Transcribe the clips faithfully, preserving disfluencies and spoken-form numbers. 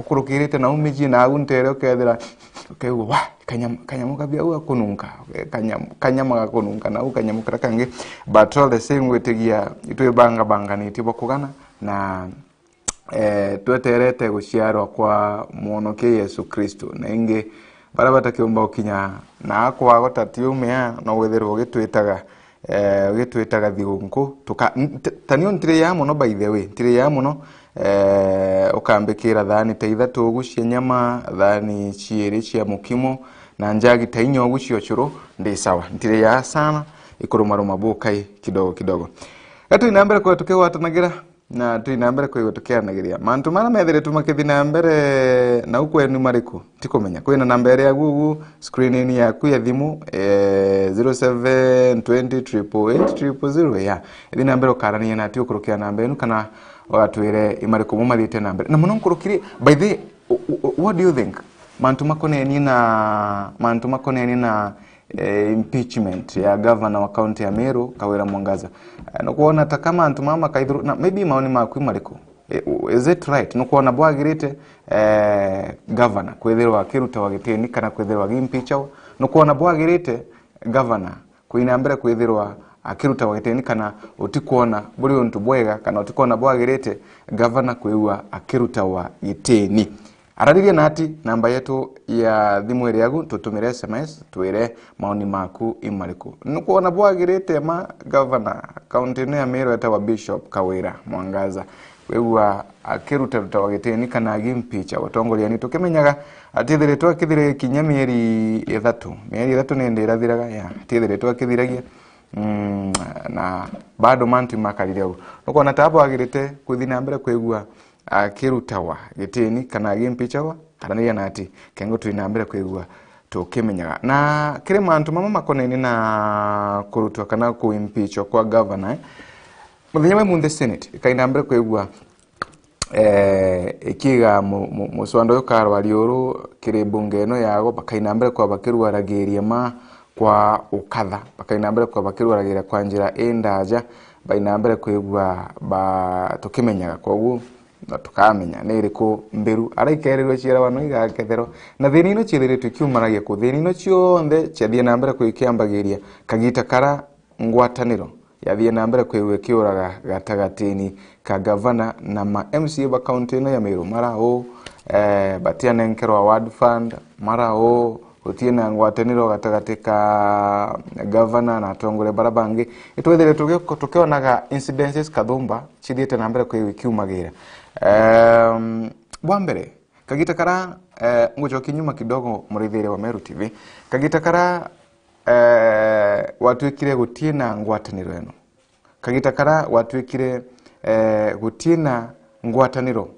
kurukirite nau miji, nau ntere ukethira, ukaigua, "Wa, kanyamu, kanyamu kabi au gakununka, kanyamu, kanyama gakununka, nau kanyamu karia kangi." But all the same, gwitigia itwibangabanganitie bwa kugana, na, eh, tweterete guciarwa kwa Mwonokia Yesu Kristo. Na ingi, baria batakiumba gukinya na kwagota tiumia, no withirwe ugitwitaga, eh, ugitwitaga thigunku. Tuka-, n-, t-, ta nio ntiriyaa mono, by the way, ntiriyaa mono, eh, ukambikira thaani ta ithatu ugu cia nyama, thaani ciiri cia mukimo, na njagi ta inya ugu cia ucuru, ndi sawa. Ntiriyaa sana, ikurumaruma bukai kidogo kidogo. Ga twi na mbere kwa tukigwatanagira, na twi na mbere kwigua tukiaranagiria. Mantu mara methiritwe makithi na mbere nau kwenu mariku? Tikumenya. Kwina namba iri ya Google screenini yaku ya thimu, eh, zero seven twenty triple eight triple zero, ya. Ithi na mbere ukarania nati ukurukira namba inu, kana ugatwire imariku mo mathiite na mbere. Na muno nkurukiri, by the, u-, u-, u-, what do you think? Mantu makonenie na, mantu makonenie na, eh, impeachment ya governor wa county ya Meru, Kawira Mwangaza. Eh, nukwona ta kama antu mama makaithuru, na maybe maoni maku imariku? Eh, u-, is it right? Nukwona bwagirite, eh, governor kwithirwa akirutawa gitini kana kwithirwa agimpeachwa? Nukwona bwagirite governor kwina mbere kwithirwa akirutawa gitini, kana utikwona buri untu bwega, kana utikwona bwagirite governor kwithirwa akirutawa gitini? Arariria nati, namba yetu ya thimu iri agu, tutumire S M S, twire maoni maku imariku. Nukwona bwagirite ma governor kaunti ino ya Meru etagwa Bishop Kawira Mwangaza kwigua akirutaruta wa gitini kana agimpeachwa utongoriani? Tukimenyaga atithiritwe akithire kinya mieri ithatu. Mieri ithatu nindi irathiraga, ya, atithiritwe akithiragia. Mm, na bado mantu imakarire ugu. Nukwona ta bwagirite kuthi na mbere kwigua akirutawa gitini kana agimpeachwa? Araniria nati, kengo twi na mbere kwigua tukimenyaga. Na kiri mantu mama makonenie na kurutwa kana kuimpeachwa kwa governor, eh, muthenya wa munthi Senate ikai na mbere kwigua, eh, ikiga mu-, mu-, muswanda uyu karwa riuru kiri bunge ino yago, bakai na mbere kwa bakirwaragiria ma kwa ukatha, bakai na mbere kwa bakirwaragiria kwa njira indaja, bai na mbere kwigua ba tukimenyaga. Koguo na tukamenya ni iriku mbiru. Ara ikerirwe ciarawa no igaketherwa. Na thina ino ciithiritwe ikiumanagia ku? Thina ino cionthe ciathie na mbere kwikiambagiria kagita kara ngwataniro yathie na mbere kwigua ikiuraga gatagatini ka gavana na ma M C A ba kaunti ino ya Meru. Mara uu, eh, batianenkerwa ward fund, mara uu gutie na ngwataniro gatagati ka gavana na atongoria bara bangi. Itwethire tugi-, tukionaga incidences kathumba cithiite na mbere kwigua ikiumagira. Em, bwa mbere, kagita kara, eh, ngucokia nyuma kidogo, muraithiria wa Meru T V, kagita kara, eh, gwatuikire gutie na ngwataniro ino, kagita kara gwatuikire, eh, gutie na ngwataniro,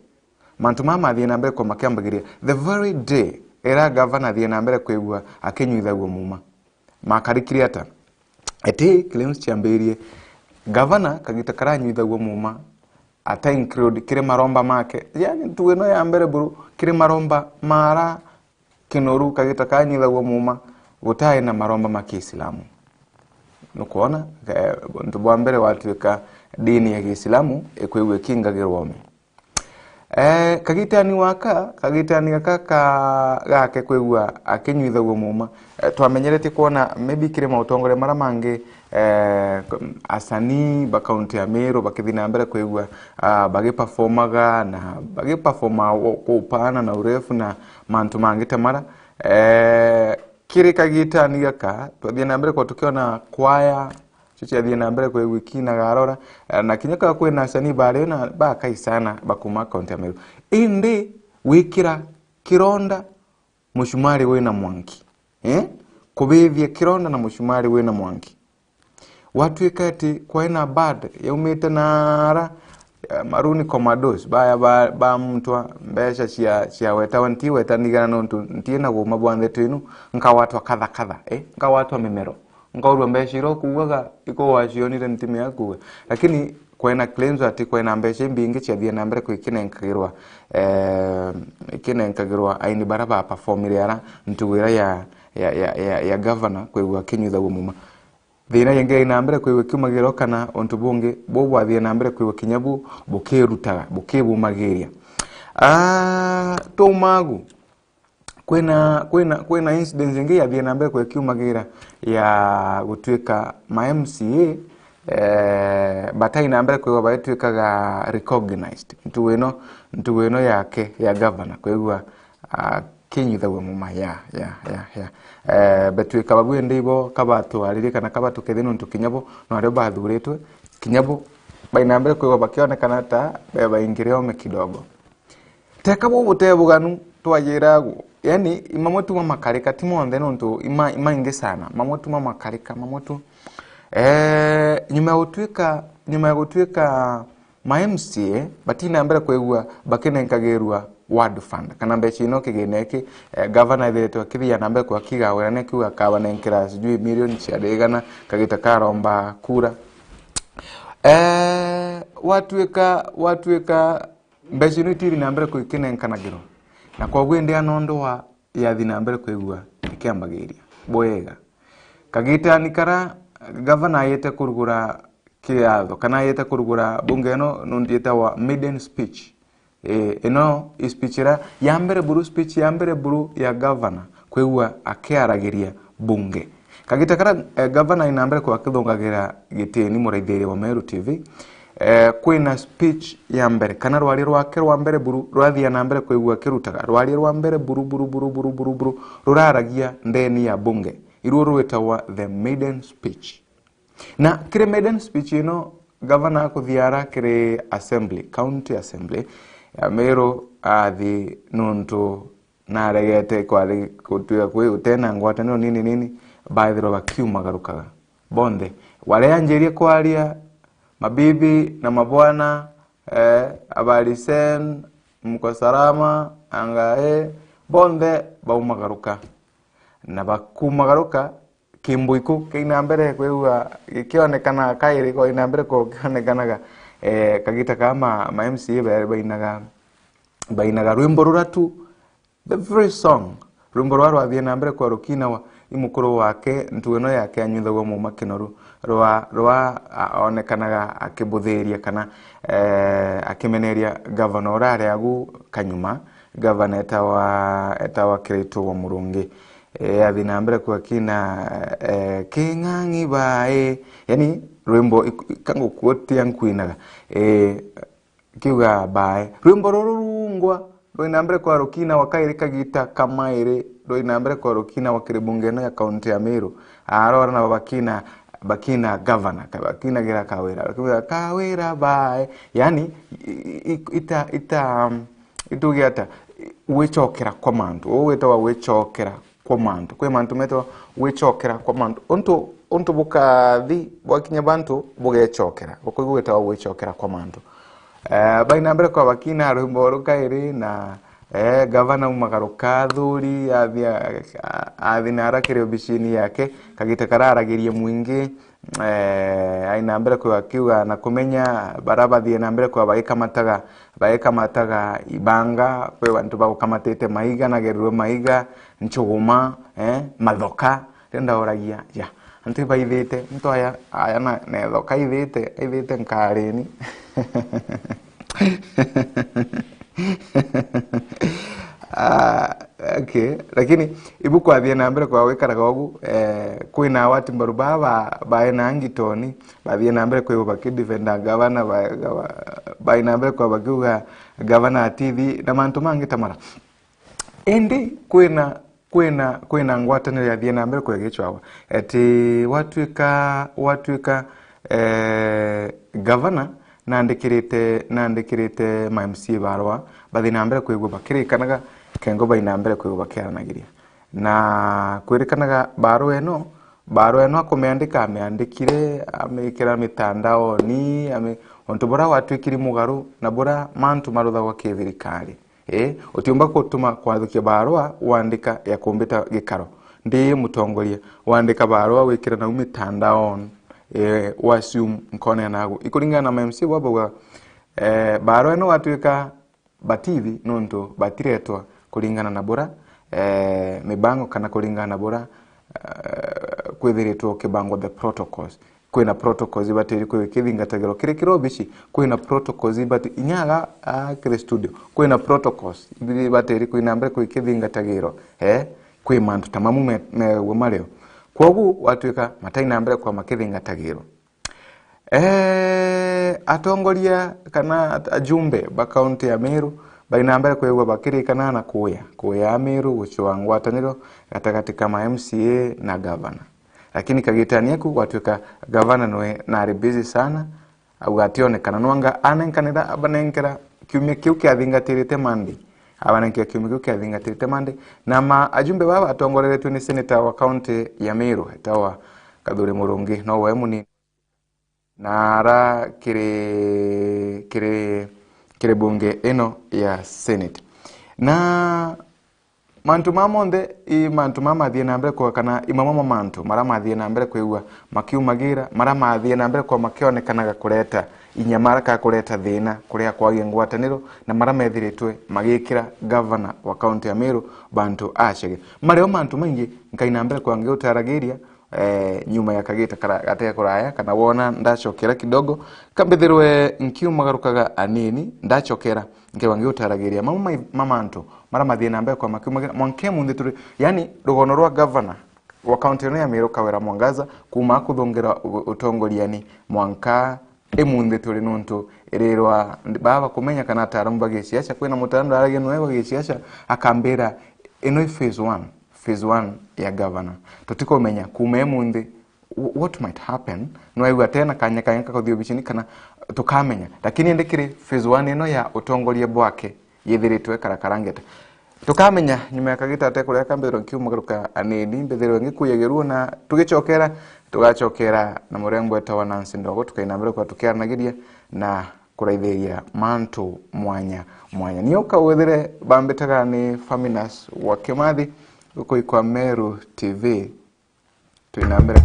mantu mama mathie na mbere kwa makiambagiria the very day era gavana athie na mbere kwigua akinyuithagua muma. Makarikire ata? Eti claims ciambirie, gavana kagita karanyuithagua muma, ata include kiri maromba make. Yani, ntugo ino ya mbere buru, kiri maromba mara kinoru kagita kanyuithagua muma, gutai na maromba ma Kiislamu. Nukwona, eh, untu bwa mbere gwatuika dini ya Kiislamu ikwigua ikingagirwa ome. Eh, kagitani waka, kagitani gaka ka, gake kwigua akinyuithagua muma. Eh, twamenyerete kwona maybe kiri mautongoria mara mangi, eh, asanii ba kaunti ya Meru bakithi na mbere kwigua, ah, bagiperformaga na bagiperforma wo-, kwa upana na urefu na mantu mangi ta mara. Eh, kiri kagitani gaka, twathie na mbere kwa tukiona kwaya, cio ciathie na mbere kwigua ikinaga arora, eh, na kinya ka kwina asanii bario na bakai sana bakuma kaunti ya Meru. Indi gwikira kironda mucumari wina mwanki, eh? Kubithia kironda na mucumari wina mwanki. Gwatuika ati kwina bad yaumite nara, eh, Maruni Commandos, baya ba, ba mutwa, mbeca cia, cia wetawa ntiweta nigana nontu ntiina guma bwa ntheto inu, nkawatwa katha katha, eh? Nkawatwa mimero. Nkaurua mbeca iria ukuugaga ikugwacionire ntimi yaku we. Lakini kwina claims ati kwina mbeca imbingi ciathie na mbere kwikinankagirwa, eh, ikinankagirwa aini bara ba performire ara ntugo ira ya, ya, ya, ya, ya governor kwigua akinyuithagua muma. Thina ingi ina mbere kwigua ikiumagirwa kana untu bungi bu bwathie na mbere kwigua kinya bu bukirutaga, bukibumagiria. Ah, twaumagu, kwina, kwina, kwina incidents ingi yathie na mbere kwekiumagira ya gutuika ma M C A, eh, batai na mbere kwigwa bagituikaga recognized. Ntugu ino, ntugu ino yake ya governor kwigwa akinyithagua muma ya, ya, ya, ya. Eh, betuika babu indi ibo kabatwaririe kana kabatukethia nontu kinya bo no ario bathuritwe, kinya bo bai na mbere kwigwa bakionekana ta be baingire ome kidogo. Teka bubutebuganu twajiragu, yani, mamwe tu mamakarika, ti monthe nontu ima-, imaingi sana, mamwe tu mamakarika, mamwe tu. Eh, nyuma ya gutuika, nyuma ya gutuika ma M C A batina mbere kwigua bakinenkagirua ward fund, kana mbeca ino kigina iki, eh, governor ethiritwe akithia na mbere kwakigawira, nekiuga akabanenkera sijui milioni cia ndigana, kagita karomba kura. Eh, watuika, watuika mbeca ino itiri na mbere kwikinenkanagirwa, na kwoguo indi anondwa yathi na mbere kwigua ikiambagiria bwega. Kagitani kara gavana ayete kurugura kiatho, kana ayete kurugura bunge ino nontu yetawa maiden speech. Eh, ino i speech ira ya mbere buru, speech ya mbere buru ya gavana kwigua akiaragiria bunge. Kagita kara, eh, gavana ina mbere kwa akithongagira gitini muraithiria wa Meru T V, eh, kwina speech ya mbere, kana rwaria rwake rwa mbere buru, rwathia na mbere kwigua akirutaga rwaria rwa mbere buru, buru, buru, ruraragia ndeni ya bunge, iruo rwitawa the maiden speech. Na kiri maiden speech ino, gavana akuthiara kiri assembly, county assembly ya Meru, athi nontu naregete kwathi gutwika kwi utena ngwataniro nini nini, baithirwa bakiumagarukaga bonthe. Waria anjirie kwaria, mabibi na mabwana, eh, habari zenu, mko salama, angae, bonthe baumagaruka. Na bakumagaruka, kimbuiku kiina mbere kwigua gikionekana kairi, koina mbere ko kionekanaga, eh, kagita ka ma, ma M C A ba-, bainaga, bainaga rwimbo rura tu, the very song. Rwimbo rwa rwathie na mbere kwa rukinawa i mukuru wake, ntugu ino yake anyuthagua muma kinoru, rwa, rwa a-, onekanaga akibuthiria kana, eh, akimeneria gavana urari agu kanyuma, gavana etawa, etawa Kiraitu wa Murungi. Eh, athi na mbere kwa kina, eh, king'ang'i bae. Yani, rwimbo ik-, ik-, kangukuotia nkwinaga. Eh, kiuga bae. Rwimbo ruru rungwa, rwina mbere kwa rukina wa kairi kagita kamairi, rwina mbere kwa rukina wa kiri bunge ino ya kaunti ya Meru. Arora na bakina, bakina gavana, ka-, bakinagira Kawira. Bakiuga, "Kawira bae." Yani, i-, i-, ita, ita, um, ituge ata, gwicokera kwa mantu. Uu witawa gwicokera kwa mantu. Kwi mantu metawa gwicokera kwa mantu. Untu, untu bukathi bwakinya bantu bugecokera. Bukwigua gwitawa gwicokera kwa mantu. Eh, baina mbere kwa bakina rwimbo rukairi na, eh, gavana umagaruka athuri, athi, a-, athi na arakire obicini yake, kagita kararagirie mwingi, eh, aina mbere kwa akiuga na kumenya bara bathie na mbere kwa bagikamataga, bagikamataga ibanga, kwi bantu bagukamatite maiga, nagerirwe maiga, nchuguma, eh, mathoka. Riu ndauragia, ya, antu ibaithite, antu aya, aya na, na ithoka ithite, ithite nkarini. Ah, okay. Lakini ibu kwathie na mbere kwa gwikaraga ugu, eh, kwina awati mbaru baa ba, bae na ngitoni, bathie na mbere kwigwa bakidefenda gavana, ba, gava-, bae na mbere kwa bakiuga gavana atithi na mantu mangi ta mara. Indi kwina, kwina, kwina ngwataniro yathie na mbere kwa igicwagwa. Ati watwika, watwika, eh, gavana, nandikirite, nandikirite ma M C A barua, bathi na mbere kwigua bakirikanaga, kengo bai na mbere kwigua bakiaranagiria. Na kwirikanaga barua ino, barua ino akumiandika, amiandikire, amikira mitandaoni, ami-, untu buria gwatwikire mugaru na buria mantu maruthagwa kithirikari. Ii, utiumba gutuma kwathukia barua wandika ya kumbita gikaro. Ndi mutongoria, wandika barua wikira nau mitandaoni, ii, wa assume nkonea nagu. Ikuringana na ma M C A bwa bauga, eh, barua ino gwatwika batithi nontu batiretwa kuringana na bura, eh, mibango kana kuringana na bura, eh, kwithiritwe ukibangwa the protocols. kwina protocols ibatiri kwikithingatagirwa. Kiri kiri obici, kwina protocols ibati-, inya aga, a, kiri studio, kwina protocols ibatiri kwina mbere kwikithingatagirwa, eh, kwi mantu ta mamu me-, megwe mario. Kwogu gwatuika mataina mbere kwa makithingatagirwa. Eh, atongoria kana at-, ajumbe ba kaunti ya Meru baina mbere kwigua bakirikana na kuya, kuya Meru gucua ngwataniro gatagati ka ma M C A na gavana. Lakini kagitani aku gwatuika gavana nwe nari busy sana, auga ationekana, nwanga anenkanira, abanenkera kiumia kiu kiathingatirite Monday. Abanenkera kiumia kiu kiathingatirite Monday. Na ma ajumbe baba batongoreretue ni senator wa kaunti ya Meru, etawa Kathuri Murungi, no we munini. Na ara kiri, kiri, kiri bunge ino ya Senate. Na mantu maa monthe i mantu maa mathie na mbere kwa, kana i mamwe ma mantu mara mathie na mbere kwigua makiumagira, mara mathie na mbere kwa makionekanaga kureta inyamara ka kureta thina kuria kwagia ngwataniro, na mara methiritwe magikira gavana wa kaunti ya Meru bantu acege. Mario mantu maingi nkai na mbere kwa ngiutaragiria, eh, nyuma ya kagita kara-, gate kuraya, kana wona ndacokera kidogo, kambithirwe nkiumagarukaga anini, ndacokera nkewa ngiutaragiria mamwe ma, ma mantu mara mathie na mbere kwa makiumagira mwanka munthi turi, yani, rugono rwa gavana wa kaunti ino ya Meru Kawira Mwangaza kuma akuthungira u-, utongoriani mwanka imunthi turi, nuntu irirwa baba kumenya kana ataaramu ba gisiasa, kwina mutaaramu ndaragia noe wa gisiasa, akambira ino i phase one, phase one ya gavana. Tutikumenya kuma imunthi wh-, what might happen. Nwaigua tena kanya kanya kakuthi obicini kana tukamenya. Lakini indi kiri phase one ino ya utongoria bwake yithiritwe karakara ngeta. Tukamenya nyuma ya kagita ate kuria kambithirwa nkiumagaruka anini, mbithirwe ngikuyagia ruo na tugicokera, tugacokera na murembo etawa Nancy Ndogo, tukaina mbere kwa tukiaranagiria na kuraithiria mantu mwanya mwanya. Nio kawethire bambitaga ni Faminas wa Kimathi, guku ikwa Meru T V. Twina mbere.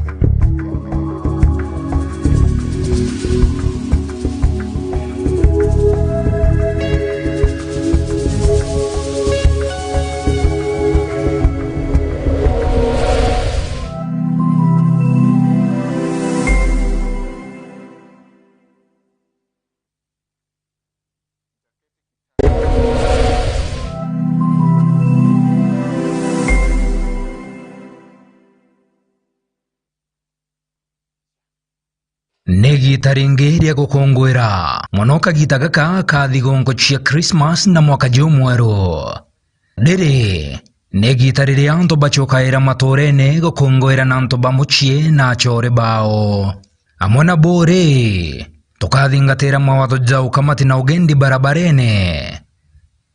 Ni igiita ringi ria gukunguira mono kagita gaka ka thigunku cia Christmas na mwaka jumweru. Riri ni igiita riria antu bacokaira matuurene gukunguira na antu ba mucii na acore bao. Amwe na bo ri, tukathingatira mawatho ja ukamati na ugendi barabarene.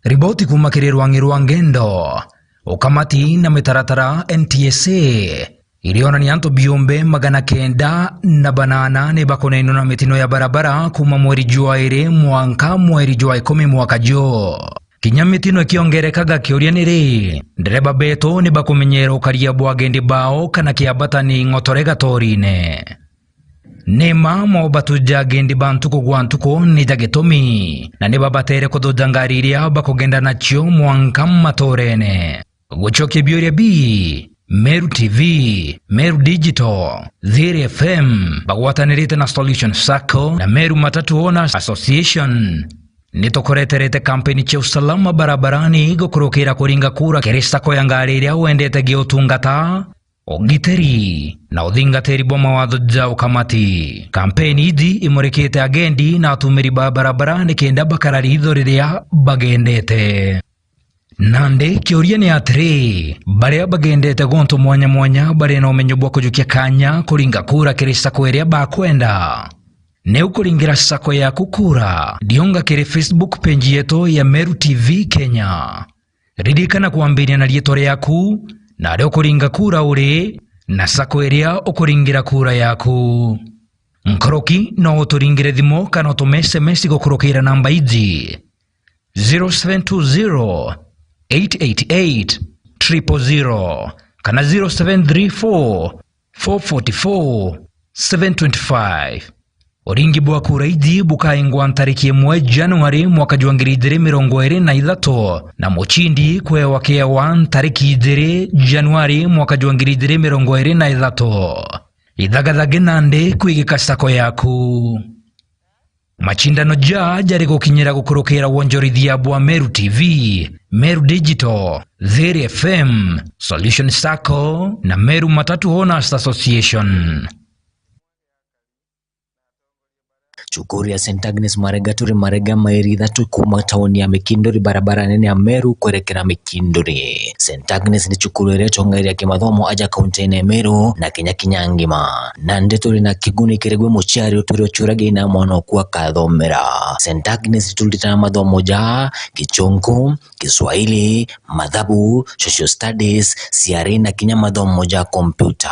Riboti kuuma kiri rwang'i rwa ngendo, ukamati na mitaratara, N T S A, irionania antu biumbe magana kenda na banana ni bakunainwa na mitino ya barabara kuuma mweri jwa iri mwanka mweri jwa ikumi mwaka juu. Kinya mitino ikiongerekaga, kiuria ni ri, ndereba betu ni bakumenyera ukaria bwa agendi bao kana kiambata ni ng'otore gatorine? Ni mma mobatu ja agendi ba ntuku gwa ntuku ni ja gitumi, na ni babatere kuthuja ngari iria bakugenda nacio mwanka matuurene. Gucokia biuria bi, Meru T V, Meru Digital, Thiri F M bagwatanirite na Solution Sacco na Meru Matatu Owners Association ni tukureterete kampeni cia usalama barabarani gukurukira kuringa kura kiri sacco ya ngari iria wendete gia utungata, ugitiri na uthingatiri bwa mawatho ja ukamati. Kampeni iji imurikite agendi na atumiri ba barabara nikenda bakara riitho riria bagendete. Nandi kiuria ni atiri, baria bagendete guntu mwanya mwanya bari na umenyo bwa kujukia kanya kuringa kura kiri sacco iria bakwenda? Ni ukuringira sacco yaku kura, riunga kiri Facebook page yetu ya Meru T V Kenya. Ririkana kwambiria na riitwa riaku, na aria ukuringa kura uri, na sacco iria ukuringira kura yaku. Nkoroki no uturingire thimu kana utume S M S gukurukira namba iji, zero seven two zero, eight eight eight, triple zero kana zero seven three four, four forty-four, seven twenty-five. Uringi bwa kura iji bukaingwa ntariki imwe Januari mwaka jwa ngiri ijiri mirongo iri na ithatu, na mucindi kwewa kewa ntariki ijiri Januari mwaka jwa ngiri ijiri mirongo iri na ithatu. Ithagathage nandi kwigika sacco yaku. Macindano ja jari gukinyira gukurukira wonjorithia bwa Meru T V, Meru Digital, Thiri F M, Solution Sacco na Meru Matatu Owners Association. Cukuru ya Saint Agnes Marega turi Marega, mairi ithatu kuuma tauni ya Mikinduri, barabara nene ya Meru kwerekera Mikinduri. Saint Agnes ni cukuru iria itongeria kimathomo aja kaunti-ini ya Meru na Kenya kinya ngima. Nandi turi na kiguni kiri gwi muciari utwire uciuragia ina mwana oku akathomera. Saint Agnes turutaga mathomo ja Gichunku, Kiswahili, mathabu, social studies, C R E na kinya mathomo ja kompyuta.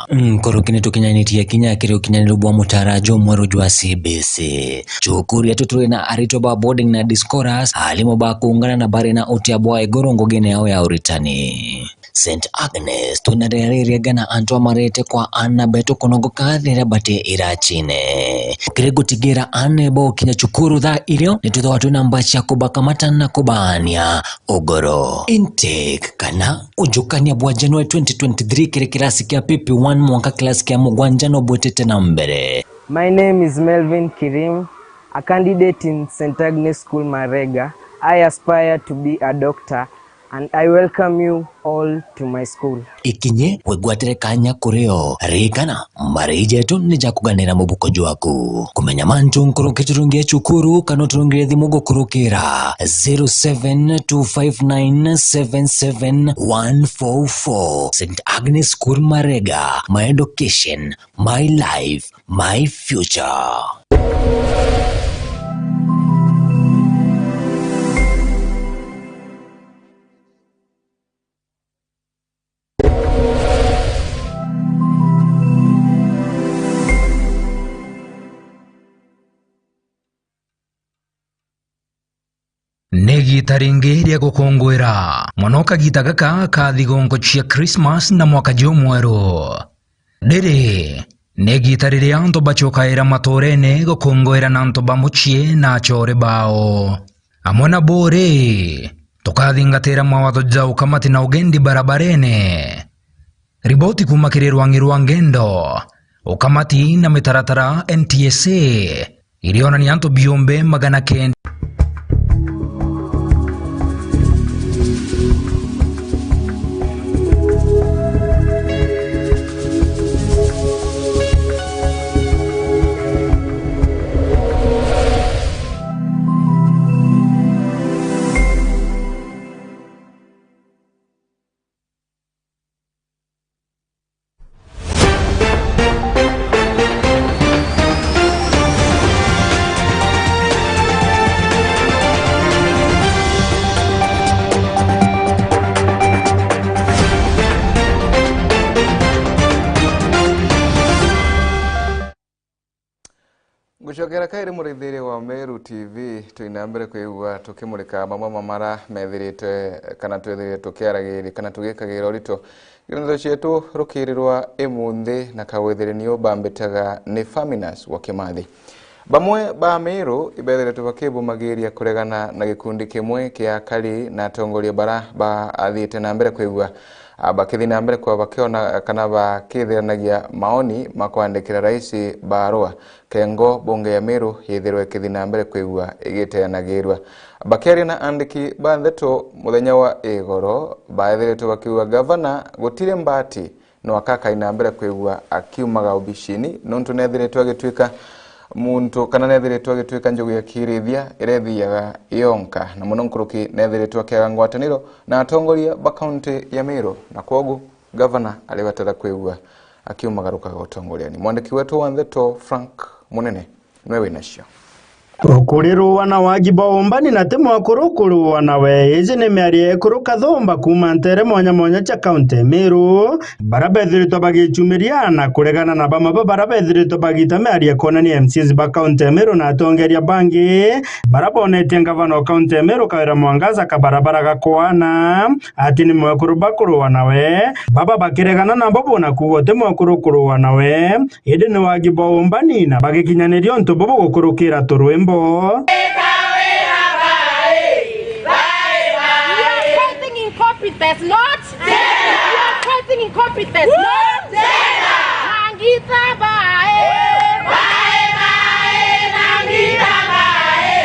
Nkuruki ni tukinyanitie kinya kiri ukinyaniru bwa mutaara jumweru jwa C B C. Cukuru yetu turi na aritwa ba boarding na day scholars, aarimu ba kuungana na bari na utia bwa iguru ngugine yao ya uritani. Saint Agnes, twina riria ririega na antu amarete kwa aana betu kunogoka riria bati iracine. Kiri gutigira aana bo gukinya cukuru thaa irio, ni twithagwa twina mbaci ya kubakamata na kubaania ugoro. Intake kana ujukania bwa January twenty twenty-three kiri kirasi kia P P one mwanka kirasi kia mugwanja no bwitite na mbere. My name is Melvin Kirim, a candidate in Saint Agnes School Marega. I aspire to be a doctor and I welcome you all to my school. Ikinye wigwatire kanya kuri o. Ririkana, mbarei jetu ni ja kuganira mubuko jwaku. Kumenya mantu nkuruki turungie cukuru kana uturungire thimu gukurukira zero seven two five nine seven seven one four four. Saint Agnes School Marega, my education, my life, my future. Ni igiita ringi ria gukunguira mono kagiita gaka ka thigunku cia Christmas na mwaka jumweru. Riri ni igiita riria antu bacokaira matuurene gukunguira na antu ba mucii na acoore bao. Amwe na bo ri, tukathingatira mawatho ja ukamati na ugendi barabarene. Riboti kuuma kiri rwang'i rwa ngendo, ukamati na mitaratara N T S A, irionania antu biumbe magana kenda. Ngucokera kairi muraithiria wa Meru T V, twina mbere kwigua tukimurika mamwe ma mara methirite kana twethirite tukiaragiria kana tugikagira urito. Ndeto cietu rukiri rwa imunthi na kawithire niu bambitaga ni Faminas wa Kimathi. Bamwe ba Meru ibethiritwe bakibumagiria kuregana na gikundi kimwe kia akari na atongoria bara bathiite na mbere kwigua, a, bakithi na mbere kwa bakiona kana bakithiranagia maoni ma kwandikira rais barua. Kengo bunge ya Meru yithirwe ikithi na mbere kwigua igiteanagirua. Bakiaria na andiki ba ndeto muthenya wa igoro, baethiritwe bakiuga gavana gutiri mbati no akakaina mbere kwigua akiumaga obicini, nontu nethiritwe agituika muntu kana nethiritwe agituika njugu ya kirithia iria ithiaga yonka, na muno nkuruki nethiritwe akiaga ngwataniro na atongoria ba kaunti ya Meru, na kwogu gavana aribatara kwigua akiumagarukaga utongoriani. Mwandiki wetu wa ndeto Frank Munene nwe winacio. Ukurirua na wagi bwa umbani na ti mwakuru kurua nawe. Iji ni miario ya ekuru kathumba kuuma ntere mwanya mwanya cia kaunti ya Meru, bara bethiritwe bagicumiria na kuregana na bamwe ba bara bethiritwe bagita miario ya kwonania M Cs ba kaunti ya Meru na atongeria bangi bara bonetie ngavana wa kaunti ya Meru Kawira Mwangaza kabarabara gakwana ati ni mwekuru bakurua nawe, baba bakiregana nabo bona kuuga uti mwekuru kurua nawe. Indi ni wagi bwa umbani na bagikinyaniria untu bubu gukurukira turwimbo. You are fighting incompetence, not gender. You are fighting incompetence, not gender. Itabae, bae, bae, na ngitabae,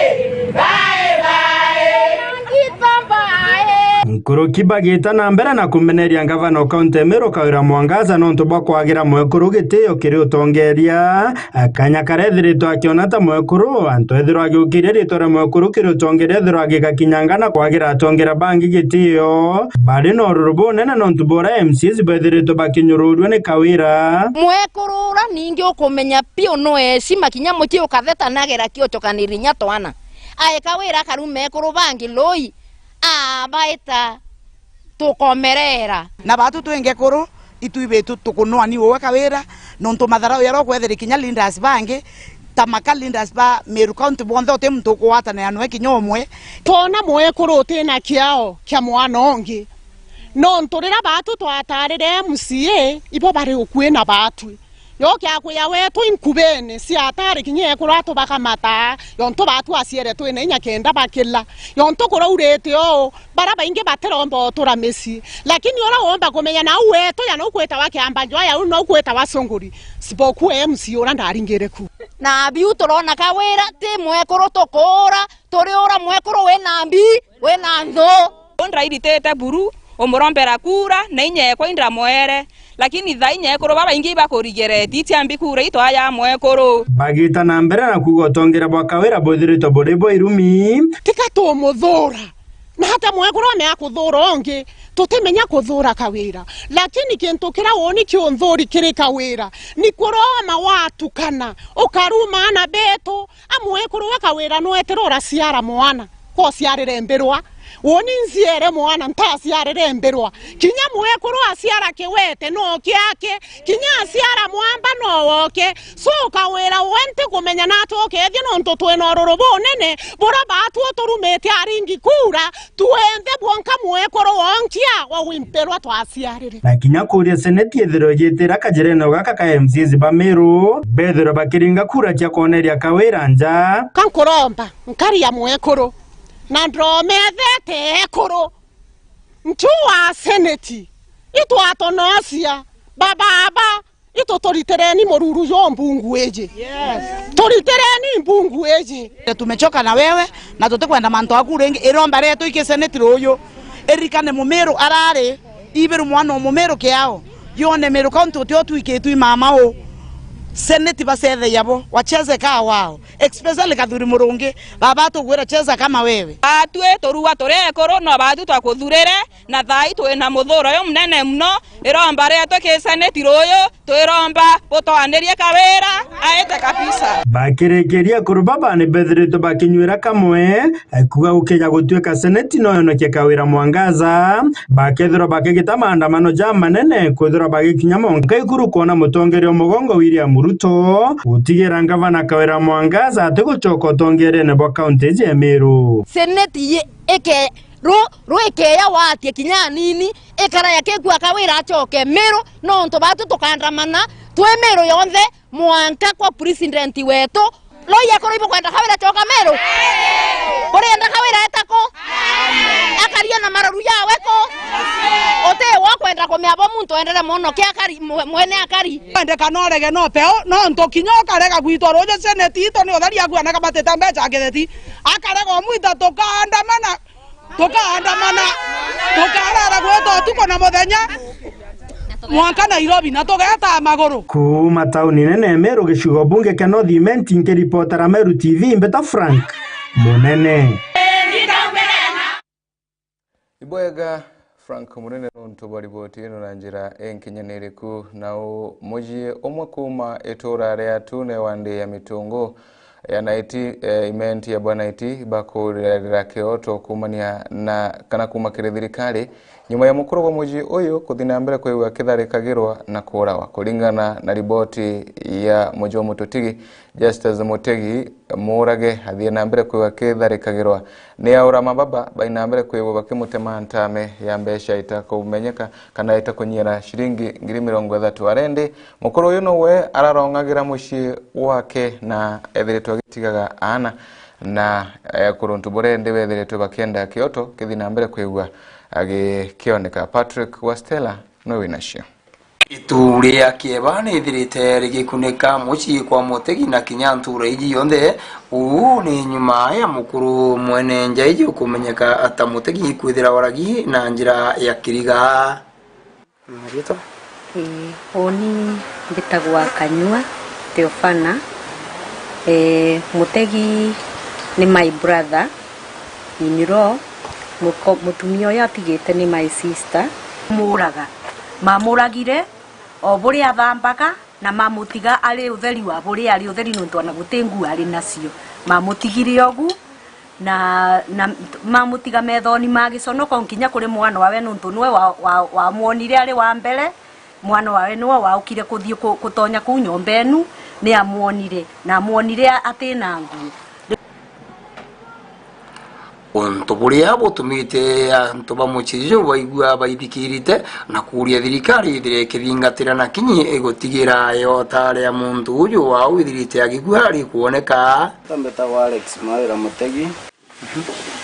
bae, bae, na ngitabae. Nkuruki bagita na mbere na kumeneria ngavana o kaunti ya Meru Kawira Mwangaza nontu bwa kwagira mwekuru gitio kiri utongeria. Akanya karia ethiritwe akiona ta mwekuru, antu ethirwa agiukiria ritwa ria mwekuru kiri utongeria ethirwa agigakinyanga na kwagira atongeria bangi gitio. Bari na ururu bunene nontu bwa uria M C As bethiritwe bakinyururua ni Kawira. Mwekuru ura ningi ukumenya piu no heshima kinya mucii ukatheta nagera kiochokaniri nya twana. Aeka wira akaruma ekuru bangi lui, abaita tukomerera. Na batu twingi kuru, itwi bitu tukunwani uwe Kawira, nontu matharau jaria ukwethira kinya leaders bangi, ta maka leaders ba Meru County bonthe uti muntu ukugwatanira nwe kinya umwe. Twona mwekuru utina kiao kia mwana ungi, nontu riria batu twatarire M C A, ibo bari ukui na batwi. Yo kiakwia wetu inkubene cia atari kinya ekuru atubakamataa, yontu batu aciere twina inya kenda bakila. Yontu kuraurite uu, bara baingi batiromba utura micii. Lakini ura womba kumenya nau wetu ya nau kwitawa kiamba njoya, uu nau kwitawa sunguri. Sipokuwa M C A ura ndaringire ku. Na biu turona Kawira ti mwekuru tukuura, turi ura mwekuru wina mbi, wina nthu. Ndairitite buru, umurombera kura, na inya ekwa indamwere. Lakini thaa inya ekuru babaingi ibakurigereti, itiambi kura itwaya mwekuru. Bagita na mbere na kuuga utongeria bwa Kawira bwithiritwe buri bwa irumi. Tika tumuthura. Na hata mwekuru amea kuthura ungi, tutimenya kuthura Kawira. Lakini kintu kiria woni kiunthuri kiri Kawira, ni kuroma watukana, ukaruma ana betu, a mwekuru wa Kawira nwetire uraciara mwana. Ko ciarire mbirwa. Woni nciere mwana, ntaciarire mbirwa. Kinya mwekuru aciara kiwete, no kiake. Kinya aciara mwamba, no woke. So Kawira we ntikumenya natu ukethia nontu twina ururu bunene, bura batu uturumite aringi kura, twenthe bwonka mwekuru wonkia wa wimpirwa twaciarire. Na kinya kuuria seneti ithirwe igitira kajirene gaka ka M C As ba Meru, bethirwe bakiringa kura cia kwoneria Kawira nja. Ka nkuromba, nkari ya mwekuru, na ndomethete ekuru, ntu wa seneti, itwatonocia, bababa, itu turitireni mururu jo mbungu iji. Yes. Turitireni mbungu iji. Tumechoka na wewe, na tutikwenda mantu aku ringi. Iromba rietu iki seneti ruyu, irikane mumiru arari, ibiru mwana o mumiru kiao. Yone Meru County utio twikitwi mama u. Seneti bacetheia bo, wacheze kaa wao. Especially Kathuri Murungi, baba tugwira cheza kama wewe. Atwi turua turi ekuru, no batu twakuthurire, na thai twina muthuro uyu munene muno. Iromba rietu ki seneti ruyu, twiromba butwanirie Kawira, aite kabisa. Bakirikiria, ekuru baba ni bethiritwe bakinyuira kamwe, kuga gukija gutuika seneti no yonokie Kawira Mwangaza. Bakethirwa bakigita maandamano ja manene, kwithirwa bagikinya monka ikuru kwona mutongeria o mugongo William Ruto, gutigira ngavana Kawira Mwangaza atigucoka utongeriene bwa kaunti iji ya Meru. Seneti yi-, ike-, ru-, rwikeya watie kinya anini, ikara ya kigua Kawira acoke Meru, nontu batu tukaandamana twi Meru yonthe, mwanka kwa president wetu. Loi ekuru ibukwenda Kawira acoka Meru? Burienda Kawira eta ku? Akaria na mararu yawe ku? Uti wa kwenda kumea bo muntu endere mono ki akari, mwe-, mwene akari. Wendekana urege no peo, nontu kinya ukarega gwitwa ruju seneti itu ni utheri aku anaka batite mbeca akitheti. Akarega umwita tukaandamana. Tukaandamana, tukarara gwita utuku na muthenya, mwanka Nairobi, na tugeeta maguru. Kuuma tauni nene ya Meru, gicigo bunge kia North Imenti, nkiripotera Meru T V, mbeta Frank Munene. Ibwega, Frank Munene, nontu bwa riboti ino na njira inkinyaniriku. Nao mucii umwe kuuma itura ria Tune wa ndi ya Mitungu, ya Naiti, eh, Imenti ya Bwanaiti bakuririra kioto kuumania na, kana kuuma kiri thirikari, nyuma ya mukuru wa mucii uyu kuthi na mbere kwigua akitharikagirwa na kuurawa. Kuringana na riboti ya Mujua Mututigi, Justus Mutegi, muurage athie na mbere kwigua akitharikagirwa ni aura mababa, bai na mbere kwigua bakimutema ntame ya mbeca itakumenyeka kana itakunyiera ciringi ngiri mirongo ithatu. Arendi, mukuru uyu nowe ararong'agira mucii wake na ethiritwe agitigaga aana, na, eh, kuruntu buria indi bethiritwe bakienda kioto kithi na mbere kwigua agikioneka. Patrick Wastela nowe winacio. Itu ria kieba nithirite rigikunika mucii kwa Mutegi na kinya ntura iji yonthe. Uu ni nyuma ya mukuru mwene nja iji ukumenyeka ta Mutegi kwithira oragi na njira ya kiriga. Marietwa? Ii, uni mbitagwa Kanyua Theofana. Ee, Mutegi ni my brother in law. Muko-, mutumia uyu atigite ni my sister. Muraga. Mamuragire o buria athambaga, na mamutiga ari utheri wa buria ari utheri, nontu ona guti nguu ari nacio. Mamutigire ugu, na, na mamutiga methoni ma giconoko nkinya kuri mwana wawe, nontu niwe wa, wa, wamwonire ari wa mbere. Mwana wawe niwe waukire kuthii ku-, kutonya kuu nyomba enu, ni amwonire, na amwonire a-, atina nguu. Untu buria butumite antu ba mucii juju baigua baithikirite na kuuria thirikari ithire ikithingatira na kinyi igutigira iota ria muntu uju wau ithirite agikua rikwoneka. Mbitagwa Alex Mawira Mutegi.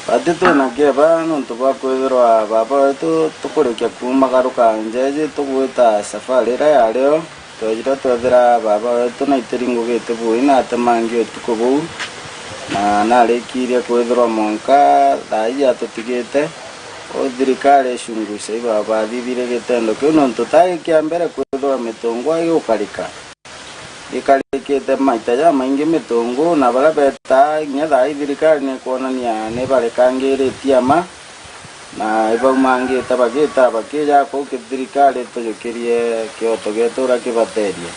Bati twina kieba nontu bwa kwithirwa baba wetu tukurikia kuuma garuka njeji tugwita safari iria yario. Twejire twethira baba wetu naitiri ngugi iti bui na atemangi utuku buu, na narikirie kwithirwa mwanka thaa iji atutigite. Uu thirikari icunguce ibaba bathithire gitendo kiu, nontu tai kia mbere kwithirwa mitungwa igukarika. Ikarikite maita jamaingi mitungu, na baria betaa kinya thaa ii thirikari nikwonania nibarekangiritie ama, na ibaumangite bagita bakija kuu ki-, thirikari tujukirie kioto gietu uria kibateethia.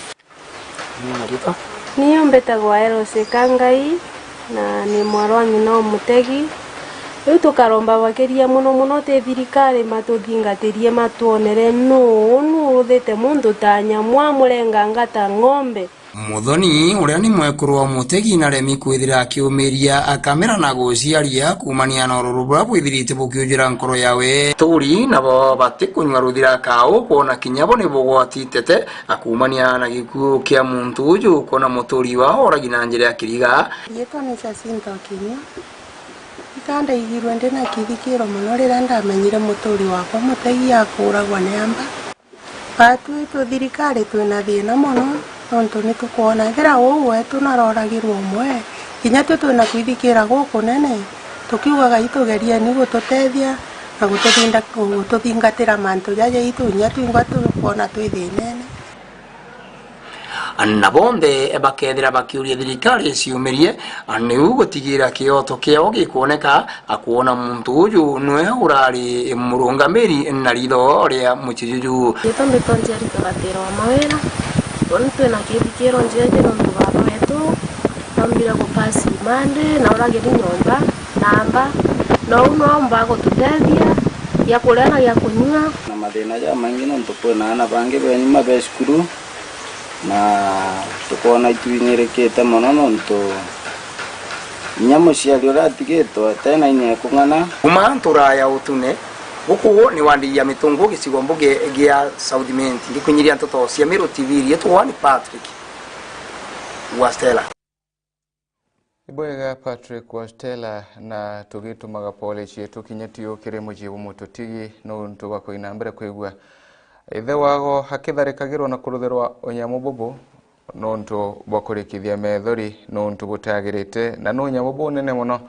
Ni marietwa? Niyo mbitagwa Eros Kangai. Na ni mwarwa ng'ina o Mutegi. Riu tukaromba bakiria mono mono ti thirikari matuthingatirie matwonere nuu unu uthite muntu ta nyamu amurenga ngata ng'ombe. Muthoni, uria ni mwekuru wa Mutegi, naremi kwithira akiumiria akamera na guciaria kuumania na ururu buria bwithirite bukiujira nkoro yawe. Aturi nabo batikunyua ruthira kau, kwona kinya bo ni bugwatitete akuumania na gikuu kia muntu uju, kwona muturi wao oragi na njira ya kiriga. Riitwa ni Jacinta Okinyua. Ikandaigirwe ndi na kithikiro mono riria ndamenyire muturi wakwa Mutegi akuuragwa ni amba. Batwi twi thirikari twina thina mono, nontu ni tukwona ethira uu wetu naroragirwe umwe, kinya twi twina kwithikira gukunene, tukiugaga itugerieni gututethia na gututhinda-, gututhingatira mantu jaja itu, kinya twingwa tukwona twi thinene. Na bonthe bakethira bakiuria thirikari iciumirie, niu gutigira kioto kiao gikwoneka, akwona muntu uju nwe urari murungamiri na ritho ria mucii juju. Riitwa mbitwa Angelica Gatira wa Mawira. Uni twina kithikiro njeje nontu baba wetu aumbire kupasi Monday na uragiri nyomba na amba, na uu noomba gututethia gia kuria na gia kunyua. Na mathina jamaingi nontu kwina aana bangi benyuma be cukuru, na tukoona itwinyirikite mono nontu kinya muciari uria atigitwe atena inya ekung'ana. Kuma ntura ya Utune, guku ni wandi ya Mitungu, gicigo mbuge gia South Imenti, ngikunyiria nteto cia Meru T V, riitwa ni Patrick Wastela. Ibwega Patrick Wastela, na tugitumaga pole cietu kinya tiu kiri mucii bwa mututigi nuntu bwa kuina mbere kwigua ithe wago akitharikagirwa na kuruthirwa unyamu bubu nuntu bwa kurikithia methori nuntu butagirite, na ni unyamu bunene mono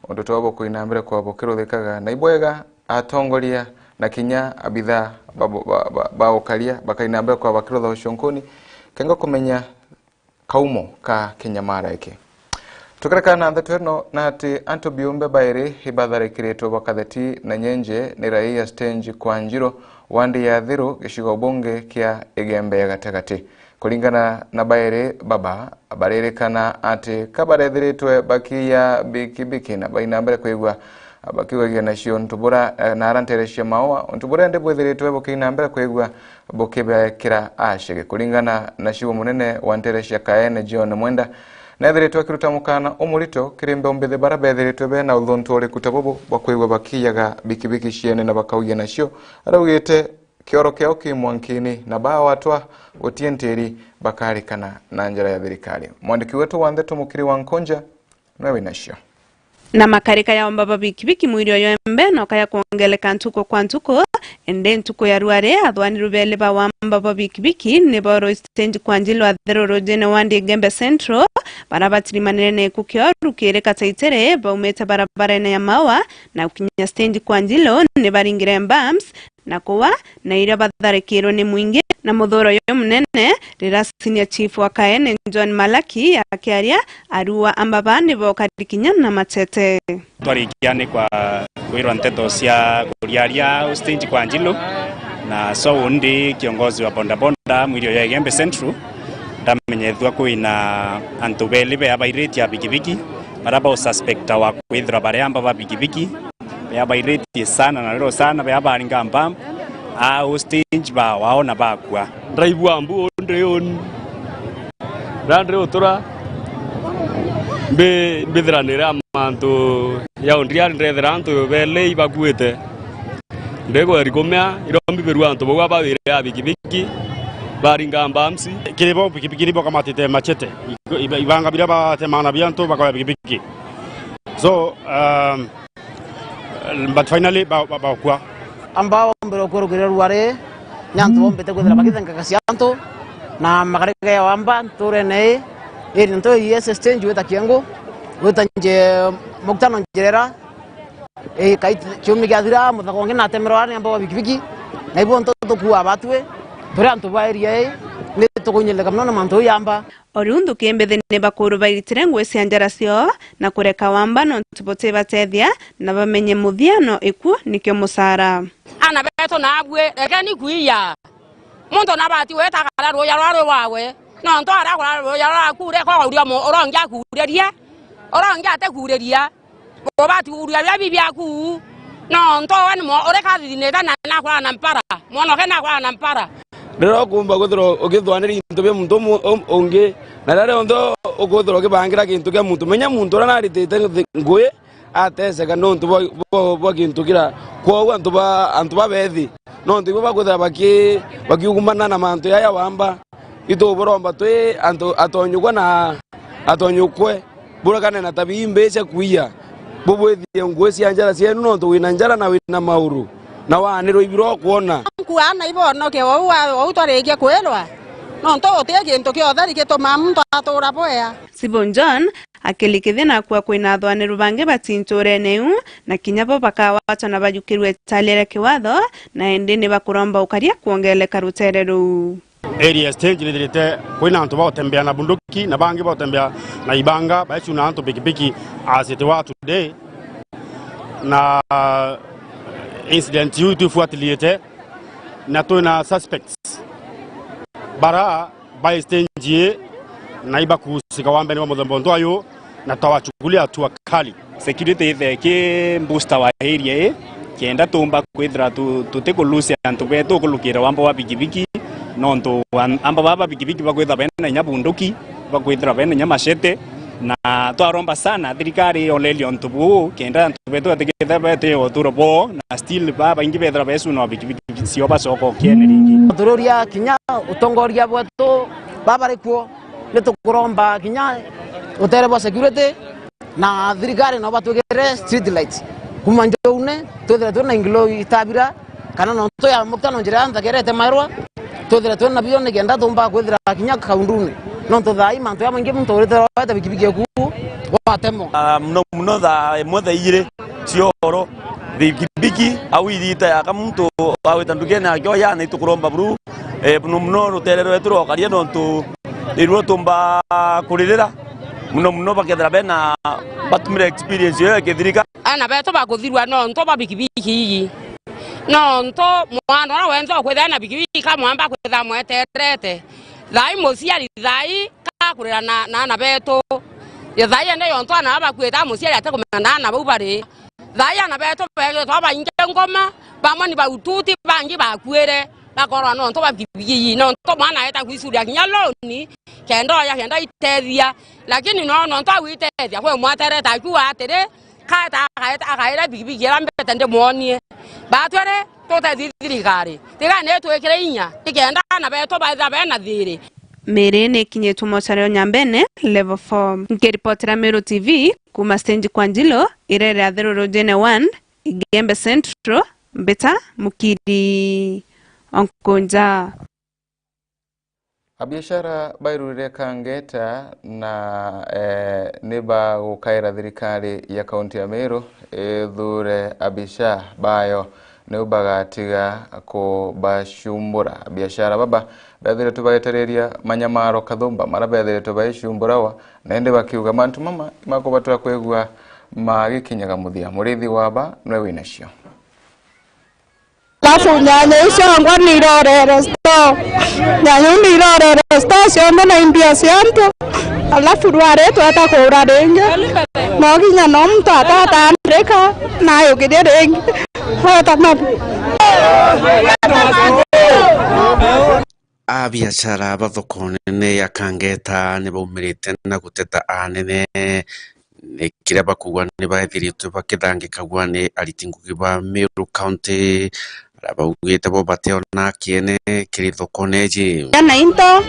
untu twa bukuina mbere kwa bukiruthikaga. Na ibwega atongoria na kinya abithaa ba, ba, ba, ba ukaria bakaina mbere kwa bakirutha ucunkuni kenga kumenya kaumo ka kinyamara iki. Tukirekana na ndeto ino, na ati antu biumbe bairi ibatharikiritwe Bakatheti na Nyenje ni raia Stange Kwanjiro, wandi ya Thiru, gicigo bunge kia Igembe ya Gatagati. Kuringana na bairi baba, baririkana ati kabarethiritwe bakiya bikibiki na baina mbere kwigua bakiugagia nacio untu bura, eh, na ara ntere cia Maua, untu buria ndi bwithiritwe bukiina mbere kwigua bukibekira acege. Kuringana na cibu munene wa ntere cia Kaene John Mwenda, neethiritwe akiruta mukana umurito kiri mbeumbithi bara beethiritwe bena uthuntu uriku ta bubu bwa kwigua bakiyaga bikibiki ciene na bakaugia nacio. Araugite kioro kiao ki mwankini na baawatwa gutie ntiri bakarikana na njira ya thirikari. Mwandiki wetu wa ndeto Mukiri wa Nkonja nwe winacio. Na makarika yaomba babikibiki mwiri oyo embe na ukaya kwongeleka ntuku kwa ntuku, Indi ntuku ya ruari, athwani rubeli ba wamba bwa bikibiki ni boorwe stage kwa Njilo Atheru rujine wa Ndigembe Central, bara batirimanire na iku kioru kiri Kataitiri baumite barabarene ya Maua na gukinya stage kwa Njilo ni baringire bumps na kuwa, na iria batharikirwe ni mwingi na muthuro jumunene, riria senior chief wa Kaene John Malaki akiaria, aruu a amba baa ni bokari kinya na machete. Twarikia ni kwa kwirwa nteto cia kuriaria stage kwa Njilo, na so undi kiongozi wa bodaboda mwirio ya Igembe Central, ndamenyethua kwina antu beli bea bairiti ya bikibiki, bara baususpecta wa kwithira bari amba ba bikibiki, bea bairiti sana na riro sana, bea baringa mbam, a stage ba waona bakua. Ndiraigua mbu undi uni. Riria ndiri utura, mbi-, mbithiranire a mantu ya undriari, ndethira antu beli ibakuite. Ndigweri kumea, irio mbibirua antu bau abawire a bikibiki, baringa mbamsi. Kiri bo bikibiki ni bokamatite machete, iba-, ibanga biria batemana bia antu bakoya bikibiki. So, um, but finally, ba-, ba-, bakua. Amba ombere ukwerukire ruari, ni antu bombite kwithira bakithengaga cia antu, na makarega ya wamba nturene ii, iri ntu ii S S T njwita kiengu, gwita nje mukutano njirera, ii, kai kiumia giathira, muthaka ungi natemerwa ni amba wa bikibiki, na ibo ntu tukua batwi, turi antu ba area ii, ni tukuinyirika mono na mantu ii yamba. O riu nthuki mbithi ni bakuru bairitire ngui cia njara ciao na kureka wamba nontu butibatethia na bamenye muthia no iku nikio mucara. Ana betu nabui, rekeni kuiya. Muntu nabati gwita akara ruuja rwa rwi wawe. Nontu arakura ruuja rwaku, reka uria mu-, urongi akuririe, urongi atekuriria. Ubati kuria biria bi biaku, nontu we ni mo-, uri kathithinite na nakurana na mpara, mwana oke nakurana na mpara. Riria ukumba kwithirwa ukithwaniri into bia muntu umu-, um-, ungi, na riria rionthe ukwithirwa ukibangira gintu kia muntu, menya muntu uria naritite thi-, ngui ateseka nontu bwa, bwa, bwa gintu kira. Kwoou antu ba, antu babethi, nontu ibo bakwithira baki-, bakiugumana na mantu jaya wamba, ituburomba twi antu atonyukwa na atonyukwe. Burekane na tabia imbi cia kuiya, bubwithie ngui cia njara cienu, nontu wina njara na wina mauru, na waanirwe ibiro kwona. Nkuana ibonoke ou, ou twarikia kwirwa, nontu uti gintu kiotheri gitumaa muntu atura bwea. Sibon John akilikithia na akua kwina athwaniru bangi batinturene iu, na kinya bo bakawatwa na bajukirue itali ria kiwatho, na indi ni bakuromba ukaria kwongereka rutere ruu. Area stage nithirite kwina antu bautembea na bunduki na bangi bautembea na ibanga, baicuna antu pikipiki as it were today, na incident iu twifuatiliite na twina suspects bara bai stage ii na ibakuhusika wambene bwa muthemba untu ayu, na twawachukulia hatua kali. Security ithe ki booster wa area ii, kenda tumba kwithira tu-, tuti ku lose antu betu kulukira wamba wa bikibiki, nontu an-, amba baba bikibiki bakwithira bena inya bunduki, bakwithira bena inya machete, na twaromba sana thirikari yoleria untu buu, kenda antu betu batikithira bete uturo boo, na still babaingi bethira besuna bikibiki cio bacoka ukiene ringi. Tururia kinya utongoria bwetu baba bari kuo, ni tukuromba kinya utere bwa security na thirikari no batwikire street lights. Kuma Njoune twithire twina ingilo itabira, kana nontu ya mukutano njira ya Nthaka iria itemairwa, twithire twina bio nikenda tumba kwithira kinya kaundune. Nontu thaa ii mantu jamaingi muntu urite roete bikibiki eku watemwa. Ah, muno muno thaa imwe thaa ijiri cia uhoro, bikibiki au ithita yaka muntu awita ndukene akioya, na itukuromba buru, eh, muno muno rutere rwetu rwokaria nontu niruo tumba kuririra. Muno muno bakethira bena, batumire experience iyo ya kithirika. Ana betu bakuthirua nontu bwa bikibiki iji. Nontu mwana uria wenthe ukwithira na bikibiki kamwamba kwithira mweterete. Thaa ii muciari, thaa ii kakurira na, na ana betu. Ya thaa ii ende yontu ana baba bakuite, muciari atikumenya na ana bau bari. Thaa ii ana betu begiritwe babaingi ngoma, bamwe ni baututi, bangi bakuire. Bakorwa nontu bwa bikibiki ii, nontu mwana aeta kwicuria kinya loan, kenda oya, kenda itethia. Lakini no, nontu agwitethia, kwi mwaterete akiuga atiri, kaeta, akaeta, akaira bikibiki iria mbete ndimwonie. Batwere, tutethie thirikari, tiga nitwikire inya, nikenda ana betu baithira bena thiri. Miri ni ikinyitwe mochari o Nyambene, level four. Nkiripotera Meru T V, kuma stage kwa Njilo, irere atheru rujene one, Igembe Central, Mbita Mukiri Onkunja. Abiashara bairurire Kangeta na, eh, ni bagukaira thirikari ya kaunti ya Meru ithure abicha bayo niu bagatiga kubacumbura. Abiashara baba bethiritwe bagitariria manyamaro kathumba mara bethiritwe baicumburawa, na indi bakiuga mantu mama ni makubatura kwigua magikinyaga muthia. Murithi waba nwe winacio. Alafu nyanya icio angwa ni irorere store. Nyanya iu ni irorere store cionthe na imbia cia antu. Alafu rwari tweta kuura ringi. No kinya no muntu atatandika na ayukiria ringi. Weta mabi. Abiashara ba thoko nene ya Kangeta ni baumirite na guteta anene ni kiria bakuuga ni baethiritwe bakithangikagua ni ariti ngugi ba Meru County, aria baugite bo bationa kiene kiri thokone iji. Na into,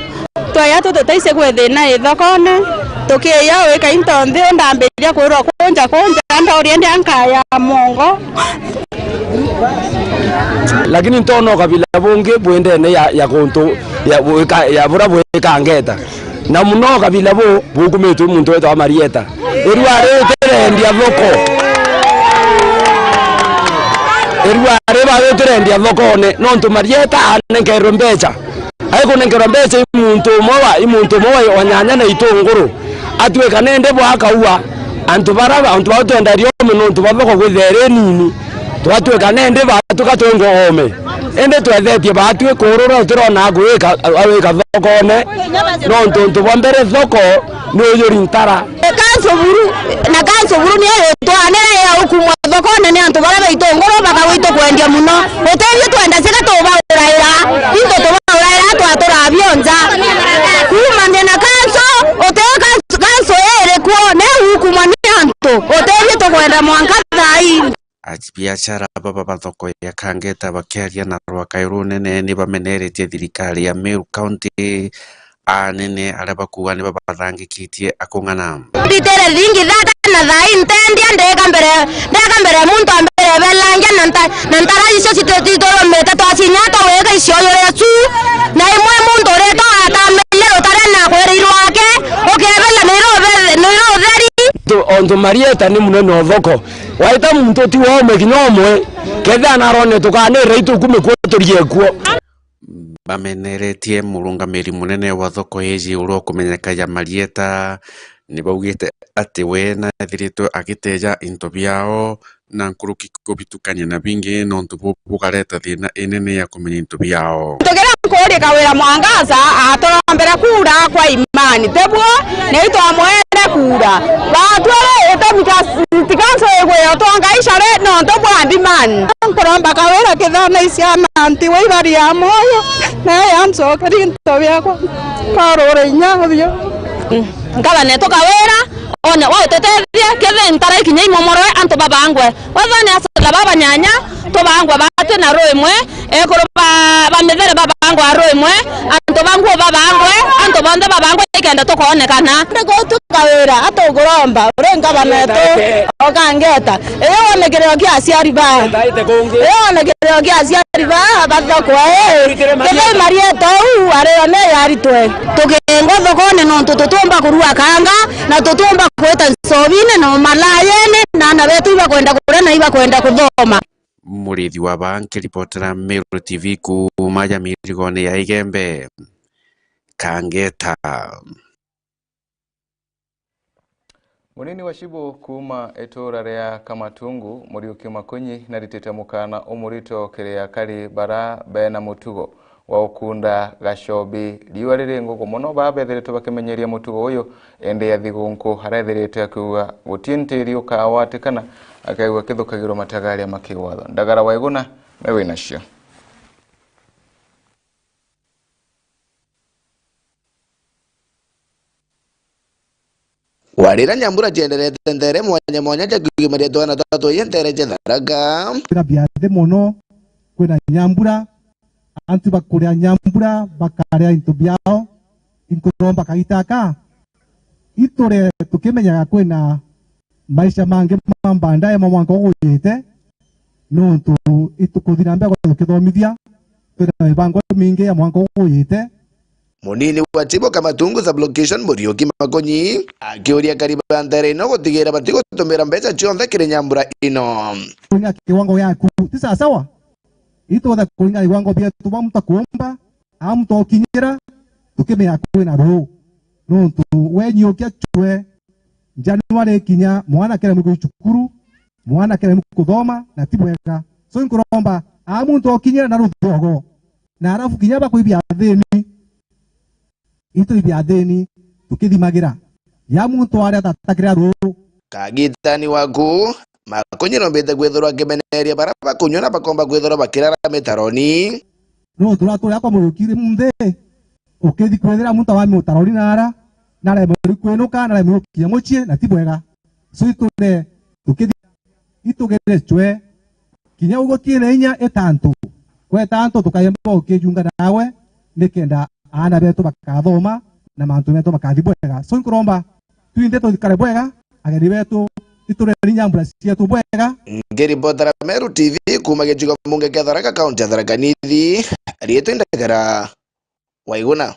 twaya tututaise gwe thina i thokone, tukiya wika into nthi undambiria kwirwa kunja kunja, ndauria ndia nkaya mongo. Lakini ntona ukabila bungi bwendene ya, ya guntu, ya, bwika, ya bura bwikangeta. Na muno ukabila bu bukumitwe muntu wetwa Marieta. Irua ritirendia thoko. Irua riba ritirendia thokone, nontu Marieta anenkerwe mbeca. Aikunenkerwa mbeca i muntu umwe wa, i muntu umwe wa, wa nyanya na itunguru. Atwika nende bwakaua. Antu bara, antu bau twendaria ome nontu ba thoko kwithira iri nini. Twatwika nende batuka twengo ome. Indi twethetie batwi kurura utirona agwika, awika thokone. Nontu untu bwa mbere thoko ni uyuri ntara. Kanso buru, na kanso buru niyo yitwanira ya ukumwa thokone ni antu bara baitunguru bakagwitwa kwendia muno. Utethio twenda cika tubauraira, into tubauraira twatura bionza. Kuuma nthi na kanso, uteo kanso, kanso iri kuo, ni ukumwa ni antu. Utethio tukwenda mwanka thai. Abiashara baba ba thoko ya Kangeta bakiaria na rwakai runene ni bameneretie thirikari ya Meru County anene aria bakuuga ni babathangikitie akung'ana. Mbitere thingi thata na thai ntendia ndeka mbere, ndeka mbere muntu ambere belangia na nta-, na ntara icio citu-, citurumite twacinya twawika icioyuria cu, na imwe muntu urita atamenye rutare na kwiri rwake, ukebela niro utheri. Tu-, ontu Marieta ni munene o thoko, waita muntu ti waume kinya umwe, kethira narone tukanira itu kume kuo turie kuo. Bameneretie murungamiri munene wa thoko iji uria ukumenyeka ja Marieta, ni baugite ati we naethiritwe agiteja into biao na nkuruki kubitukania na bingi, nontu bu bukareta thina inene ya kumenya into biao. Tukiria nkuuria Kawira Mwangaza aturombere kura kwa imani, tebuo ni itwamwere kura. Batwire itumi kia city council igwe utonga icare nontu bwa demand. Nkuromba Kawira kithana isiana nti we ibari ya moyo, nayo yancokerie into biakwa. Korore inya bio. Nkabane tukawira, one wa ututethie, kethe ntara ikinya imomorwe, antu babangwe. Wathani asala baba nyanya, tubangwe batwi na ruu imwe, ekuru ba, ba mithere babangwe a ruu imwe, antu ba nguo babangwe, antu bonthe babangwe ikenda tukoonekana. Ndikutuka wira, atuguromba, uri ngabana etu, ukangeta. Iyo wone kirio kia aciari ba. Iyo wone kirio kia aciari ba, bathokwe, ii. Kethira Marieta uu, ario ne yaritwe. Tukengwa thokone nontu tutiumba kurua kanga, na tutiumba kwita ncobine na umalayene, na ana betu ibakwenda kuria na ibakwenda kuthoma. Murithi wa ba nkiripotera Meru T V kuuma ja mirigone ya Igembe, Kangeta. Munini wa Cibu kuuma ituura ria Kamatungu, Muriuki Makunyi, naritite mukaana umurito kiri akari bara bena mutugo wa ukunda gacobi. Riua riri ngugu mono, baa bethiritwe bakimenyeria mutugo uyu, indi ya thigunku arethiritwe akiuga guti ntiri ukagwatikana, akaigua akithukagirwa matagaria ma kiwatho. Ndagara wa Iguna, me winacio. Warira nyambura cienderete nthere mwanya mwanya ja kwigimaria twana twa twoyia nthere ja Tharaka. Kwina biathi mono, kwina nyambura, antu bakuria nyambura, bakaria into biao, inkuromba kaita aka, iture tukimenyaga kwina maisha mangi ma mbandae ma mwanka ugujite, Nontu itukuthi na mbere tukithomithia, twina mibango mingi ya mwanka ujite. Munini wa Chibo Kamatungu Sublocation Muriuki Makonyi akiuria akari ba ntere ino gutigira batigutumira mbeca cionthe kiri nyambura ino. Kuringa kiwango giaku ti sawasawa, ituthe kuringa viwango bietu bia muntu akuumba, a muntu okinyira, tukimenya kwina ruu. Nontu wenyiukia chwe, Januari ikinya, mwana keremwe kuthi cukuru, mwana keremwe kuthoma, na ti bwega. So, inkuromba, a muntu okinyira na ruthogo, na arafu kinya bakwibia thini, itu ibia thini, tukithimagira. Ya muntu aria atatakira ruu. Kagitani waku, Makonyi nombite kwithirwa akimeneria bara bakunywa na bakomba kwithirwa bakirara mitaroni. Nontu rwa turia kwa Muriuki ri munthi, ukithi kwithira muntu wa mitaroni nara, naremerwi kwinuka, naremerwi gukinya mucii, na ti bwega. So itune, tukithi, itugere chwe, kinya ugutiire inya itantu. Gwetantu tukayemba ukijunga nawe, nikenda aana betu bakathoma, na mantu metu makathi bwega. So inkuromba, twinthe tuthikare bwega, ageni betu, itureni nyambura cietu bwega. Ngiripotera Meru T V kuuma gicigo mbunge kia Tharaka, kaunti ya Tharaka Nithi, riitwa Indagara Waiguna.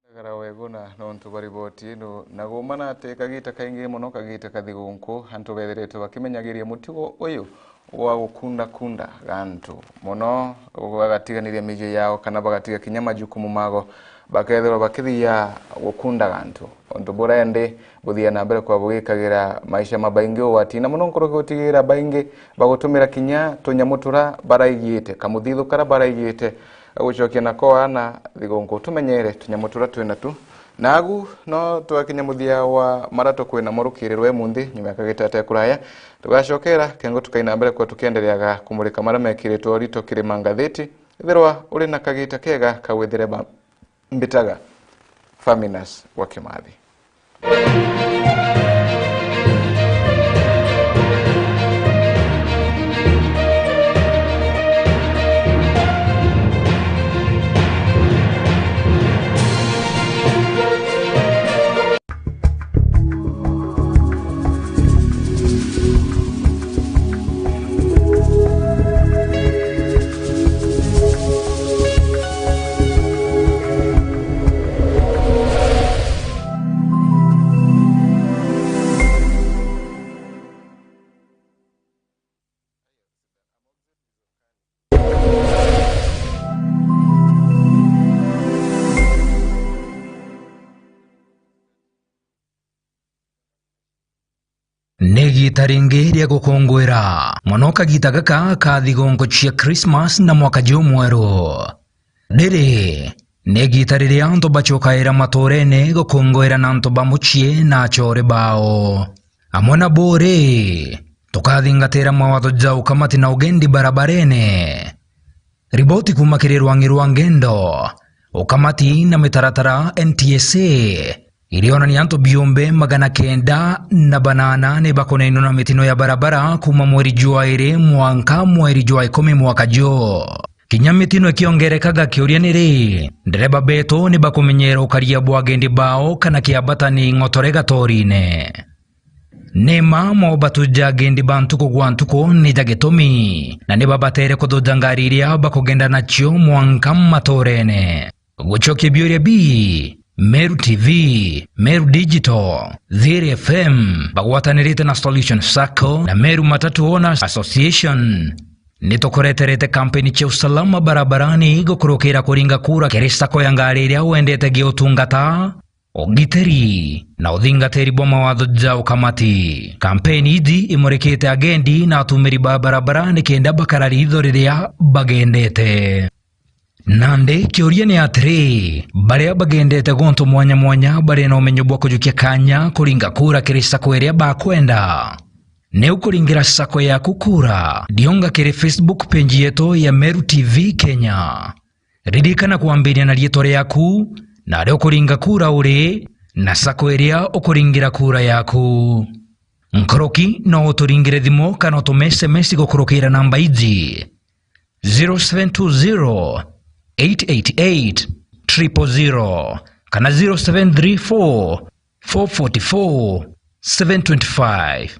Ndagara Waiguna nontu bwa riboti ino, na guma na ati kagita kaingi mono, kagita kathigunku, antu bethiritwe bakimenyagiria mutugo uyu wa gukundakunda gantu mono, bagatiganiria miji yao kana bagatiga kinya majukumu mago, bakethirwa bakithia gukundaga antu. Untu buria indi buthia na mbere kwa bugikagira maisha ma baingi ugwati, na mono nkuruki gutigira baingi bagutumira kinya tunyamu tura baraigiite, kamuthithu kara baraigiite, gucokia nako aana thigunku. Tumenyere tunyamu tura twina tu. Nagu no twakinya muthia wa mara tukwina mo rukirirwe munthi, nyuma ya kagita te kuraya. Tugacokera kengo tukaina mbere kwa tukiendereaga kumurika mara mekiritwe urito kiri mangathiti. Ethirwa uri na kagita kega ka withire ba mbitaga Faminas wa Kimathi. Ni igiita ringi ria gukunguira mono kagiita gaka ka thigunku cia Christmas na mwaka jumweru. Riri ni igiita riria antu bacokaira matuurene gukunguira na antu ba mucii na acoore bao. Amwe na bo ri, tukathingatira mawatho ja ukamati na ugendi barabarene. Riboti kuuma kiri rwangi rwa ngendo, ukamati na mitaratara, N T S A, irionania antu biumbe magana kenda na banana ni bakonainwa na mitino ya barabara kuuma mweri jwa iri mwanka mweri jwa ikumi mwaka juu. Kinya mitino ikiongerekaga, kiuria ni ri, ndereba betu ni bakumenyera ukaria bwa agendi bao kana kiambata ni ng'otore gatorine? Ni mma mobatu ja agendi ba ntuku gwa ntuku ni ja gitumi, na ni babatere kuthuja ngari iria bakugenda nacio mwanka matuurene. Gucokia biuria bi, Meru T V, Meru Digital, Thiri F M bagwatanirite na Solution Sacco na Meru Matatu Owners Association, ni tukureterete kampeni cia usalama barabarani gukurukira kuringa kura kiri sacco ya ngari iria wendete gia utungata, ugitiri na uthingatiri bwa mawatho ja ukamati. Kampeni iji imurikite agendi na atumiri ba barabara nikenda bakara ritho riria bagendete. Nandi kiuria ni atiri, baria bagendete guntu mwanya mwanya bari na umenyo bwa kujukia kanya kuringa kura kiri sacco iria bakwenda? Ni ukuringira sacco yaku kura, rionga kiri Facebook page yetu ya Meru T V Kenya. Ririkana kwambiria na riitwa riaku, na aria ukuringa kura uri, na sacco iria ukuringira kura yaku. Nkoroki, no uturingire thimu kana utume S M S gukurukira namba iji: zero seven two zero, eight eight eight, triple zero kana zero seven three four, four forty four, seven twenty five.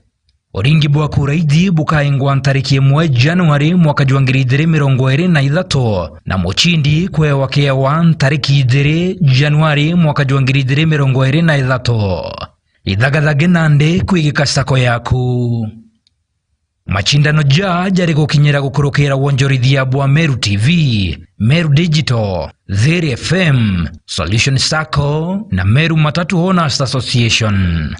Uringi bwa kura iji bukaingwa ntariki imwe Januari mwaka jwa ngiri ijiri mirongo iri na ithatu, na mucindi kwewa kiewa ntariki ijiri Januari mwaka jwa ngiri ijiri mirongo iri na ithatu. Ithagathaga nandi kwigika sacco yaku. Macindano ja jari gukinyira gukurukira wonjorithia bwa Meru T V, Meru Digital, Thiri F M, Solution Sacco na Meru Matatu Owners Association.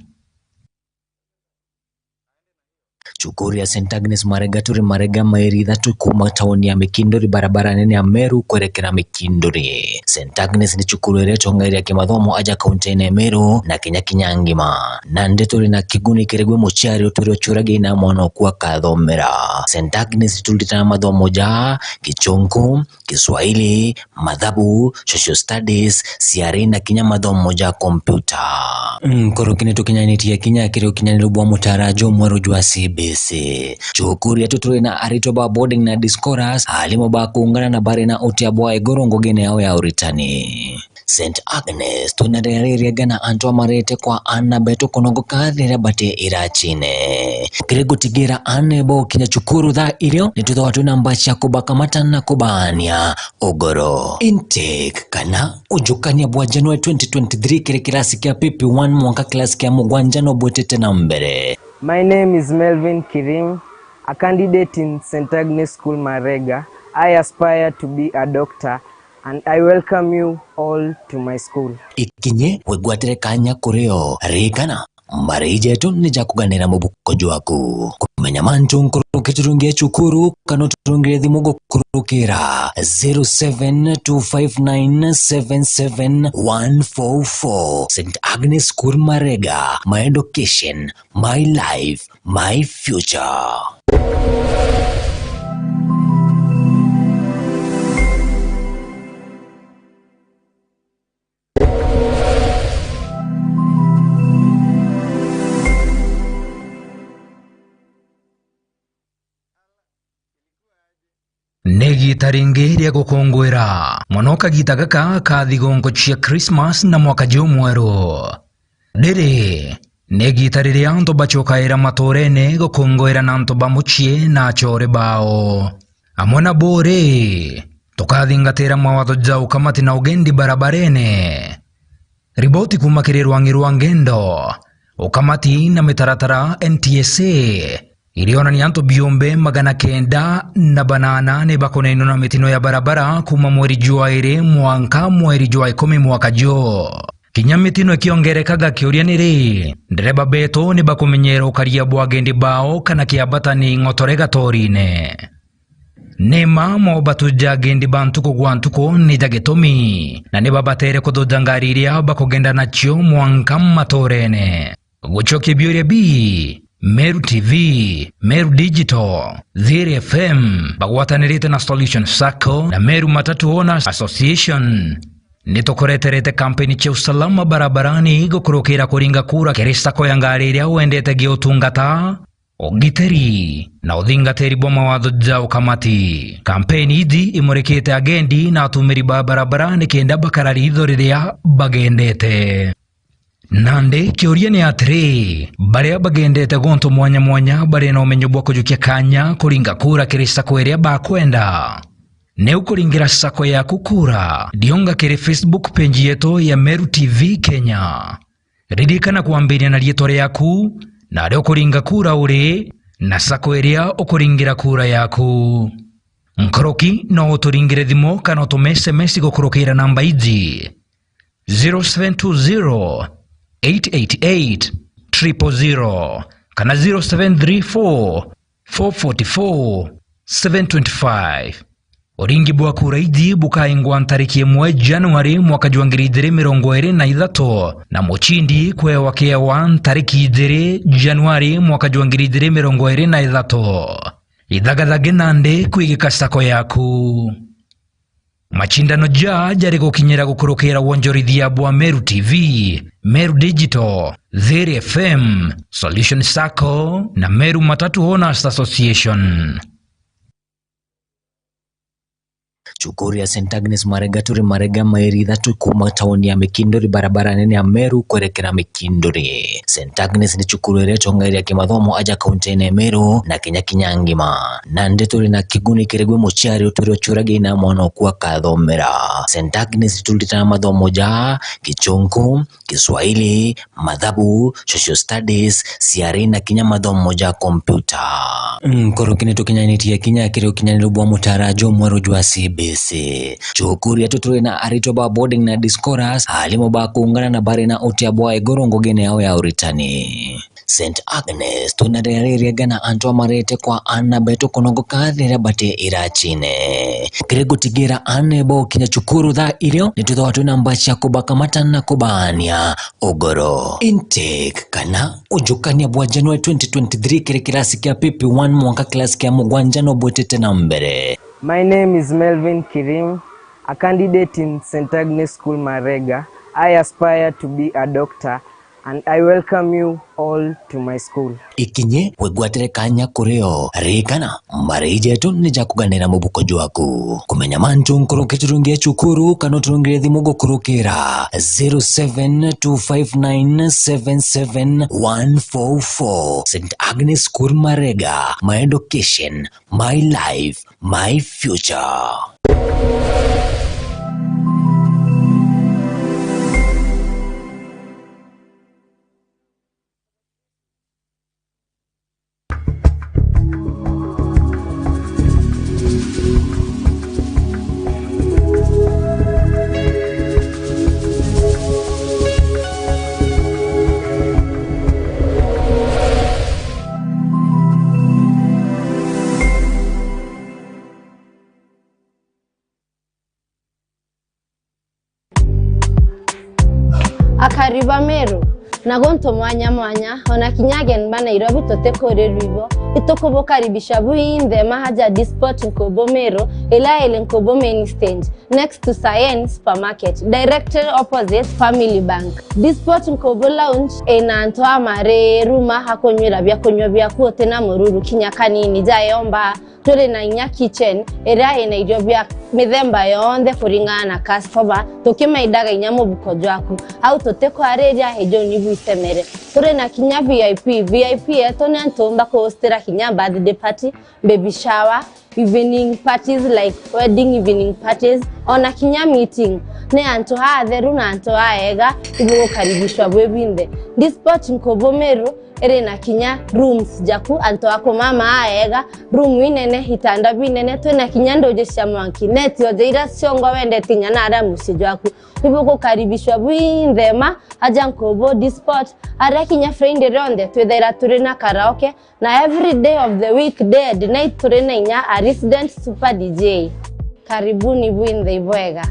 Cukuru ya Saint Agnes Marega turi Marega, mairi ithatu kuuma tauni ya Mikinduri, barabara nene ya Meru kwerekera Mikinduri. Saint Agnes ni cukuru iria itongaire ya kimathomo aja kaunti-ini ya Meru na Kenya kinya ngima. Nandi turi na kiguni kiri gwi muciari utwire ucuragia ina mwana oku akathomera. Saint Agnes turutaga mathomo ja Gichunku, Kiswahili, mathabu, social studies, C R E na kinya mathomo ja kompyuta. Nkoroki ni tukinyanitie kinya kiri ukinyaniru bwa mutara jumweru jwa C B C. Cukuru yetu turi na aritwa ba boarding na day scholars, alimu ba kuungana na bari na utia bwa iguru ngugine yao ya uritani. Saint Agnes, twina riria riria gana antu amarete kwa aana betu kunogoka riria bati iracine. Kiri gutigira aana bo kinya cukuru thaa irio, ni tuthawa twina mbaci ya kubakamata na kubaania ugoro. Intake kana ujukania bwa January twenty twenty-three kiri kirasi kia P P one mwanka kirasi kia mugwanja no bwitite na mbere. My name is Melvin Kirim, a candidate in Saint Agnes School Marega. I aspire to be a doctor and I welcome you all to my school. Ikinye wigwatire kanya kuri o. Ririkana, mbari jetu ni ja kuganira mubuko jwaku. Kumenya mantu nkuruki turungie cukuru kana uturungire thimu gukurukira zero seven two five nine seven seven one four four. Saint Agnes School Marega, my education, my life, my future. Ni igiita ringi ria gukunguira mono kagita gaka ka thigunku cia Christmas na mwaka jumweru. Riri ni igiita riria antu bacokaira matuurene gukunguira na antu ba mucii na acoore bao. Amwe na buri, tukathingatira mawatho ja ukamati na ugendi barabarene. Riboti kuuma kiri rwang'i rwa ngendo, ukamati na mitaratara N T S A irionania antu biumbe magana kenda na banana ni bakunainwa na mitino ya barabara kuuma mweri jwa iri mwanka mweri jwa ikumi mwaka juu. Kinya mitino ikiongerekaga, kiuria ni ri, ndereba betu ni bakumenyera ukaria bwa agendi bao kana kiambata ni ng'otore gatorine? Ni mma mobatu ja agendi ba ntuku gwa ntuku ni ja gitumi, na ni babatere kuthuja ngari iria bakugenda nacio mwanka matuurene. Gucokia biuria bi, Meru T V, Meru Digital, Thiri F M bagwatanirite na Solution Sacco na Meru Matatu Owners Association ni tukureterete kampeni cia usalama barabarani gukurukira kuringa kura kiri sacco ya ngari iria wendete gia utungata, ugitiri na uthingatiri bwa mawatho ja ukamati. Kampeni iji imurikite agendi na atumiri ba barabara nikenda bakara riitho riria bagendete. Nandi kiuria ni atiri, baria bagendete guntu mwanya mwanya bari na umenyo bwa kujukia kanya kuringa kura kiri sacco iria bakwenda? Ni ukuringira sacco yaku kura, rionga kiri Facebook page yetu ya Meru T V Kenya. Ririkana kwambiria na riitwa riaku, na aria ukuringa kura uri, na sacco iria ukuringira kura yaku. Nkoroki no uturingire thimu kana utume S M S gukurukira namba iji: zero seven two zero, eight eight eight, triple zero kana zero seven three four, four forty four, seven twenty five. Uringi bwa kura iji bukaingwa ntariki imwe Januari mwaka jwa ngiri ijiri mirongo iri na ithatu, na mucindi kwewa kiewa ntariki ijiri Januari mwaka jwa ngiri ijiri mirongo iri na ithatu. Ithagathage nandi kwigika sacco yaku. Macindano ja jari gukinyira gukurukira wonjorithia bwa Meru T V, Meru Digital, Thiri F M, Solution Sacco na Meru Matatu Owners Association. Cukuru ya Saint Agnes Marega turi Marega, mairi ithatu kuuma tauni ya Mikinduri, barabara nene ya Meru kwerekera Mikinduri. Saint Agnes ni cukuru iria itongeeria kimathomo aja kaunti-ini ya Meru na Kenya kinya ngima. Nandi turi na kiguni kiri gwi muciari utwire uciuragia ina mwana oku akathomera. Saint Agnes turutaga mathomo ja Gichunku, Kiswahili, mathabu, social studies, C R E na kinya mathomo ja kompyuta. Nkuruki ni tukinyanitie kinya kiri ukinyaniru bwa mutaara jumweru jwa C B C. Cukuru yetu turi na aritwa ba boarding na day scholars, aalimu ba kuungana na bari na utia bwa iguru ngugine yao ya uritani. Saint Agnes, twina riria riega na antu amarete kwa aana betu kunogoka riria bati iracine. Kiri gutigira aana bo kinya cukuru thaa irio, ni twithagwa twina mbaci ya kubakamata na kubaania ugoro. Intake kana ujukania bwa January twenty twenty-three kiri kirasi kia P P one mwanka kirasi kia mugwanja no bwitite na mbere. My name is Melvin Kirim, a candidate in Saint Agnes School Marega. I aspire to be a doctor and I welcome you all to my school. Ikinye wigwatire kanya kuri o, ririkana, mbari jetu ni ja kuganira mubuko jwaku. Kumenya mantu nkuruki turungie cukuru kana uturungire thimu gukurukira zero seven two five nine seven seven one four four. Saint Agnes School Marega, my education, my life, my future. Akari ba Meru, na guntu mwanya mwanya, ona kinya ageni ba Nairobi tutikurirwa ibo, itukubukaribisha bwinthe maha ja Disport Nkubu Meru, ila iri Nkubu main stage, next to Sayen Supermarket, directly opposite Family Bank. Disport Nkubu Lounge ina antu amariru ma ha kunywira biakunywa biaku utina mururu kinya kanini, ja yomba. Turi na inya kitchen iria ina irio bia mithemba yonthe kuringana na customer, tukimaindaga inya mubuko jwaku. Au tutikwariria, ijuni bwisemere. Turi na kinya V I P. V I P yetu ni antu bakuhostira kinya birthday party, baby shower, evening parties like wedding evening parties, ona kinya meeting. Ni antu atheru na antu aega, ibugukaribishwa bwi bwinthe. Disport Nkubu Meru iri na kinya rooms jaku, antu a kumama aega, room inene, itanda binene, twina kinya nduji cia mwanki, neti oja ira ciongwa wendete inya na aria mucii jwaku. Ibugukaribishwa bwinthe ma aja Nkubu Disport, aria kinya Friday rionthe twithaira turi na karaoke, na every day of the week, day and night, turi na inya a resident super D J. Karibuni bwinthe ibwega.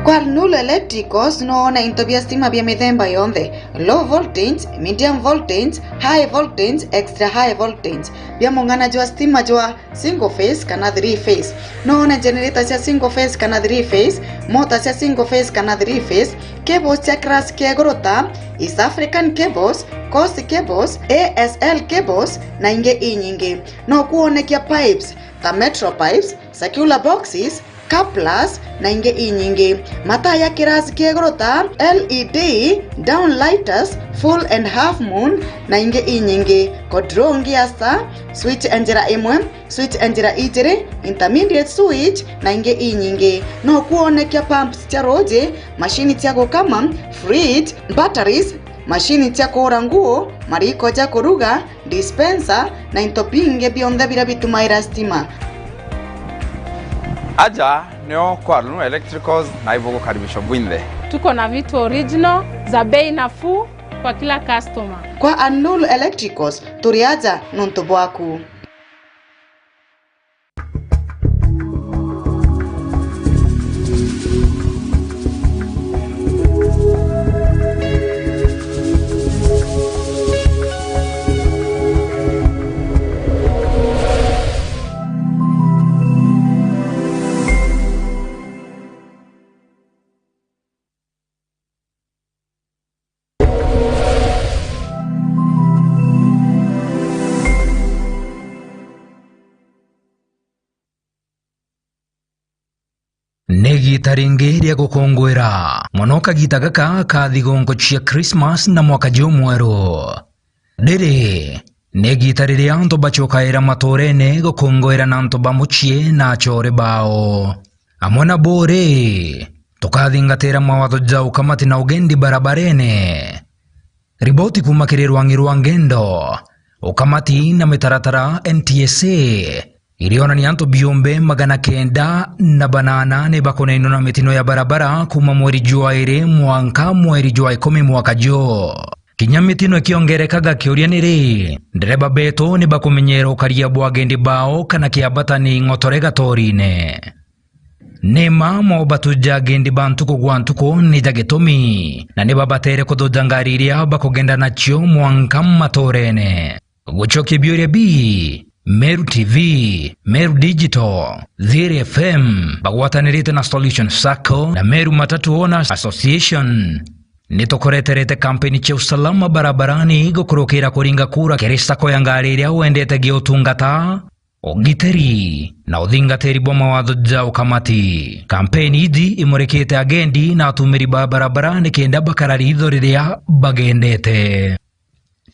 Kwa Arnul Electricals no wone into bia stima bia mithemba yonthe, low voltage, medium voltage, high voltage, extra high voltage, bia mung'ana jwa stima jwa single phase kana three phase. No wone generator cia single phase kana three phase, mota cia single phase kana three phase, cables cia class kia iguru ta East African cables, Coast cables, A S L cables na ingi inyingi. No kuonekia pipes ta metro pipes, circular boxes, couplers na ingi inyingi. Mataa ya class kia iguru ta L E D, downlighters, full and half moon na ingi inyingi. Control ngia star, switch ya njira imwe, switch ya njira ijiri, intermediate switch na ingi inyingi. No kuonekia pumps cia ruuji, mashini cia gukama, fridge, batteries, mashini cia kuura nguo, mariko ja kuruga, dispenser na into bingi bionthe biria bitumaira stima. Aja nio kwa Arnul Electricals na ibugukaribishwa bwinthe. Tuko na vitu original za bei nafuu kwa kila customer. Kwa Arnul Electricals, turi aja nuntu bwaku. Ita ringi ria gukungwira mono kagita gaka ka thigunku cia Christmas na mwaka jumweru. Riri ni igita riria antu bacokaira maturene gukungwira na antu ba mucii na achore bao. Amwe na buri, tukathingatira mawatho ja ukamati na ugendi barabarene. Riboti kuuma kiri rwangi rwa ngendo, ukamati na mitaratara N T S A irionania antu biumbe magana kenda na banana ni bakunainwa na mitino ya barabara kuuma mweri jwa iri mwanka mweri jwa ikumi mwaka juu. Kinya mitino ikiongerekaga, kiuria ni ri, ndereba betu ni bakumenyera ukaria bwa agendi bao kana kiambata ni ng'otore gatorine? Ni mma mobatu ja agendi ba ntuku gwa ntuku ni ja gitumi, na ni babatere kuthuja ngari iria bakugenda nacio mwanka maturene. Gucokia biuria bi, Meru T V, Meru Digital, Thiri F M bagwatanirite na Solution Sacco na Meru Matatu Owners Association ni tukureterete kampeni cia usalama barabarani gukurukira kuringa kura kiri sacco ya ngari iria wendete gia utungata, ugitiri na uthingatiri bwa mawatho ja ukamati. Kampeni iji imurikite agendi na atumiri ba barabara nikenda bakara ritho riria bagendete.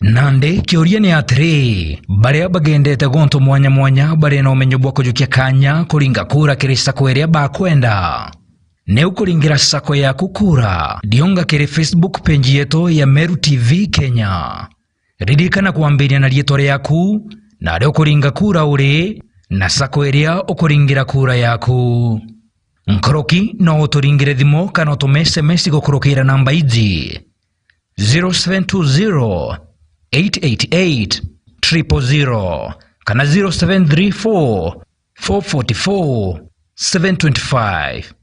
Nandi kiuria ni atiri, baria bagendete guntu mwanya mwanya bari na umenyo bwa kujukia kanya kuringa kura kiri sacco iria bakwenda? Ni ukuringira sacco yaku kura? Riunga kiri Facebook page yetu ya Meru T V Kenya. Ririkana kwambiria na riitwa riaku, na aria ukuringa kura uri, na sacco iria ukuringira kura yaku. Nkoroki no uturingire thimu kana utume S M S gukurukira namba iji: zero seven two zero, eight eight eight, triple zero kana zero seven three four, four forty four, seven twenty five.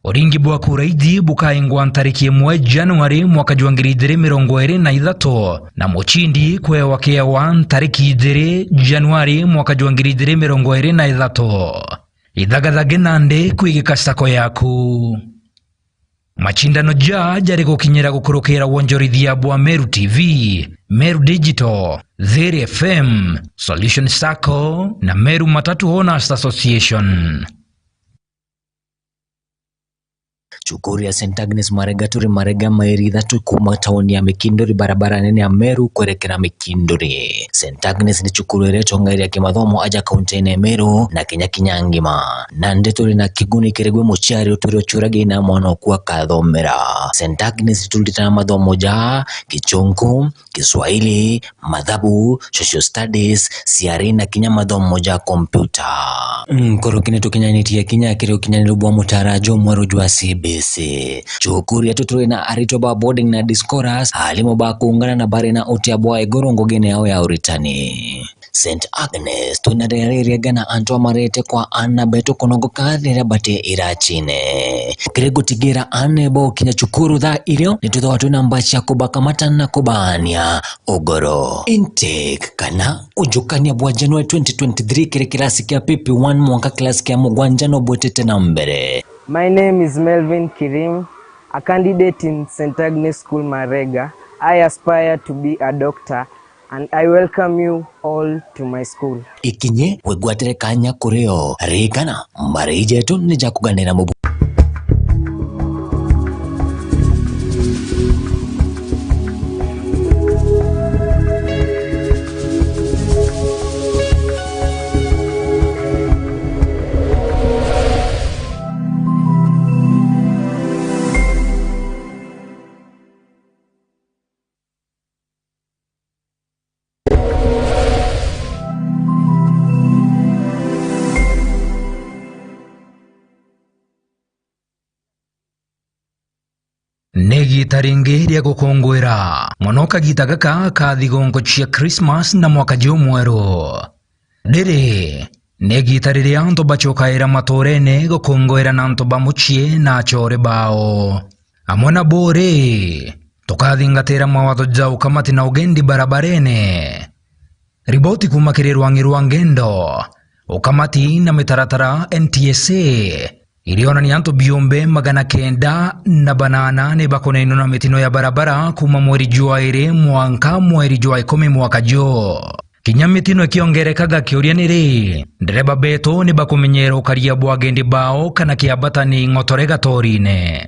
Uringi bwa kura iji bukaingwa ntariki imwe Januari mwaka jwa ngiri ijiri mirongo iri na ithatu, na mucindi kwewa kiewa ntariki ijiri Januari mwaka jwa ngiri ijiri mirongo iri na ithatu. Ithagathage nandi kwigika sacco yaku. Macindano ja jari gukinyira gukurukira wonjorithia bwa Meru T V, Meru Digital, Thiri F M, Solution Sacco na Meru Matatu Owners Association. Cukuru ya Saint Agnes Marega turi Marega, mairi ithatu kuuma tauni ya Mikinduri, barabara nene ya Meru kwerekera Mikinduri. Saint Agnes ni cukuru iria itongagiria kimathomo aja kaunti-ini ya Meru na Kenya kinya ngima. Nandi turi na kiguni kiri gwi muciari utwire uciuragia ina mwana oku akathomera. Saint Agnes turitana mathomo ja Gichunku, Kiswahili, mathabu, social studies, ciari na kinya mathomo ja kompyuta. Nkoroki ni tukinyanitie kinya kiri ukinyaniru bwa mutara jumweru jwa C B C. Cukuru yetu turi na aritwa ba boarding na day scholars, alimu ba kuungana na bari na utia bwa iguru ngugine yao ya uritani. Saint Agnes, twina riria riega na antu amarete kwa aana betu kunogoka riria bati iracine. Kiri gutigira aana bokinya cukuru thaa irio, nitwithagwa twina mbaa cia kubakamata na kubaania ugoro. Intake kana ujukania bwa January twenty twenty-three kiri kirasi kia P P one mwanka kirasi kia mugwanja no bwitite na mbere. My name is Melvin Kirim, a candidate in Saint Agnes School Marega. I aspire to be a doctor and I welcome you all to my school. Ikinye wigwatire kanya kuri o. Ririkana, mbara iji jetu ni ja kuganira mubu. Ni igita ringi ria gukungwira mono kagita gaka ka thigunku cia Christmas na mwaka jumweru. Riri ni igita riria antu bacokaira maturene gukungwira na antu ba mucii na achore bao. Amwe na buri, tukathingatira mawatho ja ukamati na ugendi barabarene. Riboti kuuma kiri rwangi rwa ngendo, ukamati na mitaratara N T S A irionania antu biumbe magana kenda na banana ni bakunainwa na mitino ya barabara kuuma mweri jwa iri mwanka mweri jwa ikumi mwaka juu. Kinya mitino ikiongerekaga, kiuria ni ri, ndereba betu ni bakumenyera ukaria bwa agendi bao kana kiambata ni ng'otore gatorine?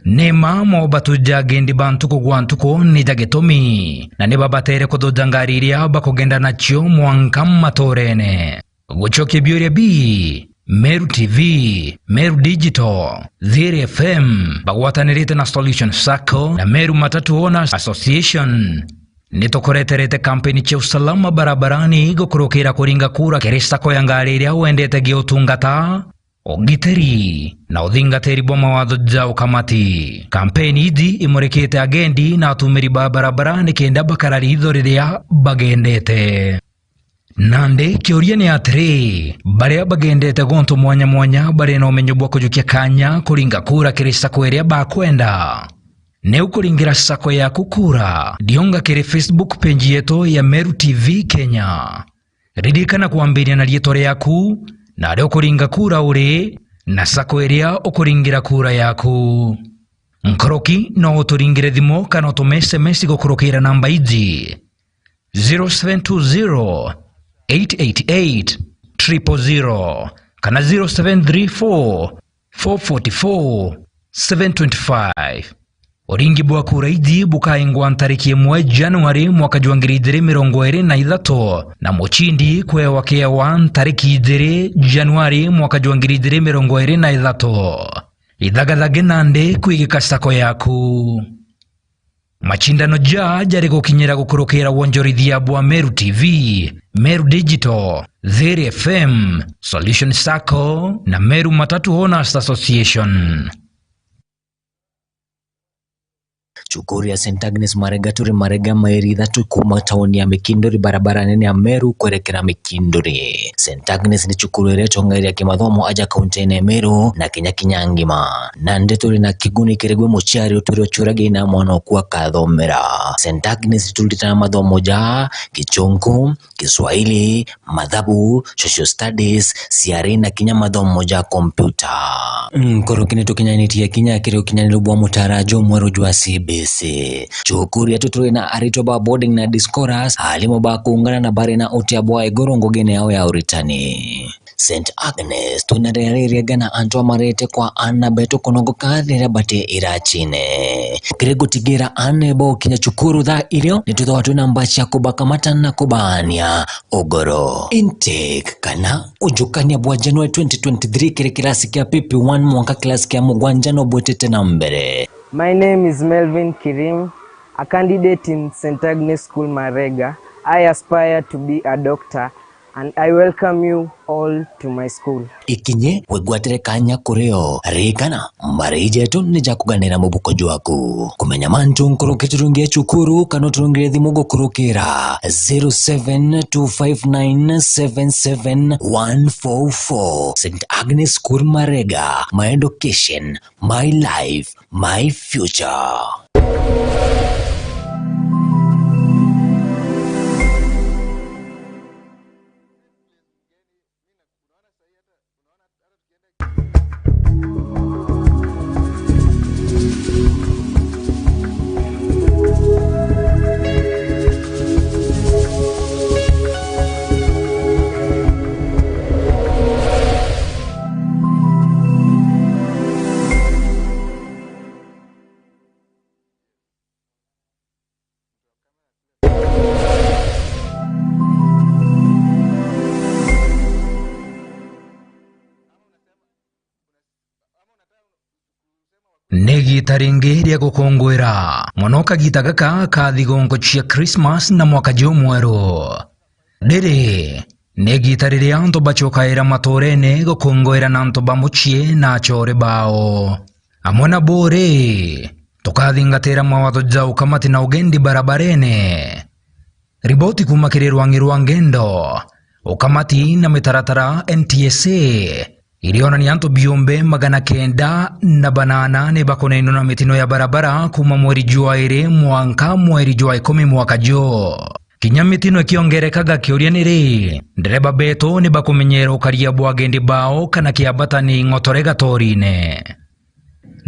Ni ma mobatu ja agendi ba ntuku gwa ntuku ni ja gitumi, na ni babatere kuthuja ngari iria bakugenda nacio mwanka maturene. Gucokia biuria bi, Meru T V, Meru Digital, Thiri F M, bagwatanirite na Solution Sacco na Meru Matatu Owners Association, ni tukureterete kampeni cia usalama barabarani gukurukira kuringa kura kiri sacco ya ngari iria wendete gia utungata, ugitiri na uthingatiri bwa mawatho ja ukamati. Kampeni iji imurikite agendi na atumiri ba barabara nikenda bakara ritho riria bagendete. Nandi kiuria ni atiri, baria bagendete guntu mwanya mwanya bari na umenyo bwa kujukia kanya kuringa kura kiri sacco iria bakwenda? Ni ukuringira sacco yaku kura, ndionga kiri Facebook page yetu ya Meru T V Kenya. Ririkana kwambiria na riitwa riaku, na aria ukuringa kura uri, na sacco iria ukuringira kura yaku. Nkoroki no uturingire thimu kana utume S M S gukurukira namba iji, zero seven two zero, eight eight eight, triple zero kana zero seven three four, four forty four, seven twenty five. Uringi bwa kura iji bukaingwa ntariki imwe Januari mwaka jwa ngiri ijiri mirongo iri na ithatu, na mucindi kwewa kiewa ntariki ijiri Januari mwaka jwa ngiri ijiri mirongo iri na ithatu. Ithagathage nandi kwigika sacco yaku. Macindano ja jari gukinyira gukurukira wonjorithia bwa Meru T V, Meru Digital, Thiri F M, Solution Sacco na Meru Matatu Owners Association. Cukuru ya Saint Agnes Marega turi Marega, mairi ithatu kuma tauni ya Mikinduri, barabara nene ya Meru kwerekera Mikinduri. Saint Agnes ni cukuru iria itongagiria kimathomo aja kaunti-ini ya Meru na kinya kinya ngima. Nandi turi na kiguni kiri gwe muciari utwire uciuragia ina mwana oku akathomera. Saint Agnes turutaga mathomo ja Gichunku, Kiswahili, mathabu, social studies, ciari na kinya mathomo ja kompyuta. Nkoroki ni tukinyanitie kinya kiri ukinyaniru bwa mutaara jumweru jwa C B C. Cukuru yetu turi na aritwa ba boarding na day scholars, alimu ba kuungana na bari na utia bwa iguru ngugine yao ya uritani. Saint Agnes, twina riria ririega na antu amarete kwa aana betu kunogoka riria bati iracine. Kiri gutigira aana bokinya cukuru thaa irio, ni twithagwa twina mbaa cia kubakamata na kubaania ugoro. Intake kana ujukania bwa January twenty twenty-three kiri kirasi kia P P one mwanka kirasi kia mugwanja no bwitite na mbere. My name is Melvin Kirim, a candidate in Saint Agnes School Marega. I aspire to be a doctor and I welcome you all to my school. Ikinye wigwatire kanya kurio. Ririkana, mbari jetu ni ja kuganira mubuko jwaku. Kumenya mantu nkuruki turungie cukuru kana uturungire thimu gukurukira zero seven two five nine seven seven one four four. Saint Agnes School Marega, my education, my life, my future. Ni igiita ringi ria gukunguira mono kagiita gaka ka thigunku cia Christmas na mwaka jumweru. Riri ni igiita riria antu bacokaira matuurene gukunguira na antu ba mucii na acoore bao. Amwe na buri, tukathingatira mawatho ja ukamati na ugendi barabarene. Riboti kuuma kiri rwangi rwa ngendo, ukamati na mitaratara N T S A irionania antu biumbe magana kenda na banana ni bakunainwa na mitino ya barabara kuuma mweri jwa iri mwanka mweri jwa ikumi mwaka juu. Kinya mitino ikiongerekaga, kiuria ni ri, ndereba betu ni bakumenyera ukaria bwa agendi bao kana kiambata ni ng'otore gatorine?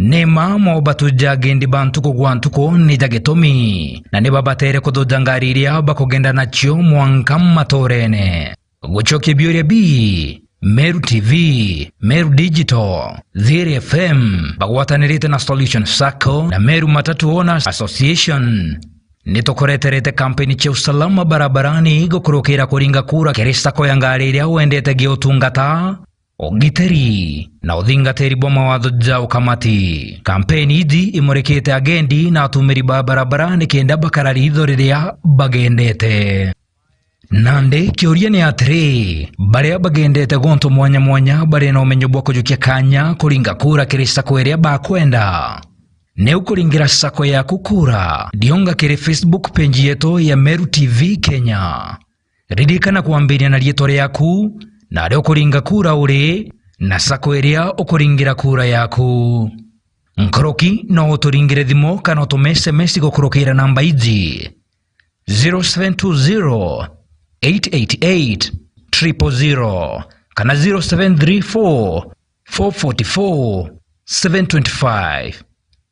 Ni mma mobatu ja agendi ba ntuku gwa ntuku ni ja gitumi, na ni babatere kuthuja ngari iria bakugenda nacio mwanka matuurene. Gucokia biuria bi, Meru T V, Meru Digital, Thiri F M, bagwatanirite na Solution Sacco na Meru Matatu Owners Association, ni tukureterete kampeni cia usalama barabarani gukurukira kuringa kura kiri sacco ya ngari iria wendete gia utungata, ugitiri na uthingatiri bwa mawatho ja ukamati. Kampeni iji imurikite agendi na atumiri ba barabara nikenda bakara riitho riria bagendete. Nandi kiuria ni atiri, baria bagendete guntu mwanya mwanya bari na umenyo bwa kujukia kanya kuringa kura kiri sacco iria bakwenda? Ni ukuringira sacco yaku kura, dionga kiri Facebook page yetu ya Meru T V Kenya. Ririkana kwambiria na riitwa riaku, na aria ukuringa kura uri, na sacco iria ukuringira kura yaku. Nkuruki no uturingire thimu kana utume S M S gukurukira namba iji: zero seven two zero, eight eight eight, triple zero kana zero seven three four, four forty four, seven twenty five.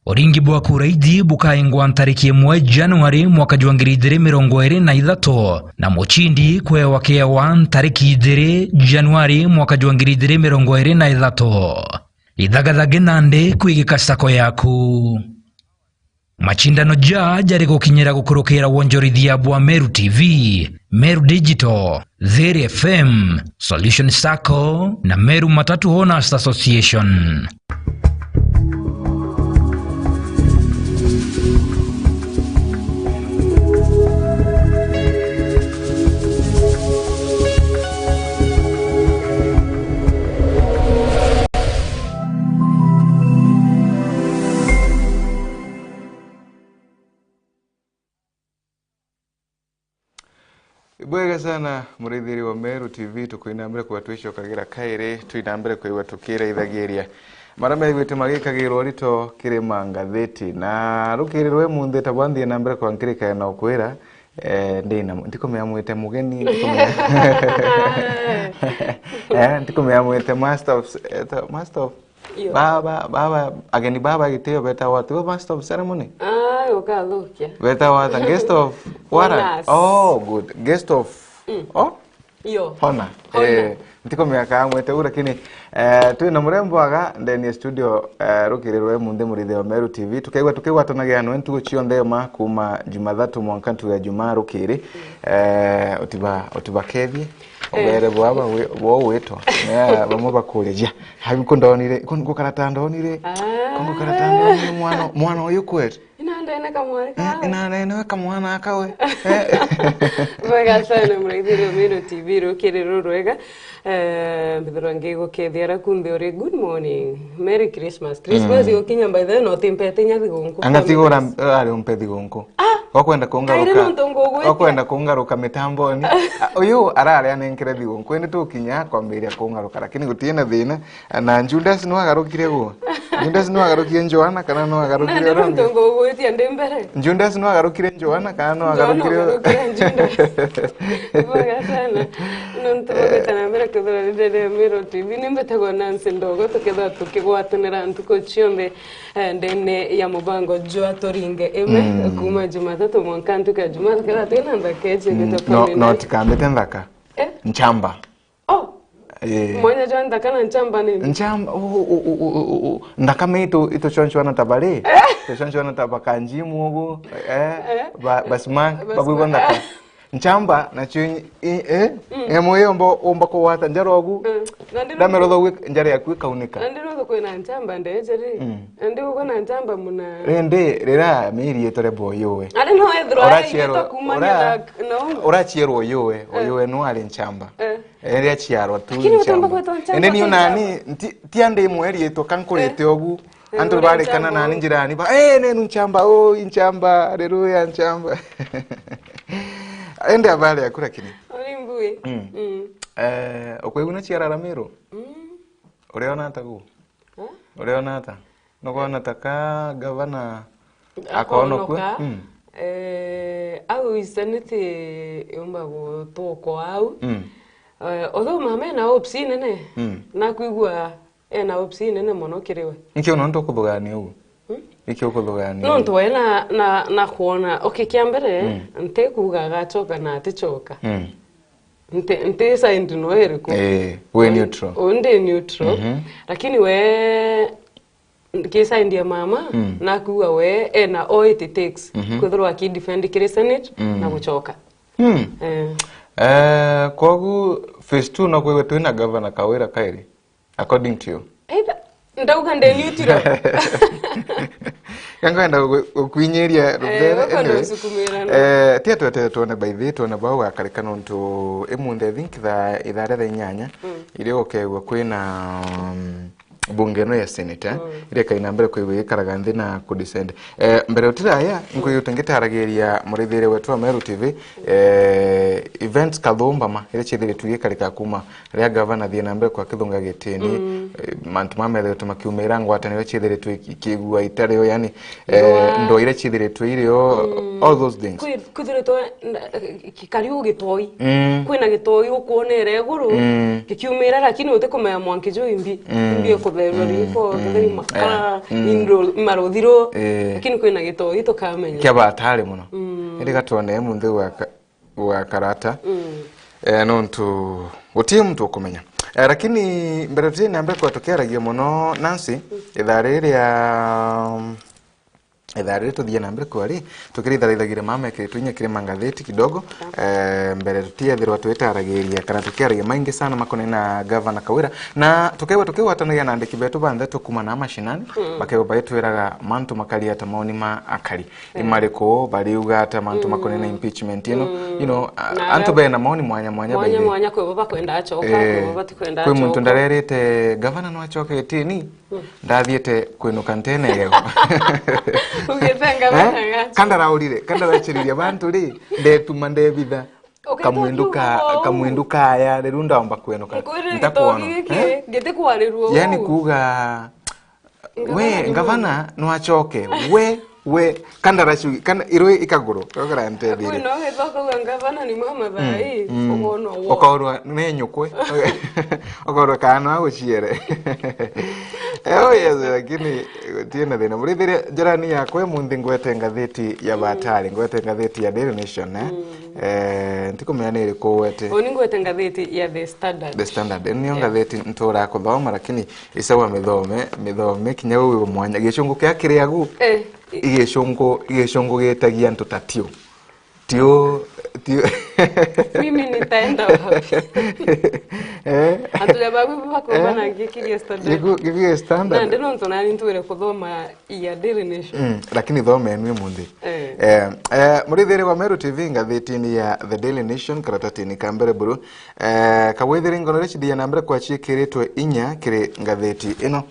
Uringi bwa kura iji bukaingwa ntariki imwe Januari mwaka jwa ngiri ijiri mirongo iri na ithatu, na mucindi kwewa kiewa ntariki ijiri Januari mwaka jwa ngiri ijiri mirongo iri na ithatu. Ithagathage nandi kwigika sacco yaku. Macindano ja jari gukinyira gukurukira wonjorithia bwa Meru T V, Meru Digital, Thiri F M, Solution Sacco na Meru Matatu Owners Association. Ibwega sana, murithiri wa Meru T V, tukwina mbere kwigua twicokagira kairi, twina mbere kwigua tukiraithagiria maria methigwite magikagirwa urito kiri mangatheti. Na rukiri rwa imunthi, ta bwa nthie na mbere kwa nkirikania na ukwira, eh, ndina, ntikumenya mwite mugeni, ntikumenya, eh, ntikumenya mwite master of, eh, ta-, master of Iyo. Baba, baba, ageni baba gitio betawa ati, we master of ceremony? Ah, ukathukia. Betawa ata? Guest of honor. Honors. Oh, good. Guest of, mm, oh? Iyo. Honor. Honor. Eh, ntikumenya ka mwete u, lakini, eh, twina murembo aga ndeni ya studio, eh, rukiri rwa imunthi murithia wa Meru T V. Tukaigua tukigwatanagia nwe ntugu cionthe ma kuma Jumathatu mwanka ntugu ya Jumaa rukiri. Eh, utiba, utibakethie. Eh. Ubere bwaba wi-, bo witwa. Eh, bamwe bakuria, ja, habi kundonire, kun-, gukara ta ndonire. Ah. Kun-, gukara ta ndonire mwana, mwana uyu kwetu. Inandene kamwari, eh, kawe. Inandene we kamwana akawe. Eh. Bwega sana, muraithirio Meru T V, rukiri rurwega. Eh, mbithirwa ngigukethia ara kunthe uri. Good morning. Merry Christmas. Christmas, mm, igukinya, by the way, no timpete nya thigunku. Anga tigura ari umpe thigunku. Ah! Okwenda kungaruka. Kairi nontu ngugwitia. Okwenda kungaruka mitamboni. Ah, uyu arari anenkere thigunku. Indi tukinya kwambiria kungaruka, lakini gutina thina. Na Judas no agarukire gu. Judas no agarukire Joana kana no agarukire Nandi uria ungi? Nontu ngugwitia ndi mbere. Judas no agarukire Joana kana no Joana agarukire agarukire Judas. Bwega sana. Nontu bwagweta na mbere kwithirwa ri Meru T V, ni mbitagwa Nancy Ndogo, tukethirwa tukigwatanira ntuku cionthe, eh, ndene ya mubango jwa Turinge Ime, mm, kuma Jumathatu mwanka ntuku ya Jumaa, tukethirwa twina nthaka iji. Mm, igwitwa no, Pauline. No, tikambite nthaka. Eh? Nchamba. Oh. Eh. Mwanya jwa nthaka na nchamba ni? Nchamba, u, u, nthaka me itu, ituconcwana ta bari. Eh. Ituconcwana ta bakanjimu ugu, eh, eh, ba, basma, basma, babwigwa nthaka. Nchamba nacio i, i, eh, mm, emo iyo umba, umba kugwata njara ugu. Mm. Nandi no ndamerotha ugu njara yaku ikaunika. Nandi no kwina nchamba ndejeri. Mm. Nandi ugu na nchamba muna. Rindi rira miri itore boyuwe. Ari no ethirwa uraciarwa, ura-, na, na ugu. Uraciarwa uyuwe, eh, uyuwe no ari nchamba. Eh. Eri aciarwa tu. Lakini nchamba. Utomba kwetwa nchamba. Ende ni unani, nti-, ti andi imwe riitwa kankurite, eh, ugu. Eh, antu uri barikana nchamba nani uyu. Njirani ba, eh, nenu nchamba, oh, nchamba, haleluya, nchamba. Ende abari aku lakini. Uri mbui. Mm. Mm. Eh, ukwigua na ciara Ramiro? Mm. Uriona ata gu? Eh? Uriona ata? Nukwona ta ka gavana akonokua? Akonoka. Mm. Eh, au isaniti yumba gutukwa au. Mm. Eh, although mama ena hopes inene, mm, nakwigua ena hopes inene mono kiri we. Nki untu ukuthugania uguo? Nki ukuthugania uguo? Nontu we na, na, na kwona, okay, kia mbere, mm, ntikuuga agacoka na aticoka. Mm. Nti, nti side no iriku? Eh, we neutral. U ndi neutral. Mhm. Lakini we, ki side ya mama, mm, nakuuga we ena all it takes, mhm, kwithirwa aki defend kiri Senate, mm, na gucoka. Mm. Eh. Eh, kwogu phase two no kwigwe twina Governor Kawira kairi, according to you? Either, ndauga ndi neutral. Yango enda gukwinyiria rubere, anyway. Eh, tia twete tuone by the way, tuone bau gakarika nontu imunthi, I think, thaa, ithaa ria thaa inyanya, mm, iria gukegwa kwina, um, bunge ino ya Senate, mm, iria ikaina mbere kwigwa igikaraga nthi na kudescend. Eh, mbere utiraya, nkwigite ngitaragiria murithire wetu wa Meru T V, eh, events kathumbama iria ciithiritwe igikarika kuma ria gavana athii na mbere kwa kithunga gitini, mm, eh, mantu mamethiritwe makiumira, ngwataniro ciithiritwe iki-, ikigua itari o, yani, eh, ndwaa iria ciithiritwe iri o, mm, all those things. Kwi-, kwithiritwe kikari ugitoi. Mm. Kwina gitoi ukwonera iguru, mm, gikiumira, lakini utikumenya mwanki juu imbi, mm, imbi ikutherua, mm, riko, mm, theri makara, yeah, mm, indro, maruthiro, eh, lakini kwina gitoi tukamenya. Kia batari muno. Mm. Indi gatwone munthi gwaka gwa karata. Mm. Eh, nontu guti muntu ukumenya. Eh, lakini mbere tuti na mbere kwa tukiaragia muno Nancy, mm, ithaa riria, ithaa riri tuthie na mbere kwa ri, tukiritharaithagire mama ekiritwe inya kiri mangatheti kidogo. Eh, mbere tutiethirwa twitaragiria kana tukiaragia maingi sana makonai na Gavana Kawira. Na tukegwa tukigwatanagia na andiki betu banthe tukuma na mashinani, mm, bakegwa baitwiraga mantu makari ata maoni ma akari. Eh. Ni mariku bariuga ata mantu, mm, makonene impeachment ino? Mm. You know, a-, na antu aria bena maoni mwanya mwanya, mwanya by the way. Mwanya, kwi bo bakwenda acoka, eh, kwi bo batikwenda acoka. Kwi muntu ndarerite gavana no acoke gitini? Mm. Ndathiite kwinuka ntene yego. Ugite ngavana, eh? Gacho. Kandaraurire, kandarachiriria bantu ri, ndetuma ndebitha. Kamwindu ka, kamwindu kaya, riu ndaomba kwenuka. Ntakwona. Nkwire gitogi giki, eh? Giti kwarirua. Yani uu. Kuuga, ngavana we, ngavana no acoke. We, we, kandarachu, kana irwe ikaguru, gokara ntethire. Kwina ugithoka uga ngavana ni mama thaa ii, mm, ukoona wo. Ukaurwa ni nyukwe. Ukaurwa kana no aguciere. Eh, oh yes, lakini gutina thina. Murithire jirani yakwa, munthi ngwete ngathiti ya batari, ngwete ngathiti ya Daily Nation, eh? Mm. Eh, ntikumenya ni iriku wete. Uni ngwete ngathiti ya The Standard. The Standard. Nio, yeah, ngathiti ntura kuthoma, lakini isawa mithome, mithome, kinya wi mwanya. Gicungu kia kiriagu, eh, i-, igicungu, igicungu gitagia antu ta tiu. Tiu, tiu. Mimi nitaenda wapi? Eh? Antu ja babu bakumbana, eh, ngikiria Standard. Giku-, gikiria Standard. Nandi nontu nani ntwire kuthoma ya Daily Nation. Mm, lakini thoma enu imunthi. Eh. Eh, eh, murithiri wa Meru T V, ngathitini ya The Daily Nation, karatatini ka mbere buru. Eh, kawithiri ngono iria cithia na mbere kwa ciikiritwe inya kiri ngathiti ino.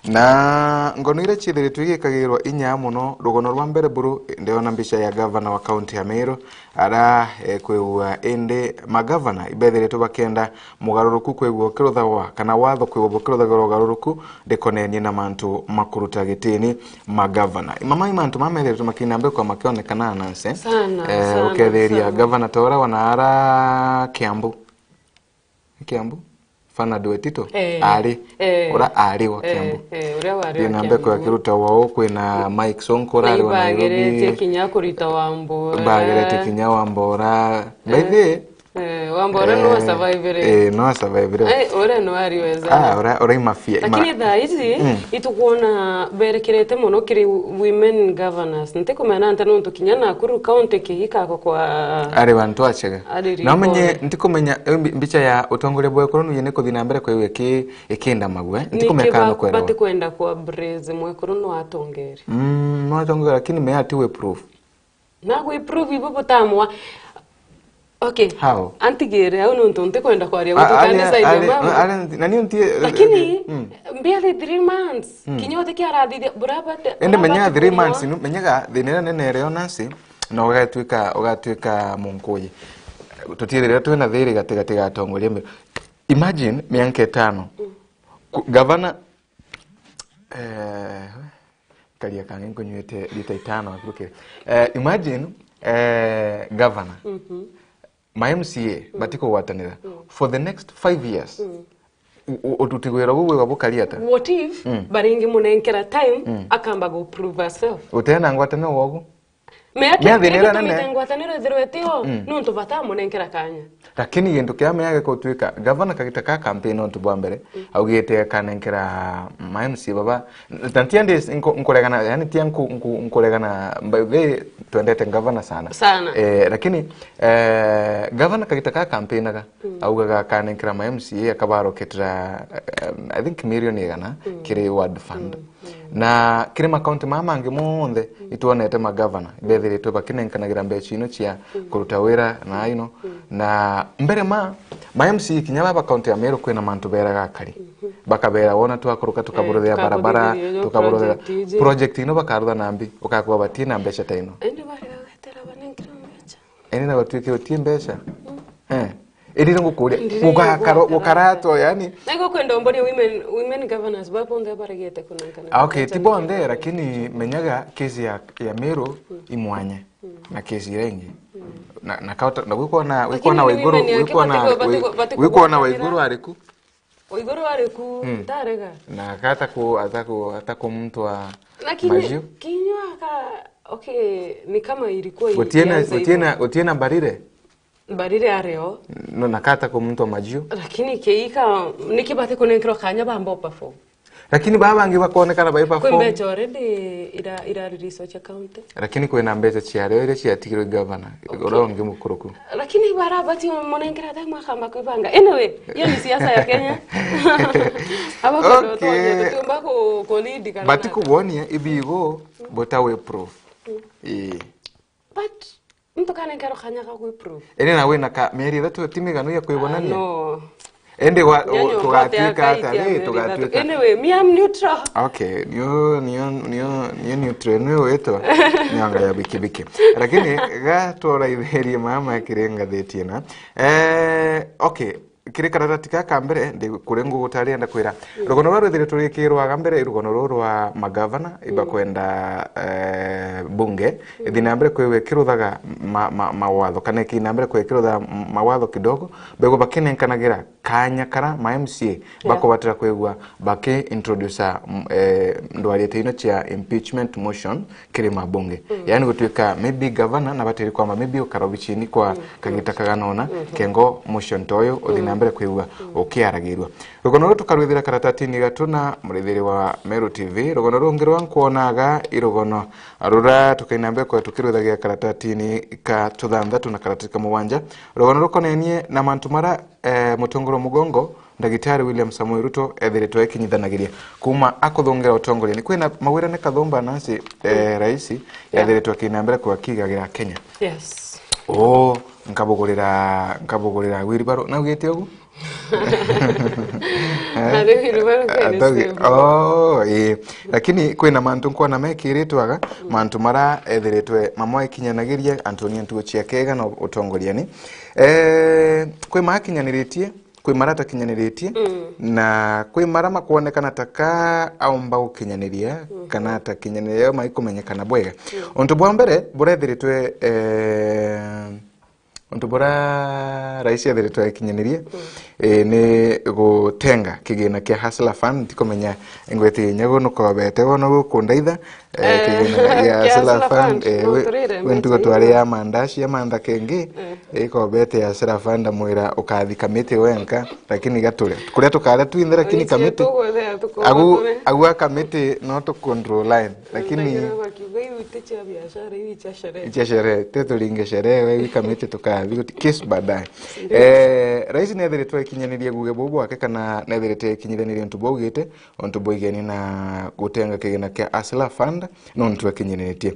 Na ngono iria ciithiritwe igikagirwa inya muno, rugono rwa mbere buru, ndiona mbica ya gavana wa kaunti ya Meru, ara, eh, kwigua indi magavana ibethiritwe bakienda mugaruruku kwigua ukiruthagwa, kana watho kwigua bukiruthagirwa ugaruruku, ndikonenie na mantu ma kuruta gitini magavana. Mama, i mantu mamethiritwe makina mbere kwa makionekana, Nancy. Sana, eh, sana, ukethiria sana. Gavana ta uria wana ara Kiambu. Kiambu? Fernand Wetito? Eh. Ari. Eh. Ura ari wa, eh, Kiambu. Eh, uria wari wa Kiambu. Thiina mbere kwa kiruta wao, kwina Mike Sonko, urari wa Nairobi. Bageretie kinya kurita Wambora. Bageretie kinya Wambora. By the way, eh, Wambora no survive. Eh, no survive. Eh, ura no ari weza. Ah, ura, ura imafia. Lakini thaa ici, mm, itukwona berekerete muno kiri women governors. Ntikumena nta nontu kinya Nakuru County kigikagwa kwa ari bantu achega. Ari. Na umenye, ntikumenya, eh, mbi-, mbicha ya utongoria bwa ekuru nuye ni kuthi na mbere kwa iwe ki-, ikindamagwe. Ntikumenya kana no kwenda. Batikwenda kwa Braze, mwekuru no atongeri. Mm, no atongeri, lakini me ati we proof. Na gwi prove ibo butamwa. Okay. How? Antigire au nontu ntikwenda kwaria gutukana side ya mama. Na niu nti-, lakini, mm, mbiari three months. Mm. Kinya utikiarathithia burabate. Ende menya three months, nu-, menyaga thina iria nene iria Nancy, na ugatwika, ugatwika munkuyi. Tutierire twina thiri gati gati ga atongoria. Imagine mianka itano. Mm. Ku-, gavana Eh, karia kangi nkunywete lita itano akurukire. Eh, imagine, eh, governor, mhm, ma M C A, mm, batikugwatanira, mm, for the next five years. Mm. u-, u-, uruti wira buu bwigwa bukari ata? What if Mm. baringi munenkera time Mm. akamba go prove herself? Utena ngwataniro wogu? Mea ki-, Mea thina kiri iria gitumite nene. Ngwataniro ithirwe itio, Mm. nontu batamunenkera kanya. Lakini gintu kia mea gikutwika, gavana kagita ka campaign nontu bwa mbere, Mm. augite akanenkera ma M C A baba. Na ntia ndi nko-, nkuregana, yani tia nku-, nku-, nkuregana, by the way, twendete gavana sana. Sana. Eh, lakini, eh, gavana kagita ka campaignaga, Mm. augaga akanenkera ma M C A, akabaroketera, eh, I think, milioni igana Mm. kiri ward fund. Mm. Mm. Na kiri makaunti maya mangi monthe, Mm. itwonete magavana, Mm. bethiritwe bakinenkanagira mbeca ino cia Mm. kuruta wira na ino. Mm. Na mbere ma, ma M C A kinya baba kaunti ya Meru kwina mantu beraga akari. Mm-hmm. Bakabera wona twakuruka, Eh, tukaburuthia barabara, tukaburuthia tukaburuthia project iji. Project ino bakarutha na mbi, ukakuwa batina mbeca ta ino. Indi barega gwetera banenkera mbeca. Indi na batwike utie mbeca. Mm. Eh. Indi ngukuria, Ndiri gukakaro-, gukara- gukarato, yani. Na iko kwenda umboria women, women governors ba bonthe baregete kunenkana Ah, okay, mbeca ti bonthe, niki? Lakini menyaga kesi ya, ya Meru Mm. imwanya Mm. na kesi iria ingi. Mm. Na, na kauta, na gwikona, Lakini gwikona ni Waiguru, women yake gwikona, batiko-, batiko-, wi-, batiko-, gwikona gwatanira. Waiguru ariku? Waiguru ariku, Mm. ntarega. Na kata ku, ata ku, ata ku mtu wa Lakini Majiu? Kinywa ka, okay, ni kama ilikuwa Gutiena, ilianza hivyo. Gutiena, gutiena Mbarire? Mbarire ario. No, na kata ku mtu wa Majiu? Lakini keika, niki bati kunenkerwa kanya bamba perform? Lakini baba bangi bakonekana bai Kwi perform. Mbeca already ira, ira release cha county. Lakini kwina mbeca ciario iria ciatigirwe gavana, Okay. uria ungi mukuruku. Lakini barabati munengera time akamba kwibanga. Anyway, hiyo ni siasa ya Kenya. Aba kwenda Okay. utonye, tutiumba ku, ku lead kana But nata. Kubonia ibigo, but awe proof. Mm. Ii. But muntu kanenkerwa kanya ga kwi proof. Ene na wina ka mieri ithatu ti miganu ya kwibonania? Ah, no. Ende wa, Nyanyo o, tugatuika mbote ata ri, akaitia tugatuika. Anyway, me, I'm neutral. Okay, niyo, niyo, niyo, niyo neutral, niyo wetwa nyanga ya bikibiki. Lakini ga turaithirie mama kiri ngatheti ina. Eh, okay, kiri kararati ka ka mbere, ndi kuri ngugutaria ndakwira. Mm. Rugono rwa rwithiritwe rwikirwaga mbere, rugono ruru rwa magavana, Mm. ibakwenda, eh, bunge, Mm. ithi na mbere kwiwe kiruthaga ma, ma, mawatho, kana iki na mbere kwiwe kiruthaga mawatho kidogo, bego bakinenkanagira kanya kara ma M C A Yeah. bakubatira kwigua baki introduce, mm, eh, ndwariete ino cia impeachment motion kiri mabunge. Mm. Yani gutuika maybe governor na batiri kwamba maybe ukara obicini kwa Mm. kagita Mm. kaganona, Mm-hmm. kengo motion toyo uthi Mm. na mbere kwigua Mm. ukiaragirwa. Rugono ruru tukarwithira karatatini gatu na murithiri wa Meru T V. Rugono rungi rwa nkwonaga i rugono rura tukaina mbere kwa tukirwithagia karatatini ka tuthanthatu na karatati ka mugwanja. Rugono rukonenie na mantu mara eh, mutongoria wa mugongo, Ndagitari William Samoei Ruto ethiritwe akinyithanagiria kuuma akuthungira utongoria. Ni kwina mawira ni kathumba nansi, eh, Mm. rais, Yeah. ethiritwe akina mbere kwa kigagira Kenya. Yes. Oh, nkabugurira, nkabugurira wheelbarrow. Naugite ugu? Na the wheelbarrow kene Ataugi-, simple. Oh, eh. Lakini kwina mantu nkona mekiritwaga, mantu mara ethiritwe mamwe ikinyanagiria antu ni ntugo cia kega na utongoriani. Eh, kwi makinyaniritie, kwi maratakinyaniritie, Mm. na kwi mara makwonekana ta ka aumba gukinyaniria, Mhm. kana atakinyaniria, yo maikumenyekana bwega. Mm. Untu bwa mbere burethiritwe, eh, untu bura rais ethiritwe akinyanirie, Mm. eh, ni gutenga kigina kia Hustler Fund, ndikumenya ingweti nyagu nukobete wono gukundaitha, Eh, Eh, kigina gia kia Hustler Hustler Fund, Fund, eh, no we, turire we ntugo mbeca twari icio. Ya mandaci, ya mantha kengi, Eh. eh, ikobete ya Hustler Fund, amwira ukathi kamiti wenka, lakini gature. Kuria tukaria twinthe, lakini Oici kamiti, tugwethea tukoba agu, tune. Agu a kamiti no tu control line, lakini Ndagira bakiuga, "Iu ti cia biashara, iu cia sherehe." Cia sherehe, ti turinge sherehe, we wi kamiti tukathi guti-, case baadaye. Ndio. Eh, rais nethiritwe ikinyanirie guge buu bwake kana nethiritwe ikinyithanirie untu bwaugite, untu bwigeni na gutenga kigina kia Hustler Fund, nontu akinyanitie.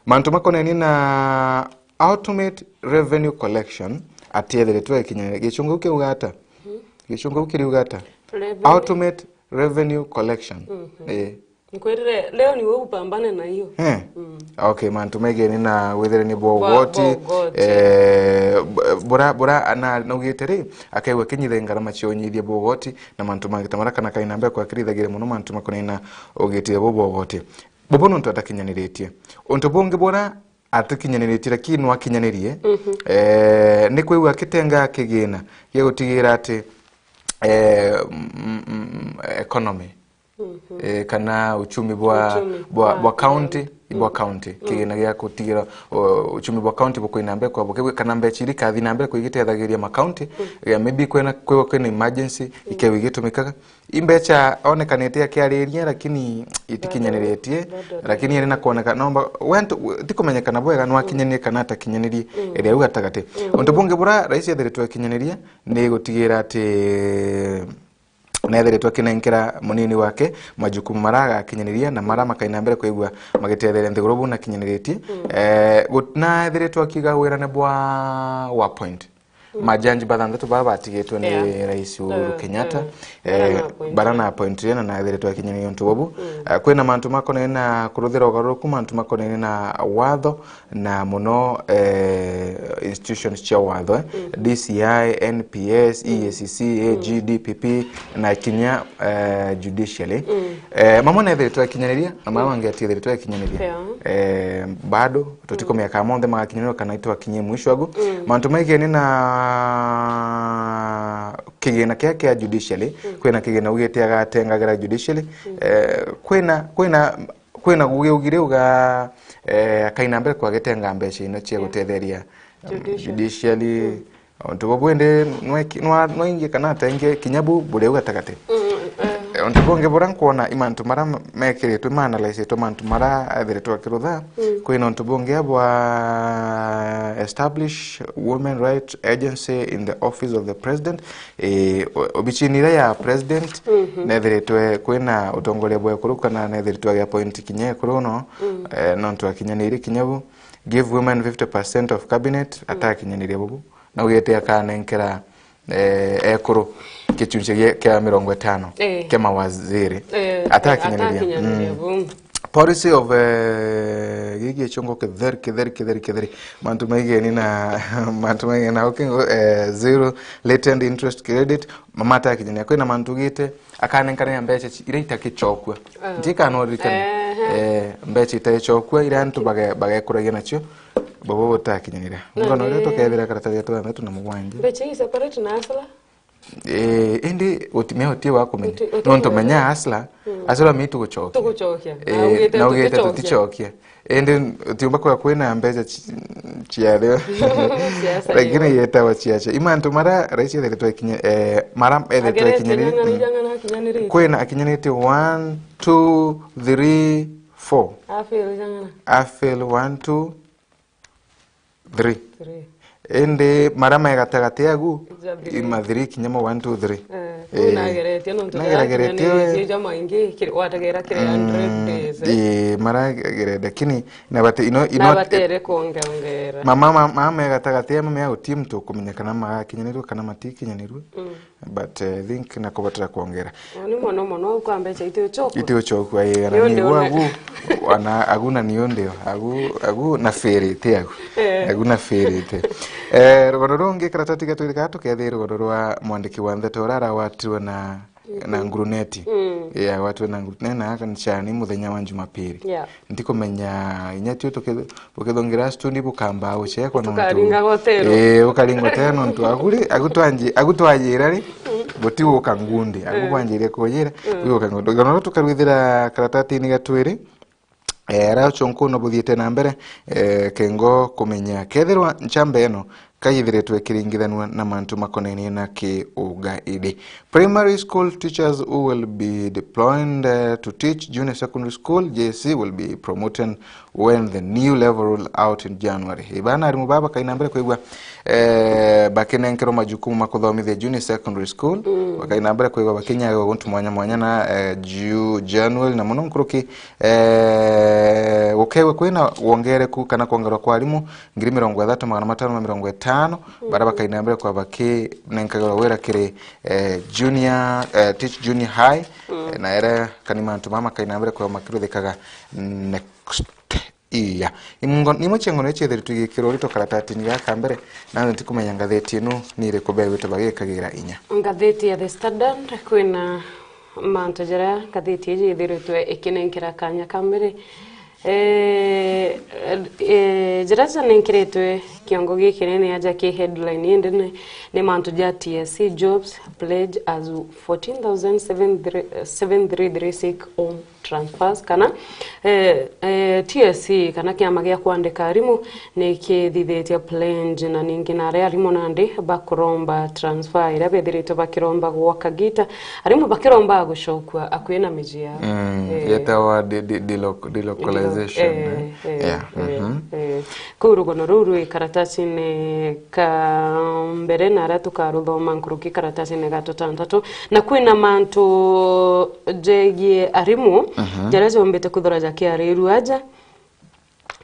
Mantu makonenie na ultimate revenue collection, atiethiritwe ikinyanirie. Gichungu kiuga ata? Mhm. Gichungu kiriuga ata? Revenue. Ultimate revenue collection. Mhm. Eh. Nkwirire, leo ni wewe upambane na hiyo. Eh. Mm. Okay, mantu megeni na withire ni bwa Bwa, ugoti, bwa ugoti. Eh, b-, bura, bura, na, naugite ri, akaigua kinyithe ngarama cia unyithia bwa ugoti, na mantu mangi ta mara kana kaina mbere kwa kirithagira muno mantu makonena ugitire bu bwa ugoti. Bubu nontu atakinyaniritie. Untu bungi bura atakinyaniritie, lakini no akinyanirie, Mhm. eh, ni kwigua akitenga kigina gia gutigira ati eh, mm, mm, economy, eh, kana uchumi bwa, uchumi bwa, bwa, bwa county, bwa county. Kigina gia kutigira, o, uchumi bwa county bukwina mbere kwa buke, kana mbecha iri kathi na mbere kuigiteithagiria ma county, ya maybe kwena, kwi, kwina emergency, ikewe igitumikaga. Imbecha onekanite akiariria, lakini itikinyaniritie, bado, bado lakini iri na kuoneka, nomba, went, tikumenyekana bwega nwakinyanirie kana atakinyanirie, iri au gatagati. Untu bungi bura rais ethiritwe akinyaniria ni gutigira ati neethiritwe akinenkera munini wake majukumu mara agakinyaniria na mara makaina mbere kwigua magitetheria nthiguru buu nakinyaniiritie. Eh, gu-, na ethiritwe akiuga wirane bwa, wa appoint majanji bathanthatu baa batigitwe ni Rais Uhuru Kenyatta, eh, bara na appointire na naethiritwe akinyaniria untu bubu. Eh, kwina mantu makonene na kuruthira ugaruruku, mantu makonene na watho, na muno, eh, institutions cia watho, eh, D C I, N P S, E A C C, A G, D P P, na kinya, eh, judiciary. Eh, mamwe neethiritwe akinyaniria, na mara mangi atiethiritwe akinyaniria. Eh, bado, tutikumenya kana monthe magakinyaniria kana itwakinyie mwisho agu. Mantu maigeni na kigina kia, kia judiciary, kwina kigina ugite agatengagira judiciary. Eh, kwina, kwina kwina gugiugire uga, eh, akaina mbere kwagitenga mbeca ino cia gutetheria, um, judiciary. Untu bubu indi nwaingi kana ataingi kinya bu buri au gatagati. Eh, untu bungi bura nkwona i mantu mara mekiritwe, maanalaisetwe mantu mara ethiritwe akirutha. Kwina untu bungi bwa establish women right agency in the office of the president. Eh, o-, obicini iria ya president, nethiritwe kwina utongoria bwa ekuru kana nethiritwe agiappoint kinya ekuru no, eh, nontu akinyanirie kinya bu. Give women fifty percent of cabinet, atakinyaniria bubu. Na ugite akanenkera, eh, ekuru gicunci gia, kia mirongo itano kia mawaziri. Eh, atakinyaniria. Atakinyaniria bu. Policy of, eh, gigi chongo kitheri, kitheri, kitheri, kitheri. Mantu maigeni na, mantu maigeni na ukingo, eh, zero latent interest credit, mamatakinyania. Kwina mantu ugite, akanenkanira mbeca ci-, iria itakichokua. Nti kana uririkane. Eh, mbeca itaichokua, iria antu bage-, bagekuragia nacio, bobo butakinyanira. Muthano uria tukethira karatathi ya twanthatu na mugwanja. Mbeca ii separate na asla? Eh, indi uti-, me utie wa kumenya. Uti-, uti-, nontu menya asla, asla mi tugucokia. Tugucokia. Eh, na ugite tuticokia. Indi utiumba kwega kwina mbeca ci-, ciathio. Lakini yetawa ciacha. I mantu mara rais ethiritwe akinya-, eh, mara ethiritwe akinyanirie. Kwina akinyanitie one, two, three, four. Afil one, two, three. Indi mara me gatagati agu, i ma three kinya mo one, two, three. Eh, nagerageretie nontu nagerageretie we. Jamaingi, wategera kiri hundred days, eh. Ii, maragerete, lakini na bate, ino, ino, na batere kuongeongera. Mama, mama, mama me gatagati, mama ya utie muntu ukumenya kana magakinyanirwe kana matikinyanirwe. But, eh, I think na kubatara kuongera. Ni mono mono kwa mbeca iti uchoku. Iti uchoku, ai, ana ni agu, ana agu na ni undio, agu, agu na fere ite agu. Eh. Agu na fere ite. Eh, rugano rungi karatati gatwiri kaa tukethira rugano rwa mwandiki wa ndeto uria arawatirwe na, na nguruneti. Mm. Yeah, watirwe na nguruneti na akanchani muthenya wa Jumapili. Yeah. Ndikumenya inya tio tuke-, bukithungira studio bukamba guchekwa nontu. Tukaringa gotero. Eh, ukaringa gotero nontu aguri, agu twanji-, agu twajira ri, buti guka ngundi, agu bwanjire kujira, buti guka ngundi. Rugano ruria tukarwithira karatatini gatwiri, eh, aria uchunkuno buthiite na mbere, eh, kengo kumenya kethirwa nchamba ino kaithiritwe ikiringithanua na mantu makonainie na kiugaidi. Primary school teachers who will be deployed, eh, to teach junior secondary school, J S C, will be promoted when the new level roll out in January. Ibana arimu baba bakaina mbere kwigua, eh, bakinenkerwa majukumu ma kuthomithia junior secondary school, mm, bakaina mbere kwigua bakinyagirwa guntu mwanya mwanya na, eh, Ju-, January, na muno nkuruki, eh, gukegwe kwina wongereku kana kwongerwa kwa arimu ngiri mirongo ithatu magana matano ma mirongo itano, mm, baria bakaina mbere kwa bakinenkagirwa wira kiri, eh, junior, eh, teach junior high, mm, eh, na ere kani mantu mama makaina mbere kwa makiruthikaga next year. Imungo, nimwe cia ngono iria ciethiritwe igikirwo urito karatatini gaka mbere, na ntikumenya ngatheti ino ni iriku begwite bagikagira inya. Ngatheti ya The Standard kwina mantu jaria ngatheti iji ithiritwe ikinenkera kanya ka mbere Eh, eh, njira janenkeretwe kiongo giki nene aja ki headline, indi ni, ni mantu ja T S C jobs pledge as fourteen thousand seven three three six home transfers, kana, eh, eh, T S C, kana kiama gia kwandika arimu, ni kithithitie pledge, na ningi na aria arimu nandi bakuromba transfer iria bethiritwe bakiromba gwa kagita, arimu bakiromba gucokua akui na miji yao. Mm, eh, yetawa de-, de-, deloc-, delocalization, eh, eh, eh, yeah, eh, mhm, eh. Kuu rugono ruu rwi karatasine ka mbere, na aria tukaruthoma nkuruki karatasine ga tutantatu, na kwina mantu jegie arimu, mhm, jaria jombite kwithirwa jakiarirua aja.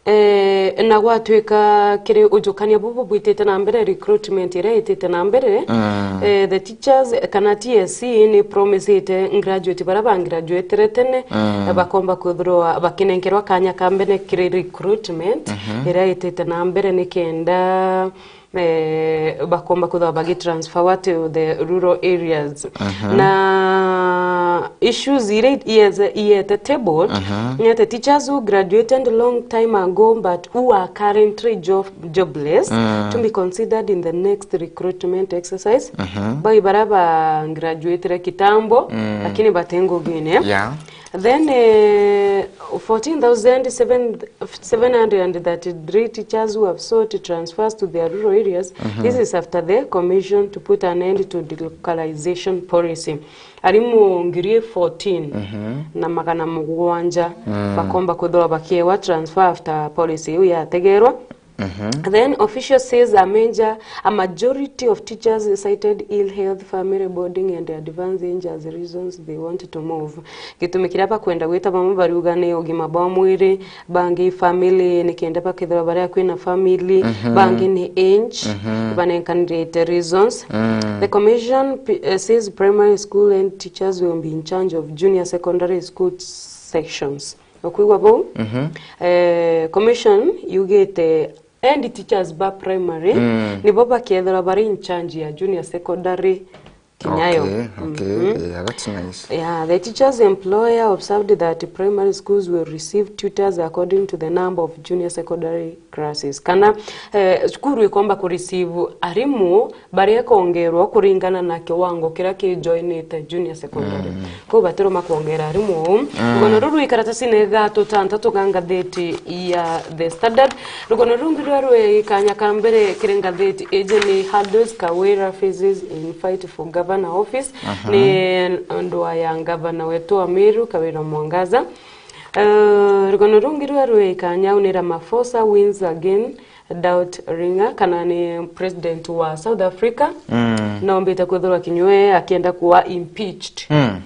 Eh, na gwatuika kiri ujukania bubu bwitite na mbere, recruitment iria itite na mbere, mm, eh, the teachers kana T S C ni promisite graduate baria ba graduatire tene, mm, bakomba kwithirwa bakinenkerwa kanya ka mbere kiri recruitment, mhm, iria itite na mbere, ni kenda eh, bakomba kwithirwa bagitransferwa to the rural areas. Mhm. Na issues iria iye-, iyete table, mhm, ni ati teachers who graduated long time ago but who are currently job-, jobless, mm, to be considered in the next recruitment exercise. Mhm. Bai baria ba graduatire kitambo, mm, lakini bati ngugine. Yeah. Then, eh, fourteen thousand seven hundred thirty-three teachers who have sought transfers to their rural areas. Mhm. This is after the commission to put an end to delocalization policy. Arimu ngiri fourteen, mhm, na magana mugwanja, mm, bakomba kwithirwa bakiewa transfer after policy iu yategerwa. Mhm. Then official says a major, a majority of teachers cited ill health, family bonding and advanced age as reasons they want to move. Gitumi kiria bakwenda gwita bamwe bariuga ni ugima bwa mwiri, bangi family ni kenda bakethirwa baria kwina family, mhm, bangi ni age, mhm, banenkanirite reasons. Mm. The commission p-, eh, says primary school and teachers will be in charge of junior secondary school sections. Ukwigua bau? Mhm. Eh, commission yugite head teachers ba primary, mm, nibo bakethirwa bari in charge ya junior secondary kinyayo. Okay, okay. Mhm. Yeah, that's nice. Yeah, the teachers employer observed that primary schools will receive tutors according to the number of junior secondary classes. Kana, eh, cukuru ikomba ku receive arimu baria ikongerwa kuringana na kiwango kiria kijoinite junior secondary. Mm. Kou batiruma kwongera arimu uu. Mm. Rugono ruru rwi karatasine ga tutantatu ga ngatheti ya The Standard. Rugono rungi ruria rwi kanya ka mbere kiri ngatheti iji ni hurdles Kawira faces in fight for governor office. Aha. Ni ndwaa ya governor wetu wa Meru, Kawira Mwangaza. Eh, rugono rungi ruria rwi kanya au ni Ramaphosa wins again doubt Ringa, kana ni president wa South Africa, mm, noombite kwithirwa kinywe akienda kuwa impeached. Mm.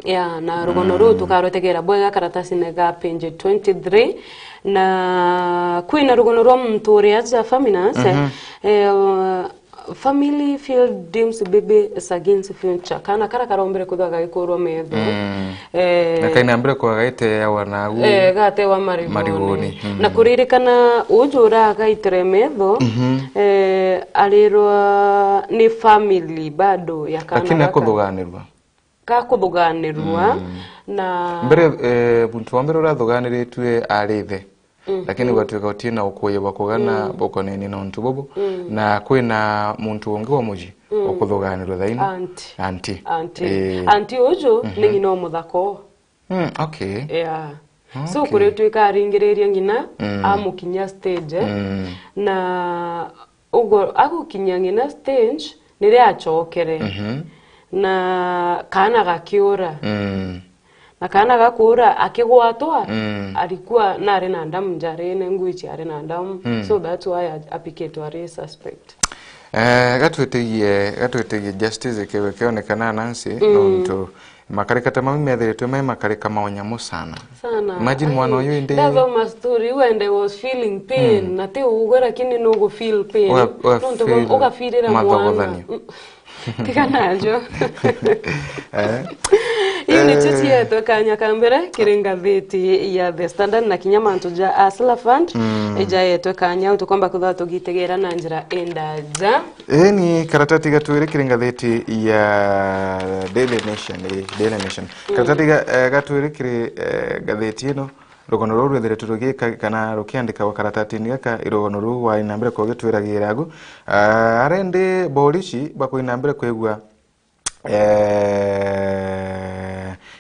Ya, na rugono ruu, mm, tukarwetegera bwega karatasine ga page twenty-three, na kwina rugono rwa muntu uria aja Faminas, mhm, eh, family field deems baby as against future. Kana kara karombere kwithirwa gagikurwa metho. Mm. Eh, na kaina mbere kwa gaiteawa nagu, eh, gatewa marigoni. Marigoni. Mm. Na kuririkana uju uragaitere metho, mhm, eh, arirwa ni family bado ya kana, lakini gaka akuthuganirwa. Gakuthuganirwa, mm, na mbere, eh, muntu wa mbere uria athuganiritue ari ithe. Mhm. Lakini gwatuika utina ukuyi bwa kugana, mm, bukonene na untu bubu, mm, na kwina muntu ungi wa muji, mm, ukuthuganirwa thaino. Auntie. Auntie. Auntie. Eh. Auntie uju, mhm, ni ng'ina o muthaka o. Mm, okay. Yeah. So, okay, kuritwika aringiriria ng'ina, mm, amukinyia stage, eh, mm, na ugo-, agukinyia ng'ina stage, niria acokere. Mhm. Na kaana gakiura. Mm. Na kaana gakuura akigwatwa, mm, alikuwa nari na ndamu njarine, ngwiji ari na ndamu. Mm. So that's why a-, apiketwe ari suspect. Eh, gatwitigie, gatwitigie justice kewe keonekana Nancy, mm, nontu makarika ta mau methiritwe mai makarika ma unyamu sana. Sana. Imagine, ai, mwana uyu indi ndathoma story iu and I was feeling pain, mm, na ti ugwe lakini nugu feel pain. Wa, wa nontu feel uga-, ugafeelira mwana. Mathogothanio. Mm. Tiga najo. Eh? Iu nicio, eh, cietwe kanya ka mbere kiri ngathiti ya The Standard na kinya mantu ja Hustler Fund, mm, ijaetwe kanya au tukomba kwithirwa tugitegera na njira indaja. Ii ni karatati gatwiri kiri ngathiti ya Daily Nation, ii, Daily Nation. Mm. Karatati ga-, eh, gatwiri kiri, eh, ngathiti ino, Rugano ruu rwithiritwe rugika-, kana rukiandikagwa karatatini gaka, i rugano ruu wari na mbere kugitwiragira agu. Ah, aria indi borici bakwina mbere kwigua, eh,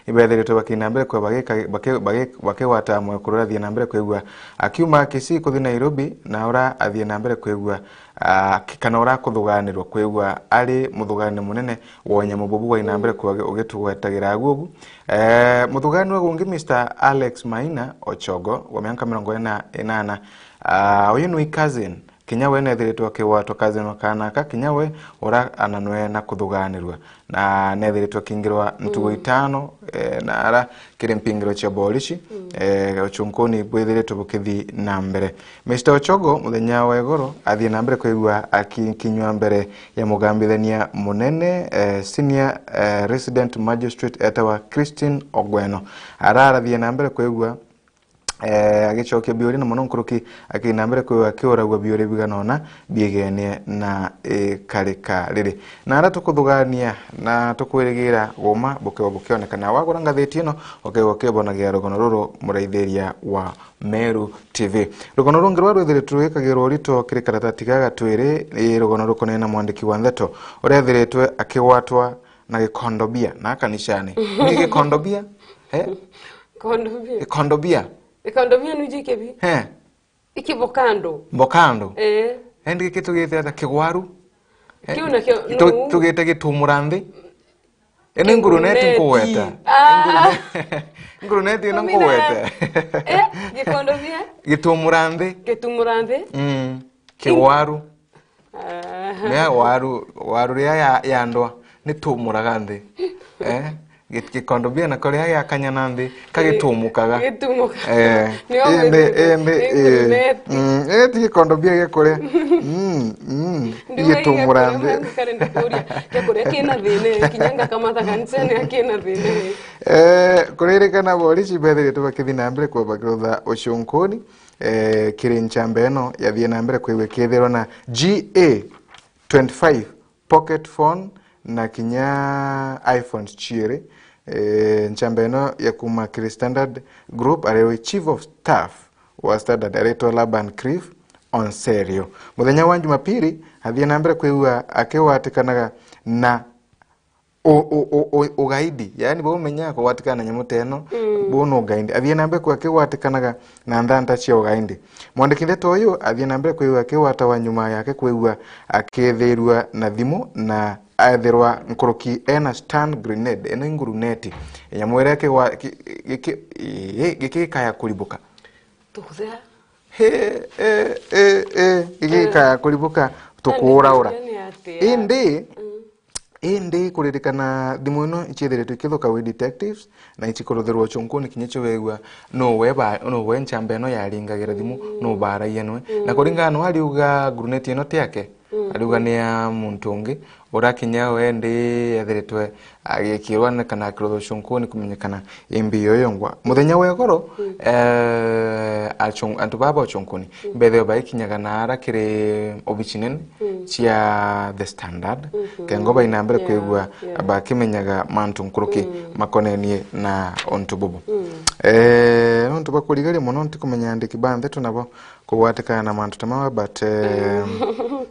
ibethiritwe bakina mbere kwa bagika-, baki-, baki-, bakigwata mwekuru uria athii na mbere kwigua akiuma Kisii kuthi Nairobi, na uria athii na mbere kwigua, ah, ki-, kana uria akuthuganirwa kwigua ari muthugani munene wa unyamu bubu wa ina mbere kwa ugi-, ugitugwetagira agu ugu. Eh, muthugani wa gungi, Mister Alex Maina Ochogo, wa miaka mirongo iri na inana, ah, uyu ni cousin, kinya we nethiritwe akigwatwa cousin wa kaana aka, kinya we uria ananwe na kuthuganirwa, na nethiritwe akingirwa ntugo itano, eh, na ara kiri mpingiro cia borici, eh, ucunkuni bwithiritwe bukithi na mbere. Mister Ochogo, muthenya wa igoro, athii na mbere kwigua akikinywa mbere ya mugambithania munene, eh, senior, eh, resident magistrate etawa Christine Ogweno. Ararathie na mbere kwigua, eh, agicokia biuria na mono nkuruki, akina mbere kwigua akiuragua biuria bigana ona biigenie na ikarika riri. Na ara tukuthugania na tukwirigira guma bukewa bukionekana. Wagura ngathiti ino, ukewa ukibonagia rugano ruru muraithiria wa Meru T V. Rugano rungi rwa rwithiritwe rwikagirwa urito kiri karatati gaga twiri, ni rugano rukonene na mwandiki wa ndeto uria ethiritwe akigwatwa na gikondobia na kanisani. Ni gikondobia? Eh? Kondobia. Gikondobia? Gikondobia nuji kibi? Eh. Iki bokando. Bokando? Eh. Endi giki tugite ata, kigwaru? Eh? Kiu nakio, tu-, nu- tugite gitumura nthi? Ino inguruneti nkugweta. Ah. Ingurune-, inguruneti ino nkugweta. Eh, gikondobia? Gitumura nthi. Gitumura nthi? Mm. Kigwaru. Aha. Mea waru, waru riria ya, yandwa, ni tumuraga nthi. Eh? Gi-, gikondobia nako riria giakanyana nthi, kagitumukaga. Gitumukaga. Eh, nio indi, indi, ni eh, inguruneti. Mm, eh, ti gikondobia gia kuria. Mm, mm. Ndiuga gitumura nthi. Karenda kuria, gia kuria kina thina, kinya ngakamatha kanisani akina thina. Eh, kuririkana borici bethiritwe bakithi na mbere kwamba kirutha ucunkuni, eh, kiri nchamba ino yathie na mbere kwigua ikithirwa na G A twenty-five pocket phone na kinya iPhones ciiri. Eh, nchamba ino ya kuma kiri Standard Group, ariwe chief of staff wa Standard, aritwa Laban Cliff Onserio. Muthenya wa Jumapili, athie na mbere kwigua akiwatikanaga na u-, u-, u-, u-, ugaidi. Yaani, bau umenyaga kugwatikana na nyamu ta ino, mm, bau ni ugaidi. Athie na mbere kwigua akigwatikanaga na nthanta cia ugaidi. Mwandiki ndeto uyu athie na mbere kwigua akigwatawa nyuma yake kwigua akithirua na thimu na ethirwa nkuruki ena stun grenade, ena inguruneti. Nyamu iria kigwa-, ki-, giki-, ii, giki gikaya kuribuka. Tukuthea. He, e, e, e, giki, eh, gikaya kuribuka, tukuuraura. Nani atia? Indi, mm. Indi kuririkana thimu ino iciithiritwe ikithuka wi detectives, na icikuruthirwa ucunkuni kinya cio wegua nuwe ba-, nuwe nchamba ino yaringagira thimu, mm, nuwe baragia nwe. Mm. Na kuringana nuwe ariuga guruneti ino ti yake, mm, ariuga ni ya muntu ungi, uria kinya we indi ethiritwe agikirwa ni kana akirutha ucunkuni kumenyekana imbi iyo yongwa. Muthenya wa igoro, mm, eh, acung-, antu baba ucunkuni, mm, mbethirwa baikinyaga na ara kiri obici nene, mm, cia The Standard, mhm, kengo baina mbere, yeah, kwigua, yeah, bakimenyaga mantu nkuruki, mm, makonenie na untu bubu. Mm. Eh, nontu bwa kurigaria mono, ntikumenya andiki ba ndeto nabo kugwatikana na mantu ta mama, but, eh,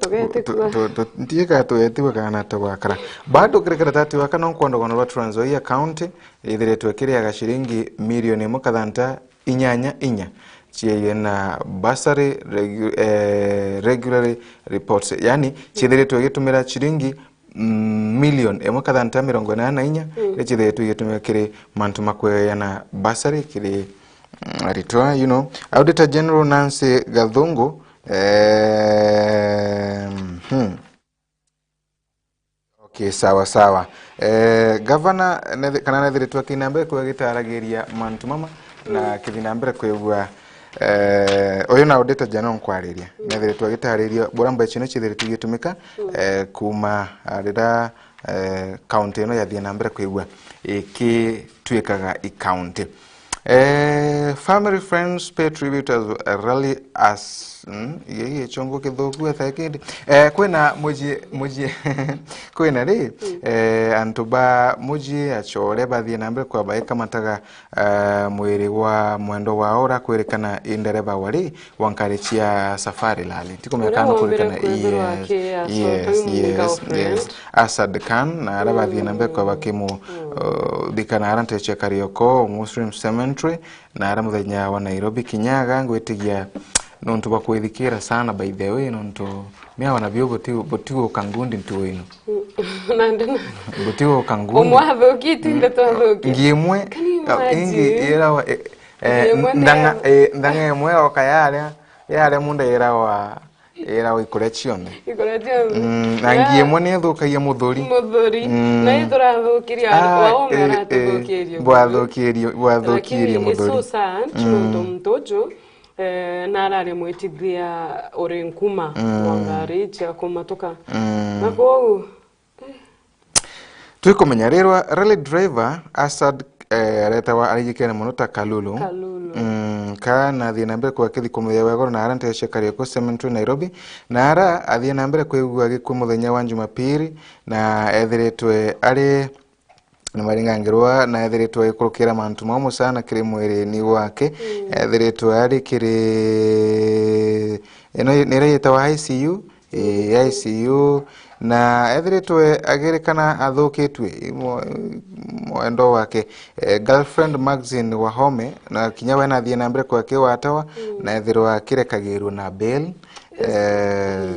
tugetigua. Tu-, tu-, tu-, ntiika tugetigua kana tugwakara. Bado kiri karatati gaka no nkwenda rugano rwa Trans Nzoia County, ithiritwe kiriaga ciringi milioni imwe kathanta inyanya inya ciaie na bursary regu-, eh, regularly reports, yani ciithiritwe igitumira ciringi, mm, milioni imwe kathanta mirongo inana na inya, mm, iria ciithiritwe igitumira kiri mantu ma kweana bursary kiri, mm, aritwa, you know. Auditor General Nancy Gathungu, eh, hmm. Okay, sawa, sawa. Eh, gavana nethi-, kana nethiritwe akina mbere kwigua agitaragiria mantu mama, na, mm, kithi na mbere kwigua, eh, uyu na Auditor General nkwariria. Mm. Nethiritwe agitariria buria mbeca ino ciithiritwe igitumika, mm, eh, kuma, ah, riria, eh, kaunti ino yathie na mbere kwigua ikituikaga ikaunti. Eh, family friends pay tribute as rally as, mm, ye, ye chongo kithuku ethekindi. Eh, kwina muji, muji, kwina ri, eh, antu ba muji achore bathie na mbere kwa baika mataga, eh, mwiri wa mwendo wao ura kwirikana i ndereba wari wa nkari cia Safari Rally. Tikumenya kana nukurikana. Yes, yes, yes. Asad Khan, na ara bathie na mbere kwa bakimu, uh, thikana ara nteche Karioko Muslim Cemetery, na ara muthenya wa Nairobi kinyaga ngwitigia nontu bakwithikira sana, by the way, nontu miao na bio buti-, butiguka ngundi ntuo ino. Nandi na butiguka ngundi. Umwe athuki, itinde twathukia. Ngi imwe, can you imagine? Ingi irawa, eh, eh, ngi imwe ndanga, eh, ndanga imwe oka yaria, yaria munda irawa, irawa ikuria cionthe. Ikuria cionthe. Mm, na ngi imwe ni ithukagia muthuri. Muthuri. Mm. Na iturathukiria, ah, waume eh, aratuthukiria eh, muthuri. Bwathukirie, bwathukirie muthuri. Lakini it's so sad, mm, nontu muntu uju, eh, narari mwitithia uri nkuma, mm, wa ngari cia kumatuka. Mm. Na kwou, twikumenya rirwa rally driver Asad, eh, aretawa arigikene mono ta Kalulu. Kalulu. Mm, ka nathie na mbere kwa kithi kumuthia wegoro na ara nteche Karioko Cemetery Nairobi, na ara athie na mbere kwigua gikuu muthenya wa Jumapili, na ethiritwe ari ni maringangirwa na ethiritwe agikurukira mantu mau musana kiri mwiri-ini wake. Mm. Ethiritwe ari kiri, ino nira yitawa I C U, ii, I C U, na ethiritwe agirikana athukitue i mwe-, mwendo wake. Eh, girlfriend Maxine Wahome, na kinya we nathie na mbere kwa kiwatawa, mm, na ethirwa akirekagirua na bail. Eh,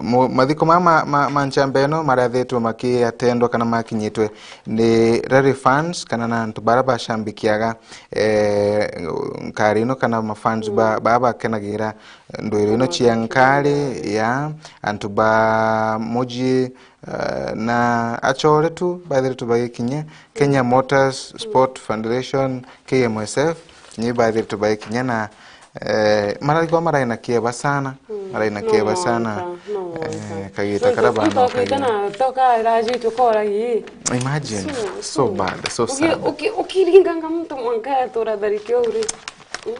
mu-, mathiko maya ma, ma, ma nchamba ino marathitwe makiatendwa kana makinyitwe ni rally fans kana na antu bara bashambikiaga, eh, nkari ino kana mafans ba, mm, ba bakenagira ndwiro ino cia nkari, ya antu ba muji, eh, na achore tu bathire tu bagikinya. Kenya Motors Sport Federation, K M S F, ni bathire tu bagikinya na Eh, maraigwa marai na kieba sana, mm, marai na kieba sana. No mwanka, no mwanka. Eh, kagita kara bana ukagita na toka raji tukora gi. Imagine, so, so bad, so sad. Uki-, uki-, ukiringanga muntu mwanka atura tharikio uri.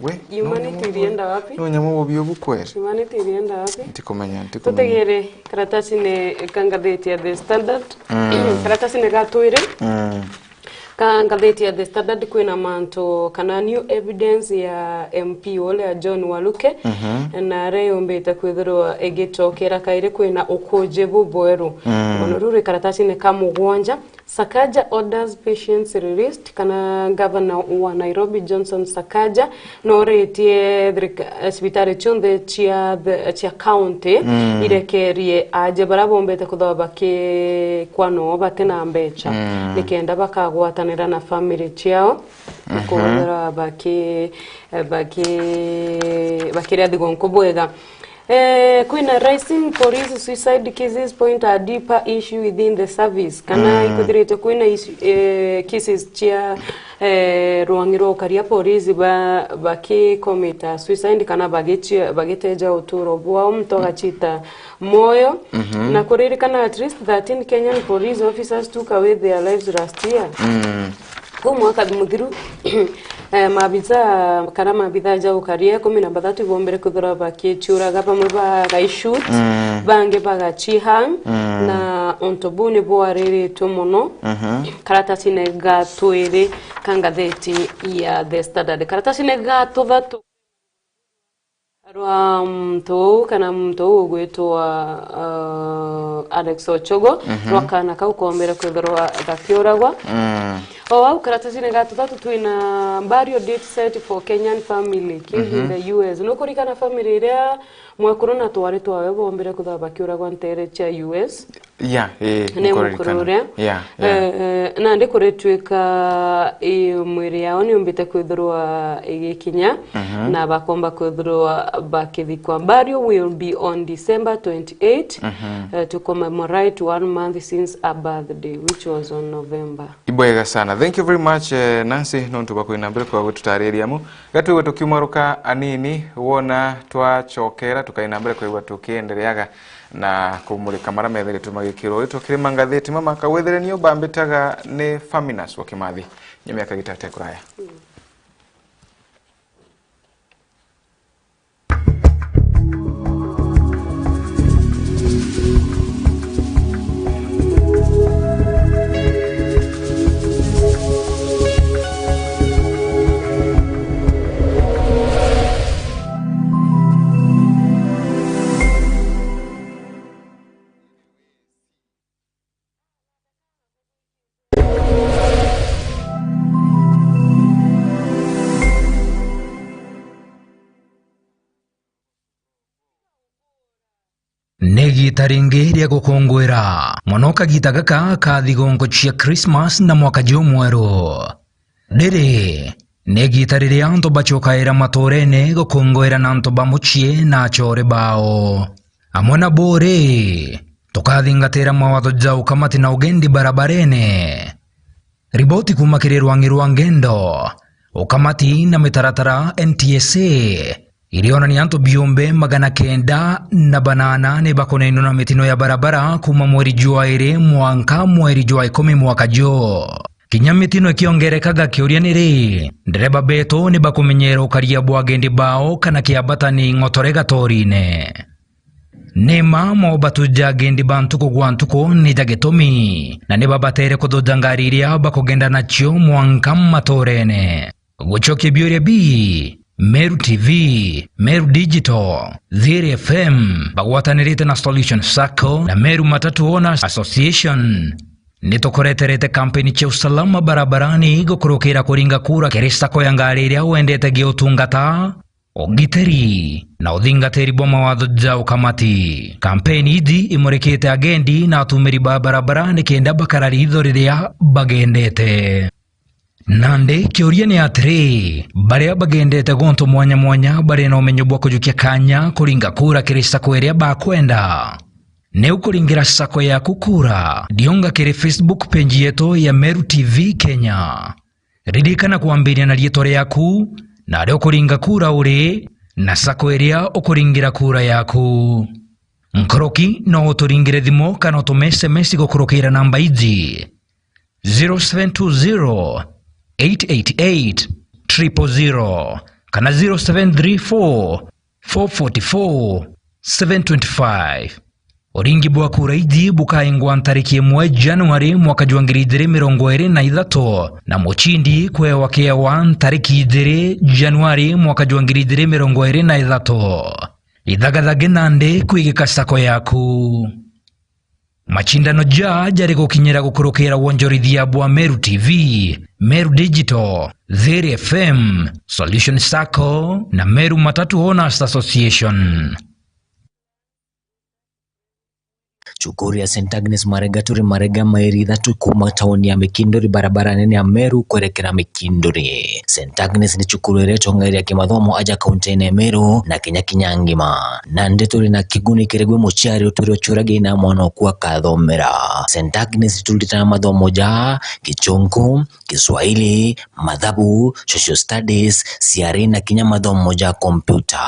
We, humanity irienda wapi? No nyamu bubi ubu kweli. Humanity irienda wapi? Ntikumenya, ntikumenya. Tutegere karatasi ni ka ngatheti ya The Standard. Mm. Karatasi ni gatwire. Mm. Ka ngatheti ya The Standard kwina mantu kana new evidence ya M P uria John Waluke, mhm, na aria yumbite kwithirwa igicokera kairi kwina ukuji bubweru. Mm. Mono ruri karatasini ka mugwanja, Sakaja orders patients released, kana gavana wa Nairobi Johnson Sakaja noretie thirika-, cibitari cionthe cia the, cia county, mm, irekerie aja bara bombete kuthwa bakikwa no bati na mbecha, mm, nikenda bakagwatanira na family ciao, mhm, kwithirwa baki-, baki-, bakiria thigonko bwega. Eh, kwina rising police suicide cases point a deeper issue within the service. Kana, mm, ikwithirite kwina issue, eh, cases cia, eh, rwangi rwa ukaria police ba-, bakicommit suicide kana bagichia-, bagiteja uturo bwao, muntu agachita moyo. Mhm. Na kuririkana at least thirteen Kenyan police officers took away their lives last year. Mm. Kuu mwaka muthiru, eh, maabitha kana maabitha ja ukaria ikumi na bathatu ibombere kwithirwa bakichiuraga, bamwe bagaishoot, mm, bangi bagachihang, mm, na untu buu ni bwariritwe mono, mhm, karatasine ga twiri ka ngatheti ya The Standard. Karatasine ga tuthatu, rwa muntu uu kana muntu uu ugwitwa, uh, Alex Ochogo, mhm, rwa kaana kau kombere kwithirwa gakiuragwa. Mm. O au karatasine ga tuthatu twina burial date set for Kenyan family killed in, mhm, the U S. Nukurikana family iria mwekuru na twari twawe bombire kwithirwa bakiuragwa ntere cia U S? Yeah, eh, ni mukuru uria. Yeah, yeah. Eh, eh, nandi kuritwika, eh, mwiri yao niumbite kwithirwa igikinya, mhm, na bakomba kwithirwa bakithikwa. Burial will be on December twenty-eight, mhm, eh, to commemorate one month since her birthday, which was on November. Ibwega sana. Thank you very much, eh, Nancy, nontu bwa kwina mbere kwa gututariria mu. Gatwigwe tukiumaruka anini, wona twachokera, tukaina mbere kwigua tukiendereaga na kumurika mara methiritwe magikirwo ritwa kiri mangatheti mama kawethere nio bambitaga ni Faminas wa Kimathi. Nyumia kagita te kuraya. Mm. Ni igiita ringi ria gukunguira mono kagiita gaka ka thigunku cia Christmas na mwaka jumweru. Riri ni igiita riria antu bacokaira matuurene gukunguira na antu ba mucii na acoore bao. Amwe na bo ri, tukathingatira mawatho ja ukamati na ugendi barabarene. Riboti kuuma kiri rwangi rwa ngendo, ukamati na mitaratara N T S A irionania antu biumbe magana kenda na banana ni bakunainwa na mitino ya barabara kuuma mweri jwa iri mwanka mweri jwa ikumi mwaka juu. Kinya mitino ikiongerekaga, kiuria ni ri, ndereba betu ni bakumenyera ukaria bwa agendi bao kana kiambatani ng'otore gatorine? Ni mma mobatu ja agendi ba ntuku gwa ntuku ni ja gitumi, na ni babatere kuthuja ngari iria bakugenda nacio mwanka matuurene. Gucokia biuria bi, Meru T V, Meru Digital, Thiri F M bagwatanirite na Solution Sacco na Meru Matatu Owners Association, ni tukureterete kampeni cia usalama barabarani gukurukira kuringa kura kiri sacco ya ngari iria wendete gi utungata, ugitiri na uthingatiri bwa mawatho ja ukamati. Kampeni iji imurikite agendi na atumiri ba barabara nikenda bakara riitho riria bagendete. Nandi kiuria ni atiri, baria bagendete guntu mwanya mwanya bari na umenyo bwa kujukia kanya kuringa kura kiri sacco iria bakwenda? Ni ukuringira sacco yaku kura? Riunga kiri Facebook page yetu ya Meru T V Kenya. Ririkana kwambiria na riitwa riaku, na aria ukuringa kura uri, na sacco iria ukuringira kura yaku. Nkuruki no uturingire thimu kana utume S M S gukurukira namba iji: zero seven two zero, eight eight eight, triple zero kana zero seven three four, four forty four, seven twenty five. Uringi bwa kura iji bukaingwa ntariki imwe Januari mwaka jwa ngiri ijiri mirongo iri na ithatu, na mucindi kwewa kewa ntariki ijiri Januari mwaka jwa ngiri ijiri mirongo iri na ithatu. Ithagathage nandi kwigika sacco yaku. Macindano ja jari gukinyira gukurukira wonjorithia bwa Meru T V, Meru Digital, Thiri F M, Solution Sacco na Meru Matatu Owners Association. Cukuru ya Saint Agnes Marega turi Marega, mairi ithatu kuuma tauni ya Mikinduri, barabara nene ya Meru kwerekera Mikinduri. Saint Agnes ni cukuru iria itongairia kimathomo aja kaunti-ini ya Meru na Kenya kinya ngima. Nandi turi na kiguni kiri gwi muciari utwire ucuragia ina mwana oku akathomera. Saint Agnes turitaga mathomo ja Gichunku, Kiswahili, mathabu, social studies, ciari na kinya mathomo ja kompyuta.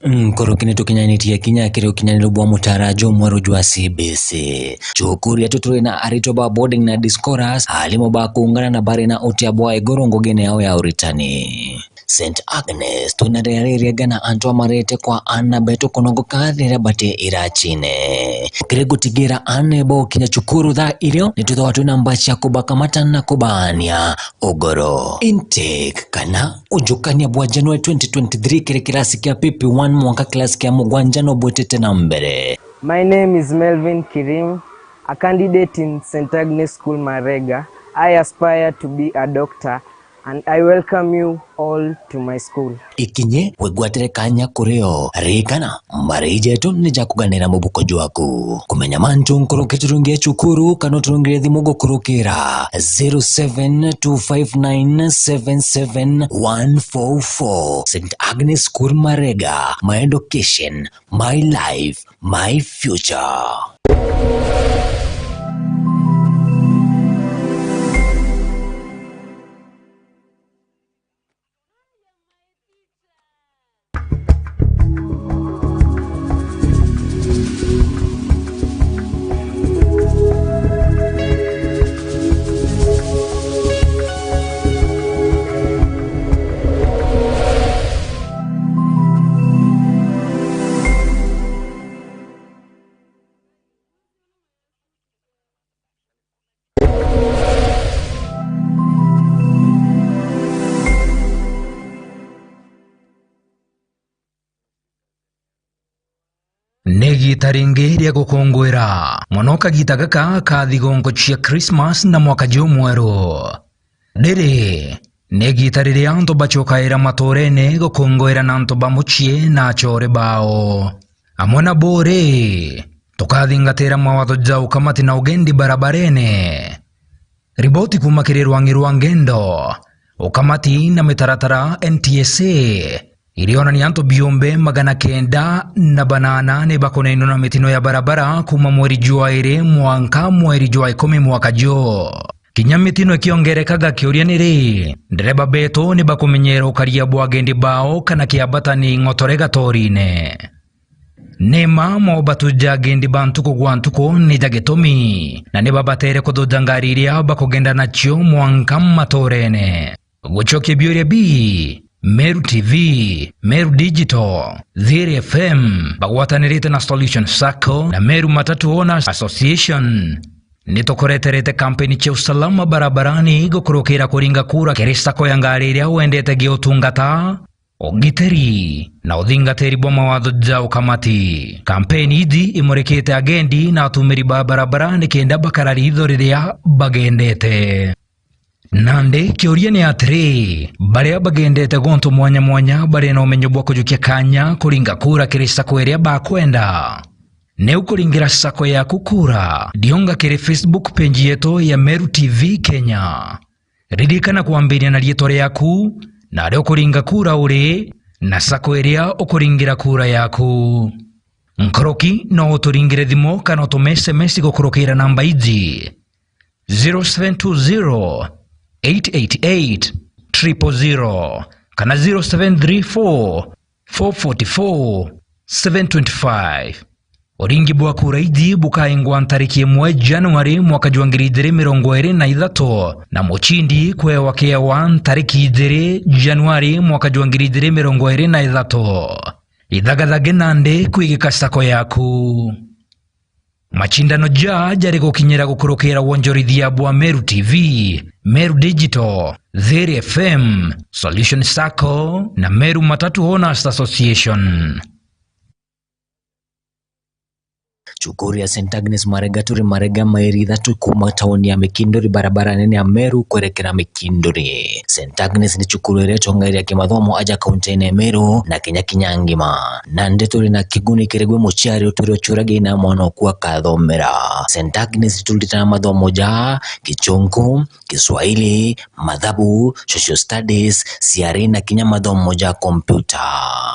Nkuruki ni tukinyanitie kinya kiri ukinyaniru bwa mutaara jumweru jwa C B C. Cukuru yetu turi na aritwa ba boarding na day scholars, alimu ba kuungana na bari na utia bwa iguru ngugine yao ya uritani. Saint Agnes, twina riari riega na antu amarete kwa aana betu kunogoka riria bati iracine. Kiri gutigira aana bo kinya cukuru thaa irio, ni twithagwa twina mbaci ya kubakamata na kubaania ugoro. Intake kana ujukania bwa January twenty twenty-three kiri kirasi kia P P one mwanka kirasi kia mugwanja no bwitite na mbere. My name is Melvin Kirim, a candidate in Saint Agnes School Marega. I aspire to be a doctor and I welcome you all to my school. Ikinye wigwatire kanya kuri o. Ririkana, mbari jetu ni ja kuganira mubuko jwaku. Kumenya mantu nkuruki turungie cukuru kana uturungire thimu gukurukira zero seven two five nine seven seven one four four. Saint Agnes School Marega, my education, my life, my future. Ni igiita ringi ria gukunguira mono kagiita gaka ka thigunku cia Christmas na mwaka jumweru. Riri ni igiita riria antu bacokaira matuurene gukunguira na antu ba mucii na acoore bao. Amwe na buri, tukathingatira mawatho ja ukamati na ugendi barabarene. Riboti kuuma kiri rwang'i rwa ngendo, ukamati na mitaratara N T S A irionania antu biumbe magana kenda na banana ni bakunainwa na mitino ya barabara kuuma mweri jwa iri mwanka mweri jwa ikumi mwaka ju. Kinya mitino ikiongerekaga, kiuria ni ri, ndereba betu ni bakumenyera ukaria bwa agendi bao kana kiambata ni ng'otore gatorine? Ni mma mobatu ja agendi ba ntuku gwa ntuku ni ja gitumi, na ni babatere kuthuja ngari iria bakugenda nacio mwanka maturene. Gucokia biuria bi, Meru T V, Meru Digital, Thiri F M bagwatanirite na Solution Sacco na Meru Matatu Owners Association ni tukureterete kampeni cia usalama barabarani gukurukira kuringa kura kiri sacco ya ngari iria wendete giutungata, ugitiri na uthingatiri bwa mawatho ja ukamati. Kampeni iji imurikite agendi na atumiri ba barabara ni kenda bakara ritho riria bagendete. Nandi kiuria ni atiri, baria bagendete guntu mwanya mwanya bari na umenyo bwa kujukia kanya kuringa kura kiri sacco iria bakwenda? Ni ukuringira sacco yaku kura, dionga kiri Facebook page yetu ya Meru T V Kenya. Ririkana kwambiria na riitwa riaku, na aria ukuringa kura uri, na sacco iria ukuringira kura yaku. Nkuruki no uturingire thimu kana utume S M S gukurukira namba iji: zero seven two zero, eight eight eight, triple zero kana zero seven three four, four forty four, seven twenty five. Uringi bwa kura iji bukaingwa ntariki imwe Januari mwaka jwa ngiri ijiri mirongo iri na ithatu, na mucindi kwewa kiewa ntariki ijiri Januari mwaka jwa ngiri ijiri mirongo iri na ithatu. Ithagathage nandi kwigika sacco yaku. Macindano ja jari gukinyira gukurukira wonjorithia bwa Meru T V, Meru Digital, Thiri F M, Solution Sacco na Meru Matatu Owners Association. Cukuru ya Saint Agnes Marega turi Marega, mairi ithatu kuuma tauni ya Mikinduri, barabara nene ya Meru kwerekera Mikinduri. Saint Agnes ni cukuru iria itongairia kimathomo aja kaunti-ini ya Meru na Kenya kinya ngima. Nandi turi na kiguni kiri gwi muciari utwire ucuragia ina mwana oku akathomera. Saint Agnes turutaga mathomo ja Gichunku, Kiswahili, mathabu, social studies, C R E na kinya mathomo ja kompyuta.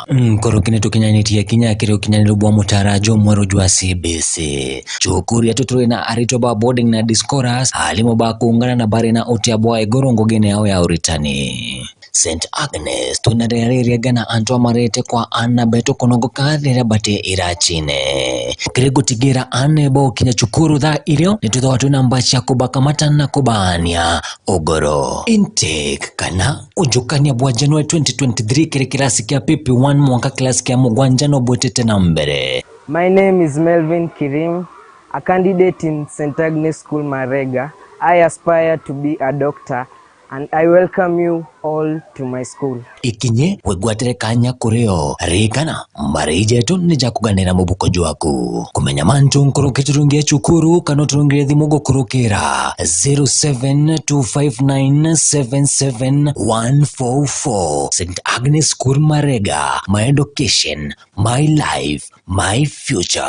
Nkuruki ni tukinyanitie kinya kiri ukinyaniru bwa mutaara jumweru jwa C B C. Cukuru yetu turi na aritwa ba boarding na day scholars, aarimu ba kuungana na bari na utia bwa iguru ngugine yao ya uritani. Saint Agnes, twina riria ririega na antu amarete kwa aana betu kunogoka riria bati iracine. Kiri gutigira aana baukinya cukuru thaa irio, ni twithagwa twina mbaci ya kubakamata na kubaania ugoro. Intake kana ujukania bwa January twenty twenty-three kiri kirasi kia P P one mwanka kirasi kia mugwanja no bwitite na mbere. My name is Melvin Kirim, a candidate in Saint Agnes School Marega. I aspire to be a doctor and I welcome you all to my school. Ikinye wigwatire kanya kuri o. Ririkana, mbarei jetu ni ja kuganira mubuko jwaku. Kumenya mantu nkuruki turungie cukuru kana uturungire thimu gukurukira zero seven two five nine seven seven one four four. Saint Agnes School Marega, my education, my life, my future.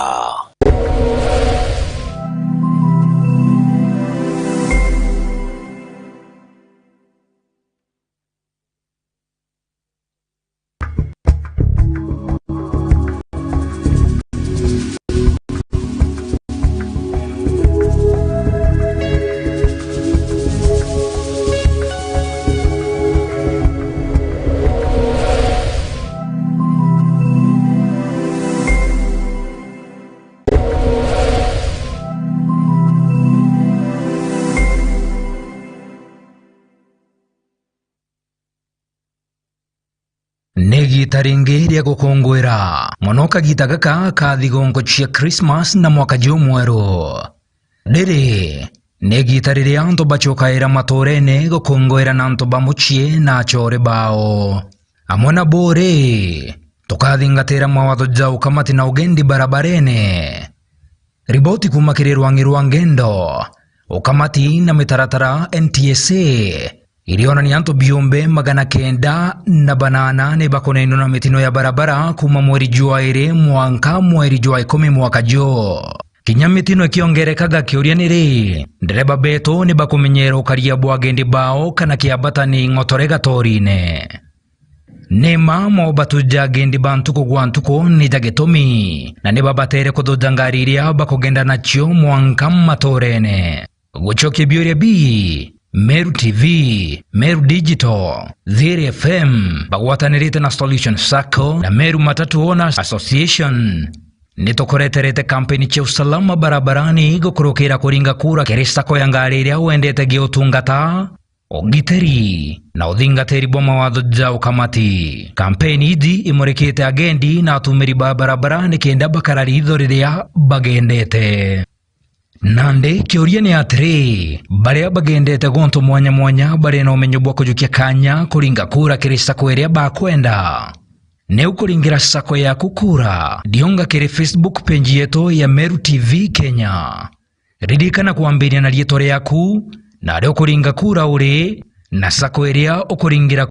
Ni igiita ringi ria gukunguira mono kagita gaka ka thigunku cia Christmas na mwaka jumweru. Riri ni igiita riria antu bacokaira matuurene gukunguira na antu ba mucii na acoore bao. Amwe na buri, tukathingatira mawatho ja ukamati na ugendi barabarene. Riboti kuuma kiri rwang'i rwa ngendo, ukamati na mitaratara N T S A irionania antu biumbe magana kenda na banana ni bakunainwa na mitino ya barabara kuuma mweri jwa iri mwanka mweri jwa ikumi mwaka juu. Kinya mitino ikiongerekaga, kiuria ni ri, ndereba betu ni bakumenyera ukaria bwa agendi bao kana kiambata ni ng'otore gatorine? Ni ma mobatu ja agendi ba ntuku gwa ntuku ni ja gitumi, na ni babatere kuthuja ngari iria bakugenda nacio mwanka maturene. Gucokia biuria bi, Meru T V, Meru Digital, Thiri F M, bagwatanirite na Solution Sacco na Meru Matatu Owners Association, ni tukureterete kampeni cia usalama barabarani gukurukira kuringa kura kiri sacco ya ngari iria wendete giutungata, ugitiri na uthingatiri bwa mawatho ja ukamati. Kampeni iji imurikite agendi na atumiri ba barabara nikenda bakara riitho riria bagendete. Nandi kiuria ni atiri, baria bagendete guntu mwanya mwanya bari na umenyo bwa kujukia kanya kuringa kura kiri sacco iria bakwenda? Ni ukuringira sacco yaku kura, ndionga kiri Facebook page yetu ya Meru T V Kenya. Ririkana kwambiria na riitwa riaku, na aria ukuringa kura uri, na sacco iria ukuringira.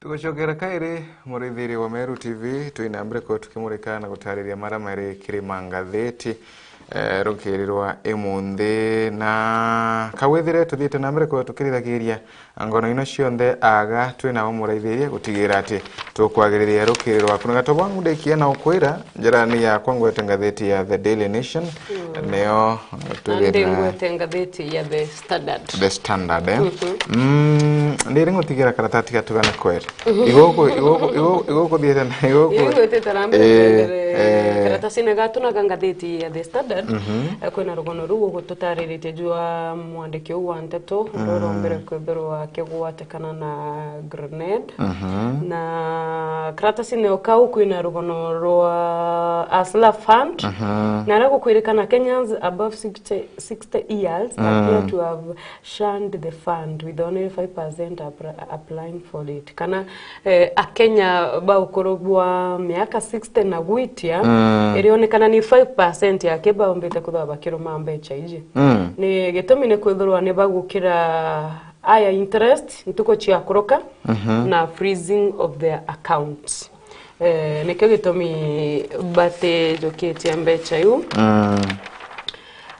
Tugucokera kairi, muraithiria wa Meru T V, twina mbere kwa tukimurika na gutariria maria mari kiri mangatheti, eh, rukiri rwa imunthi. Na kawithire tuthiite na mbere kwa tukirithagiria ngono ino cionthe aga twinao muraithiria gutigira ati tukwagiriria rukiri rwaku. Na gato bwangu ndikia na ukwira, njirani yakwa ngwete ngatheti ya The Daily Nation, nio Nandi ngwete ngatheti ya The Standard. The Standard, eh? Mm, ndiri ngutigira karatati gatugane kweri. Igo ku-, igo ku-, igo, igo kuthiite na, igo ku-, Igo ngwetete na mbere Eh, mbere, eh. Karatasine gatu na ga ngatheti ya The Standard, eh, kwina rugono ruu ugututariritie juu wa mwandiki uu wa nteto, uria urombere kwithirwa akigwatikana na grenade. Na karatasine o kau kwina rugono rwa Hustler Fund, na aria gukwirikana Kenyans above sixty, sixty years appear to have shunned the fund, with only five percent appra-, applying for it. Kana, eh, Akenya ba ukuru bwa miaka sixty na gwitia, irionekana ni five percent yake baombite kwithirwa bakiruma mbecha iji. Ni gitumi ni kwithirwa ni bagukira higher interest ntuku cia kuruka na freezing of their accounts. Eh, nikio gitumi batijukitie mbecha iu.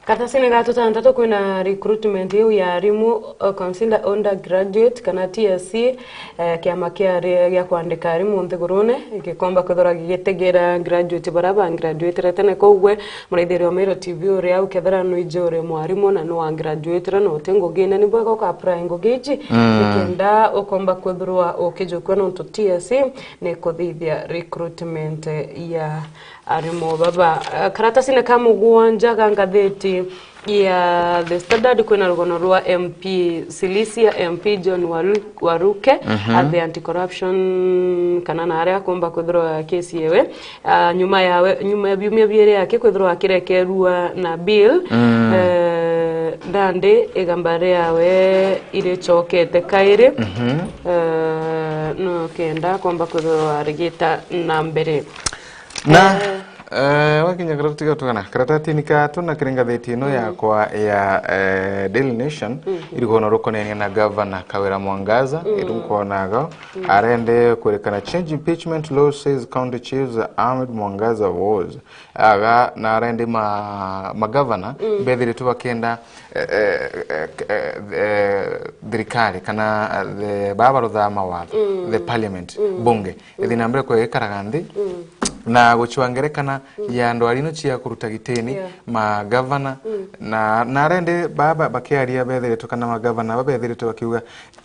Karatasi ni gatu tantatu kwina recruitment iu ya arimu, uh, consider undergraduate kana T S C, eh, kiama kia ari-, gia kwandika arimu nthigurune gikomba kwithirwa gigitegera graduate baria ba graduate tene. Koguo muraithiria wa Meru T V uria ukethira nwiji uri mwarimu na nwa graduate na uti ngugine, ni bwega uka apply ngugi iji nikenda ukomba kwithirwa ukijukua, nontu T S C ni kuthithia recruitment ya arimu baba. Eh, karatasine ka mugwanja ga ngatheti ya The Standard kwina rugono rwa M P Silisia, M P John Walu-, Waruke, at the Anti-Corruption, kana na aria akomba kwithirwa kesi yewe. Ah, nyuma yawe, nyuma ya biumia biiri yake kwithirwa akirekerua na bill, eh, nandi igamba riawe iricokete kairi, eh, no kenda komba kwithirwa arigita na mbere. Na, eh, wakinya karatati gatu kana, karatatini gatu na kiri ngatheti ino yakwa ya, eh, Daily Nation, irugono rukonenie na Governor Kawira Mwangaza, iru nkonaga, arende kwirikana change impeachment law, says county chiefs amid Mwangaza wars. Aga na arendi ma, magavana, bethiritwe bakenda, eh, eh, eh, eh, eh, thirikari kana, eh, the, baba baruthaa mawatho, the parliament, bunge, ithi na mbere kwegekaraga nthi, na gucwa ngerekana ya ndwari ino cia kuruta gitini, magavana, na, na arendi baba bakiaria bethiritwe kana magavana baba bethiritwe bakiuga,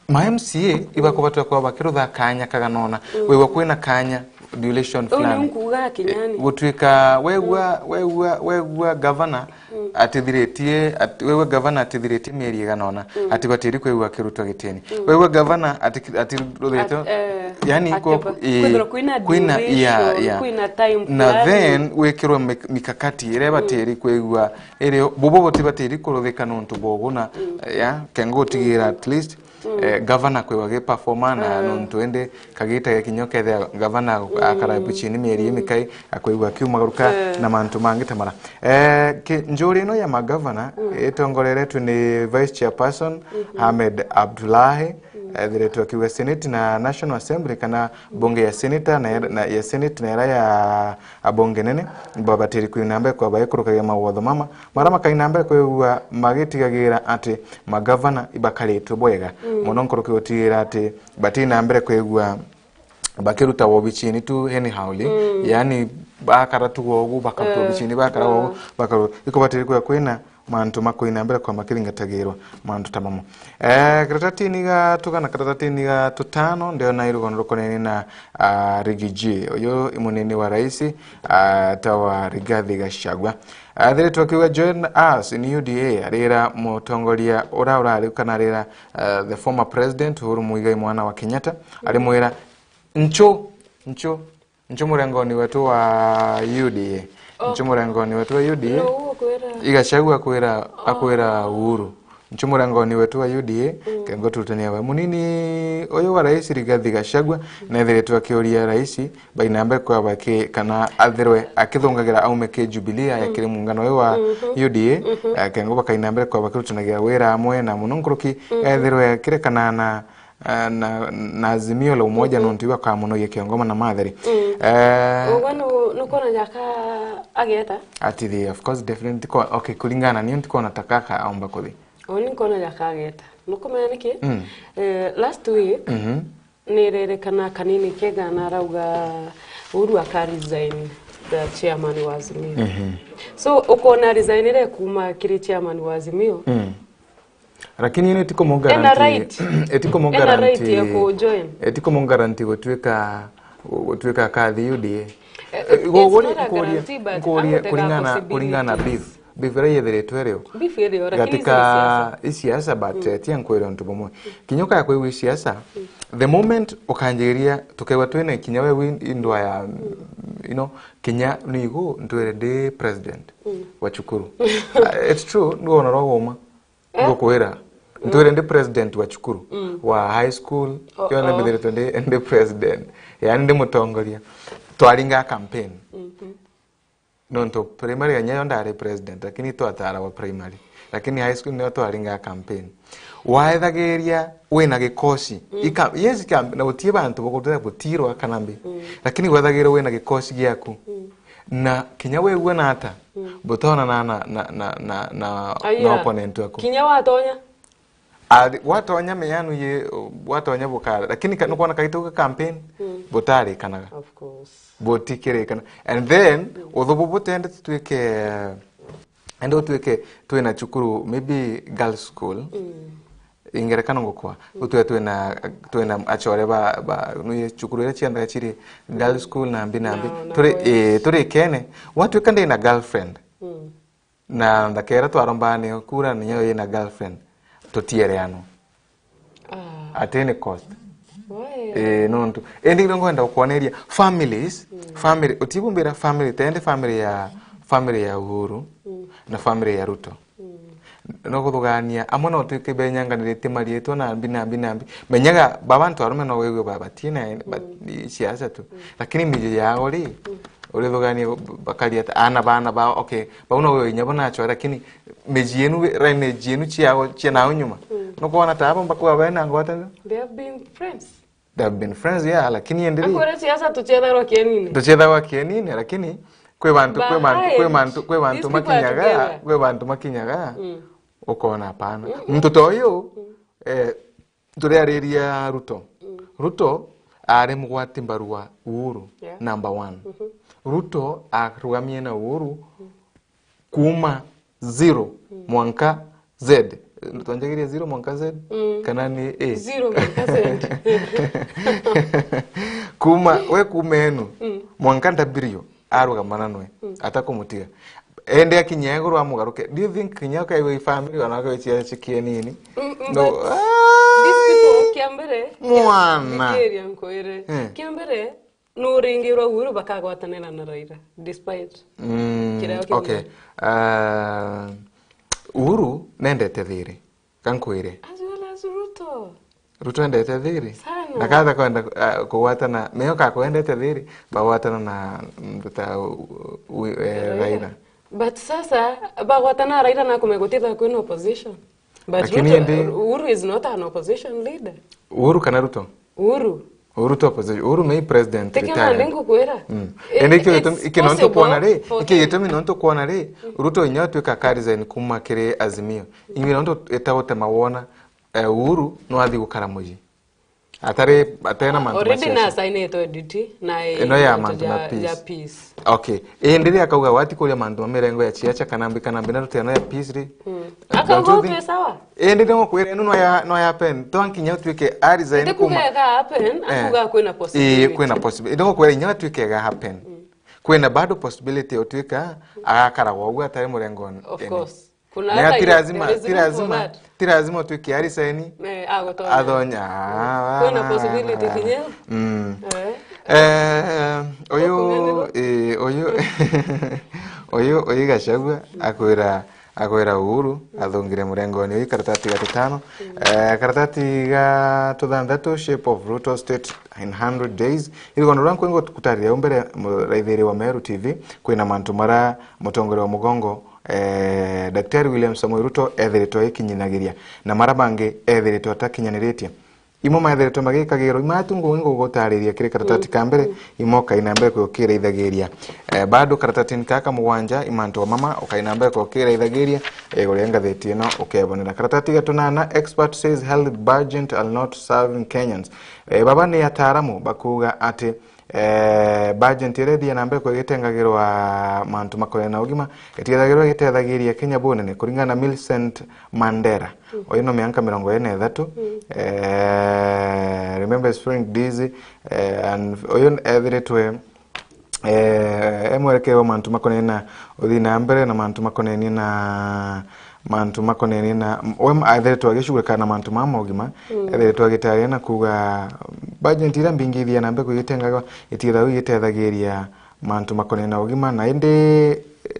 ma M C A ibakubatwa kwa bakirutha kanya kaganona. Wigwa kwina kanya, duration fulani. Nkuga kinyani. Gutwika wegua, wegua, wegua gavana, Atithiritie, ati-, wewe gavana atithiritie mieri igana ona, atibatiri kwigua akirutwa gitini. Wewe gavana ati-, atiruthite, At-, eh, yani, akiba-, ku-, ii, kwithirwa kwina kwina, yeah, duration, yeah. Kwina time na fulani. Then wikirwe mik-, mikakati iria ibatiri kwigua, irio bubo butibatiri kuruthika nontu bwa uguna, ya, kengo gutigira at least, eh, gavana kwigua gi performer na nontu indi kagita gikinyo kethia gavana akara buchini mieri imikai akwigua akiumagaruka na mantu mangi ta mara. Eh, ki-, njuri ino ya magavana itongoreretwe ni Vice Chairperson Ahmed Abdullahi, ethiritwe akiuga Senate na National Assembly kana bunge ya Senator na, na ya Senate na ira ya abunge nene babatiri kwina mbere kwa baikurukagia mawatho mama mara makaina mbere kwigua magitigagira ati magavana ibakaritwe bwega. Muno nkuruki gutigira ati batina mbere kwigua bakiruta wobichini tu anyhowly, yani bakara tu wogu, bakaruta wobichini, bakara wogu, bakaru-, ikubatiri kwigua kwina mantu makuina mbere kwa makiringatagirwa mantu ta mamo. Eh, karatatini ga tugana, karatatini ga tutano, ndiona irugono rukonene na, ah, Riggy G. Uyu i munini wa rais, ah, ta wa Rigathi Gachagua. Athiritwe akiuga, "Join us in U D A," arira mutongoria ura urari kana arira, ah, the former president Uhuru Muigai mwana wa Kenyatta, arimwira, "Nchu, nchu, nchu murengoni wetu wa U D A. Oh. Nchu murengoni wetu wa U D A." No, ukwira. Igachagua akwira, akwira Uhuru, "Nchu murengoni wetu wa U D A, kengo turutania we." Munini uyu wa rais Rigathi Gachagua, nethiritwe akiuria rais, baina mbere kwa baki-, kana athirwe akithungagira aume ki Jubilee, aya kiri muungano uyu wa U D A, eh, kengo bakaina mbere kwa bakirutanagia wira amwe na muno nkuruki, ethirwe akirekana na, eh, na, na Azimio la Umoja nontu ibakamunogia kiongoma na matheri. Eh, ugwe nu-, nukwona jaka ageta? Ati the, of course, definitely, ko-, okay, kuringana na niu ntikona ta kaka aumba kuthi. Uni nkona jakageta. Nukumenya niki? Eh, last week, nirerekana kanini kega na arauga Uhuru aka resign the chairman wa Azimio. So, ukona resign ire kuma kiri chairman wa Azimio. Lakini ino itikumuggaranti-, ena right, ena right ya kujoin. Itikumuggaranti gutuika, gutuika akathi U D A. Eh, it's not a guarantee, but nkuria, akutega kuringana, possibility. Kuringana beef. Beef iria yethiritwe rio. Beef irio, lakini icio ni siasa. Gatika i siasa, but, eh, tia nkwire untu bumwe. Kinya ukaya kwigua i siasa, the moment ukanjiria, tukegwa twina kinya we wi-, indwa ya, you know, kinya nigu ntwire ndi president wa cukuru. Ah, it's true, ndwona rwa guma. Eh? Ngukwira, ntwire ndi president wa cukuru, wa high school, yona mbithiritwe ndi, ndi president. Yani ndi mutongoria. Twaringa campaign. Nontu primary ya nyayo ndari president, lakini twatara wa primary. Lakini high school nio twaringa campaign. Waethagiria wina gikosi. Ika-, yes, ika-, na gutie bantu bakuturia gutirwa kana mbi. Lakini wethagiria wina gikosi giaku. Na kinya wegua na ata, butona na, na, na, na, na, na, na opponent waku. Kinya watonya? Ari, watonya meyanu ye, watonya bukara. Lakini ka-, nukwona kaitu ka campaign, butarikanaga. Of course. Butikirikana. And then, uthubu butende tutwike, ende utwike twina cukuru, maybe girls school. Ingerekano ngukwa, utwe twina, twina achore ba, ba, nuye cukuru iria cianthaga ciri girls school na mbi na mbi. Turi, eh, turi kene. Watwika ndina girlfriend. Na nthakera twarombaga ni kura niyo yina girlfriend. Tutiereanwa. At any cost. Eh, nontu. Indi ndio ngwenda gukwoneria families, family, utibumbira family, tende family ya, family ya Uhuru, na family ya Ruto. No kuthugania, amwe no twike benyanganiritie marietwa na mbi, na mbi, na mbi. Menyaga, baba antu arume no wigwe ba-, batina, ba-, siasa tu. Lakini miji yao ri, urithugania bakaria ta ana bana bao, okay, bau no inya bo nacho, lakini miji yenu, lineage yenu ciao, cia nao nyuma. No kuona ta abo mbakuwa bena ngwataniro? They have been friends. They have been friends, yeah, lakini endiri. Akwira siasa tuchetharwa kienini. Tuchetharwa kienini, lakini kwi bantu, kwi bantu, kwi bantu, kwi bantu makinyaga, kwi bantu makinyaga, ukona hapana. Muntu ta uyu, eh, turiariria Ruto. Ruto ari mugwati mbaru wa Uhuru, number one. Ruto arugamie na Uhuru kuma zero mwanka Z. Twanjagiria zero mwanka Z? Kana ni A? Zero mwanka Z. Kuma, we kuma enu, mwanka W. arugamana nwe, atakumutiga. Ende akinya iguru amugaruke. Do you think kinya ukaigua i family ona ukaigua ciana cikie nini? Mm, mm, No. but Ah, these people, kia mbere, Mwana. Nigeria nkwire. Eh. Kia mbere, nuringirwa Uhuru bakagwatanira na Raila, despite Mm, Kiria kiongo. Okay. Ah, Uhuru nendete thiri. Kankwire. As well as Ruto. Ruto endete thiri. Sana. Na katha kwenda ah, kugwatana, meo kakwendete thiri, bagwatana na mtu ta u- u- eh, Raila. But sasa, bagwatana Raila na kumegutitha kwina opposition. But Lakini Ruto, indi- Uhuru is not an opposition leader. Uhuru kana Ruto? Uhuru. Uhuru to opposition. Uhuru me president Teke retired. Nandi ngukwira. Mm. It- Ende ikio it's gitumi ikio nontu possible kwona ri, for ikio him. Gitumi nontu kwona ri, Ruto inya atuika ka resign kuma kiri Azimio. Ingwe nontu itaute mawona eh, Uhuru no athi gukara muji. Atari atena mantu Already ma na siasa. Signetwe duty na Ino ya mantu mantu ma ja- peace. ja peace. Okay. Indi ri akauga wati kuria mantu ma mirengo ya ciacha kana mbi kana mbi na ruteno ya peace ri. Akauga Don't you utwe think- sawa. Indi ni mukwira ino no ya no ya pen. Twankinya utuike arizaini Indi kuga ega happen, akuga kwina possibility. Ii kwina possibility. Indi mukwira inya atuike ega happen. Kwina bado possibility utuika agakara wau atari murengoni. Of course. Kuna Na hata ti hiyo, lazima there is ti room for lazima that. Ti lazima utuike arizaini. Eh, agotonya. Athonya. Ah, Kwina possibility kinya. Mm. Eh. Eh, uyu Ukumenirwa? Eh, uyu uyu uyu Gachagua akwira akwira Uhuru athungire murengoni uyu karatati ga tutano. Eh, karatati ga tuthanthatu, Shape of Ruto State in hundred days. Irigono rwa nkwengo tukutariria umbere muraithiri wa Meru T V kwina mantu mara mutongoria wa mugongo eh, Daktari William Samoei Ruto ethiritwe ikinyinagiria na mara bangi ethiritwe atakinyaniritie. Imo maethiritwe magikagirwo imatu ngugi ngugutariria kiri karatati ka mbere, imo kaina mbere kwi ukiraithagiria. Eh, bado karatatini kaka mugwanja imantu mama ukaina mbere kwi ukiraithagiria, eh, iguru ria ngatheti ino ukebonera. Karatati ga tunana, expert says health budget are not serving Kenyans. Eh, baba ni ataaramu bakuga ati eh, budget iria ithia na mbere kwigitengagirwa mantu makonene na ugima, itithagirwa igitethagiria Kenya bunene, kuringana na Millicent Mandera. Uyu no mianka mirongo iri na ithatu. Eh, remember is feeling dizzy. Eh, and uyu ethiritwe eh, e mwerekero wa mantu makonene na uthii na mbere na mantu makonenie na mantu makonenie na we ethiritwe agicugurika na mantu ma mogima, ethiritwe agitaria na kuga budget iria mbingi ithia na mbere kwigitengagwa itithagirwa igitethagiria mantu makonene na ugima na indi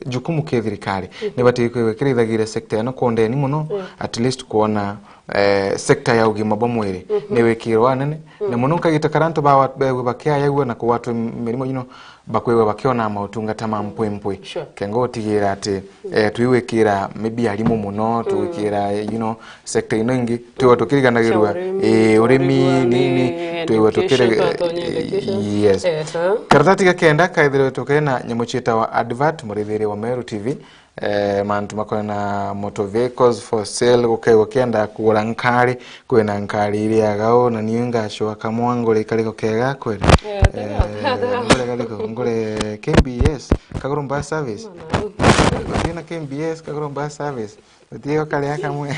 jukumu ki thirikari nibati kwigwa kirithagiria sector ino kwa undeni muno, at least kwona eh, sector ya ugima bwa mwiri ni wikirwa anene na muno nkagita kara antu bawa- begwe bakiayagua na kugwatwa mirimo ino bakwigwa bakiona mautungata ma mpwimpwi. Sure. Kengo gutigira ati eh, twigwikira maybe arimu muno twigwikira you know sector ino ingi twigwa tukiriganagirwa Cia urimi, eh, urimi urimi, nini twigwa education, tukiri twatonya education. Yes. Eh, so. Karatati ga kenda kaithirwe tukena nyamũ ciĩtawa advert mũrĩthĩrĩ wa Meru T V. Eh, mantu makona na motor vehicles for sale, gũkegwa kenda kũgũra nkari, kwĩna nkari iriaga ũ na niĩ ngacua kamwa ngũre kariko kega kweli. Eh, tega. Ngũre kariko ngũre K B S kagũrũ bus service. Ũthiĩ na K B S kagũrũ bus service. Ũthiĩ ũkarĩa kamwe.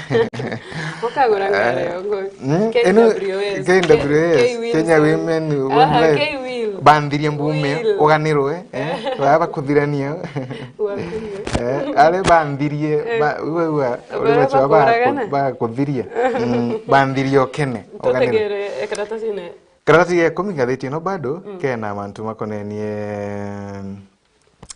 Ũkagũra ngari ya ngũi. Mm, K W S. ĩno K W S, K-Wheels. Kenya Women Aha, Online. K-Wheel. Bandhirie mbume, Wheel. ũganĩrwe, eh, baba kũthirania. Wakunywe. Eh, arĩ bandhirie, ba- uwe uwa, Bara ũrĩ wachwa bakũragana. Bakũthiria. Mm, bandhirie ũkene, ũganĩrwe. Tũtegere karataci-inĩ. Karataci ga ikũmi ngathĩti ĩno bado kena mantu makonenie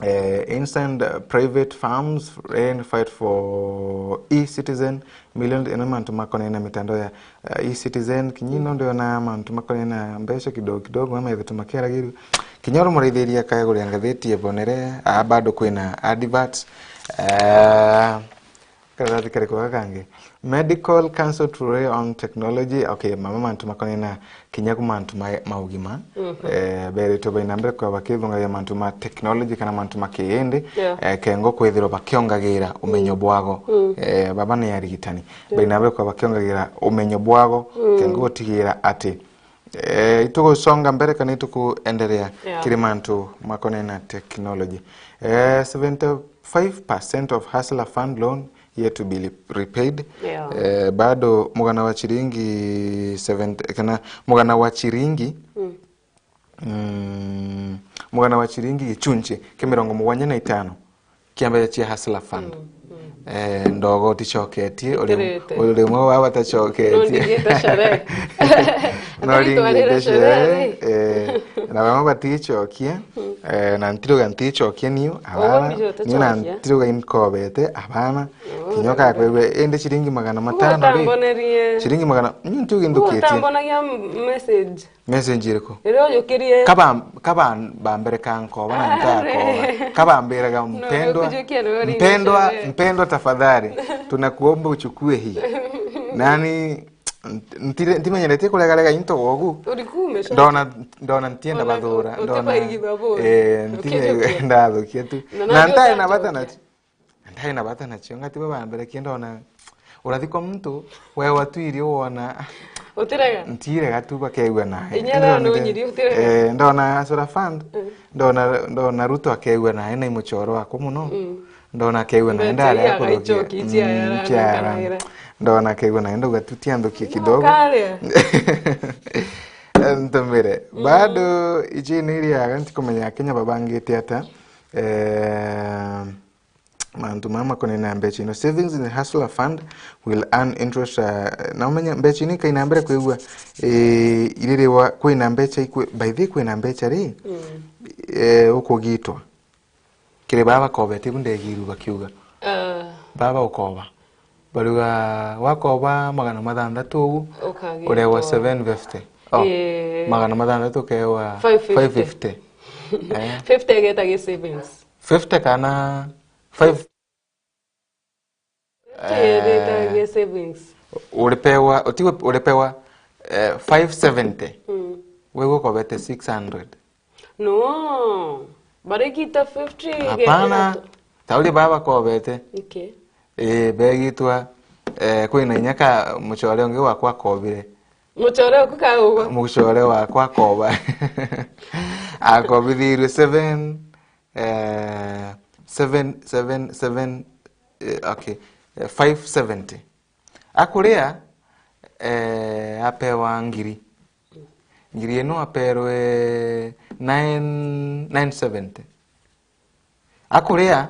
eh, instant uh, private firms rain fight for e-citizen million ĩno mantu makonene na mitandao ya uh, e-citizen kinya ino ndiona mantu makonene na mbeca kidogo kidogo ama ithitu makiaragirwa kinya uri muraithiria kaeguri ya ngatheti ebonere a bado kwina adverts. Eh, Karatathi kariko gaka kangi? Medical Council to rely on technology. Okay, mama mantu makonena kinya ku mantu ma, ma ugima. Eh, beretwe baina mbere kwa bakithungagia mantu ma technology kana mantu ma kiindi. Yeah. Eh, kengo kwithirwa bakiongagira umenyo bwago. Eh, baba ni arigitani. Baina mbere kwa bakiongagira umenyo bwago. Kengo gutigira ati eh, itugusonga mbere kana itukuendelea Yeah. kiri mantu makonena technology. Eh, seventy-five percent of Hustler Fund loan yet to be repaid. Yeah. Eh, bado mugana wa chiringi seventy, kana mugana wa chiringi Mm, mugana wa ciringi gichunchi kia mirongo mugwanja na itano kia mbeca cia Hustler Fund. Mm, mm. Eh, ndogo uticoketie, uri, Itirite. Uri umwe wa batacoketie. No ndingite sherehe. No ndingite sherehe, eh, na bamwe baticokia, eh, na ntiruga nticokia niu, abana, niu na ntiruga inkobete, abana, kinya ukakwigua, indi ciringi magana matano ri? Utambonerie. Ciringi magana, niu ntiuga inthukitie. Utambonagia message. Message iriku? Iria ujukirie. Kaba, kaba bambere kankoba na ntakoba. Kabambiraga, "Mpendwa, mpendwa, mpendwa, tafadhali, tunakuomba uchukue hii." Nani, nt-, ntire-, ntimenyeretie kuregarega into gogu. Ndona, ndona ntienda bathura, ndona, eh, ntienda ndathukia tu. Na ntae na bata na Ndari na bata nacio, ngatiba bambere kienda ona urathi kwa muntu, we watuirie wona. Utirega? Ntirega tu, bakegua nae. Inya rero nunyiri, utirega? Eh, ndona Hustler Fund, mm, ndona, ndona Ruto akegua nae na imuchoro wakwa muno. Mm. Ndona akegua nae ndare akuthukia. Mm, kiara. Ndona akegua nae ndauga tu tianthukie kidogo. Ntumire. Mm. Bado iji ni iriaga ntikumenya Kenya babangite ata. Eh, Mantu mama makonene na mbecha ino. Savings in the Hustler Fund will earn interest, uh, na umenye mbecha ino ikaina mbere kwigua, eh, iririwa kwina mbecha ikwe, by the way, kwina mbecha ri, mm, eh, ukugitwa. Kiri baba bakobete, ibu ndegirwe bakiuga. Ah. Baba ukoba. Bariuga, wakoba magana mathanthatu ugu, ukagetwa, urewa seven fifty. Oh, eh, magana mathanthatu ukewa five fifty. Five fifty. Eh. Fifty egeta gi savings. Fifty kana five. Fifty egeta gi savings. Uripewa, utigwe uripewa, eh, five seventy. Mm. Wewe ukobete six hundred. No. Barigita fifty. Hapana. Tauri baba kobete. Okay. Eh, begitwa, eh, kwina inya ka muchore ungi wakwa akobire. Muchore uku ka ugwa? Muchore wakwa akoba. Akobithirwe seven, eh, seven, seven, seven, eh, okay, eh, five seventy. Akuria, eh, apewa ngiri. Ngiri ino aperwe nine, nine seventy. Akuria,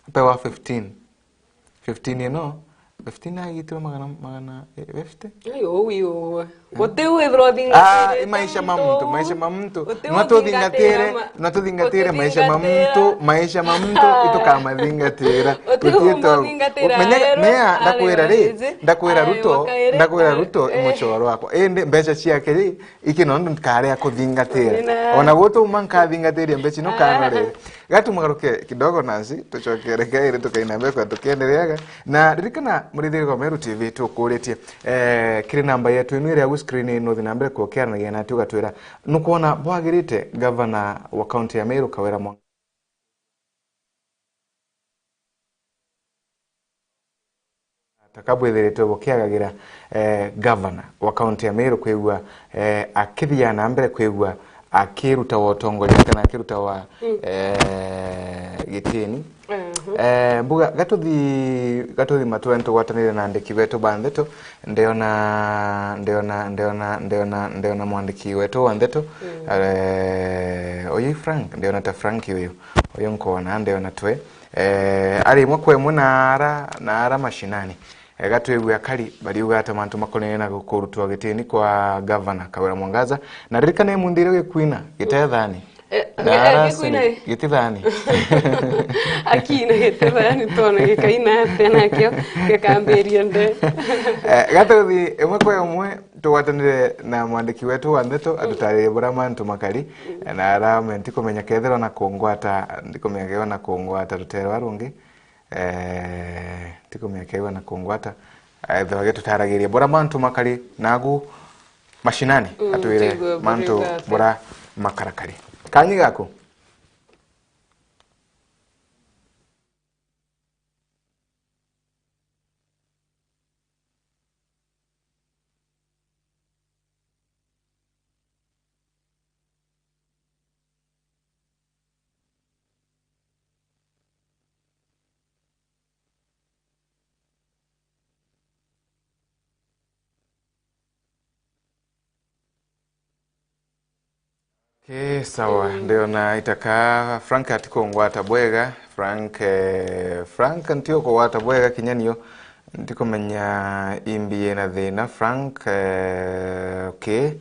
apewa fifteen. Fifteen ino, fifteen agitirwe magana, magana, eh, fifty? Ai, uu wi uu. Guti withirwa uthingatire. Ah, i maisha ma muntu, maisha ma muntu. Nwa tuthingatire, nwa tuthingatire maisha ma muntu, maisha ma muntu, itukamathingatira. Menya, mea, ndakwira ri, ndakwira Ruto, ndakwira Ruto, i muchoro wakwa. Indi mbecha ciake ri, iki nondu nkarea kuthingatira. Ona gutu uma nkathingatiria mbecha ino kanore. Gatu magaruke kidogo nasi, tucokere kairi tukaina mbekwa tukiendereaga. Na ririkana, murithiri gwa Meru T V tukuritie, eh, kiri namba yetu ino iri agu screen ino, thi na mbere kukiaranagia nati ugatwira nukwona bwagirite gavana wa kaunti ya Meru Kawira Mwangaza. Taka bwithiritwe bukiagagira, eh, gavana wa kaunti ya Meru kwigua, eh, akithia na mbere kwigua akiruta wa utongoria kana akiruta wa, mm, eh, gitini. Mhm. Eh, mbuga, gatuthi, gatuthi matwe ntugwatanire na andiki betu ba ndeto, ndiona, ndiona, ndiona, ndiona, ndiona mwandiki wetu wa ndeto, mm, eh, uyu Frank, ndiona ta Frank uyu, uyu nkona, ndiona twe, eh, ari imwe kwa imwe na ara, na ara mashinani. Ega twigue akari bariuga ata mantu makonene na kurutwa gitini kwa gavana Kawira Mwangaza. Na ririkana imunthi iria gikwina gite thani. Eh, na eh, ara gikwina sini, giti thani. Akina gite thani, tona gikaina atia nakio, gikambiria nde. Eh, gatuthi imwe kwa imwe tugwatanire na mwandiki wetu wa ndeto, mm, atutaririe buria mantu makari, mm, na ara menti kumenya kethirwa na kungwata, ndikumenya kethirwa na kungwata rutere rwa rungi. Eh, tikumenya kethirwa na kungwata. Eh, ethirwa agitutaragiria buria mantu makari nagu mashinani, mm, atwire mantu buria makarakari. Kanyi gaku. Okay, sawa. Mm. Ndiona itaka Frank atikungwata bwega. Frank, eh, Frank ntiukugwata bwega kinya nio. Ndikumenya imbi ina thina, Frank, eh, okay.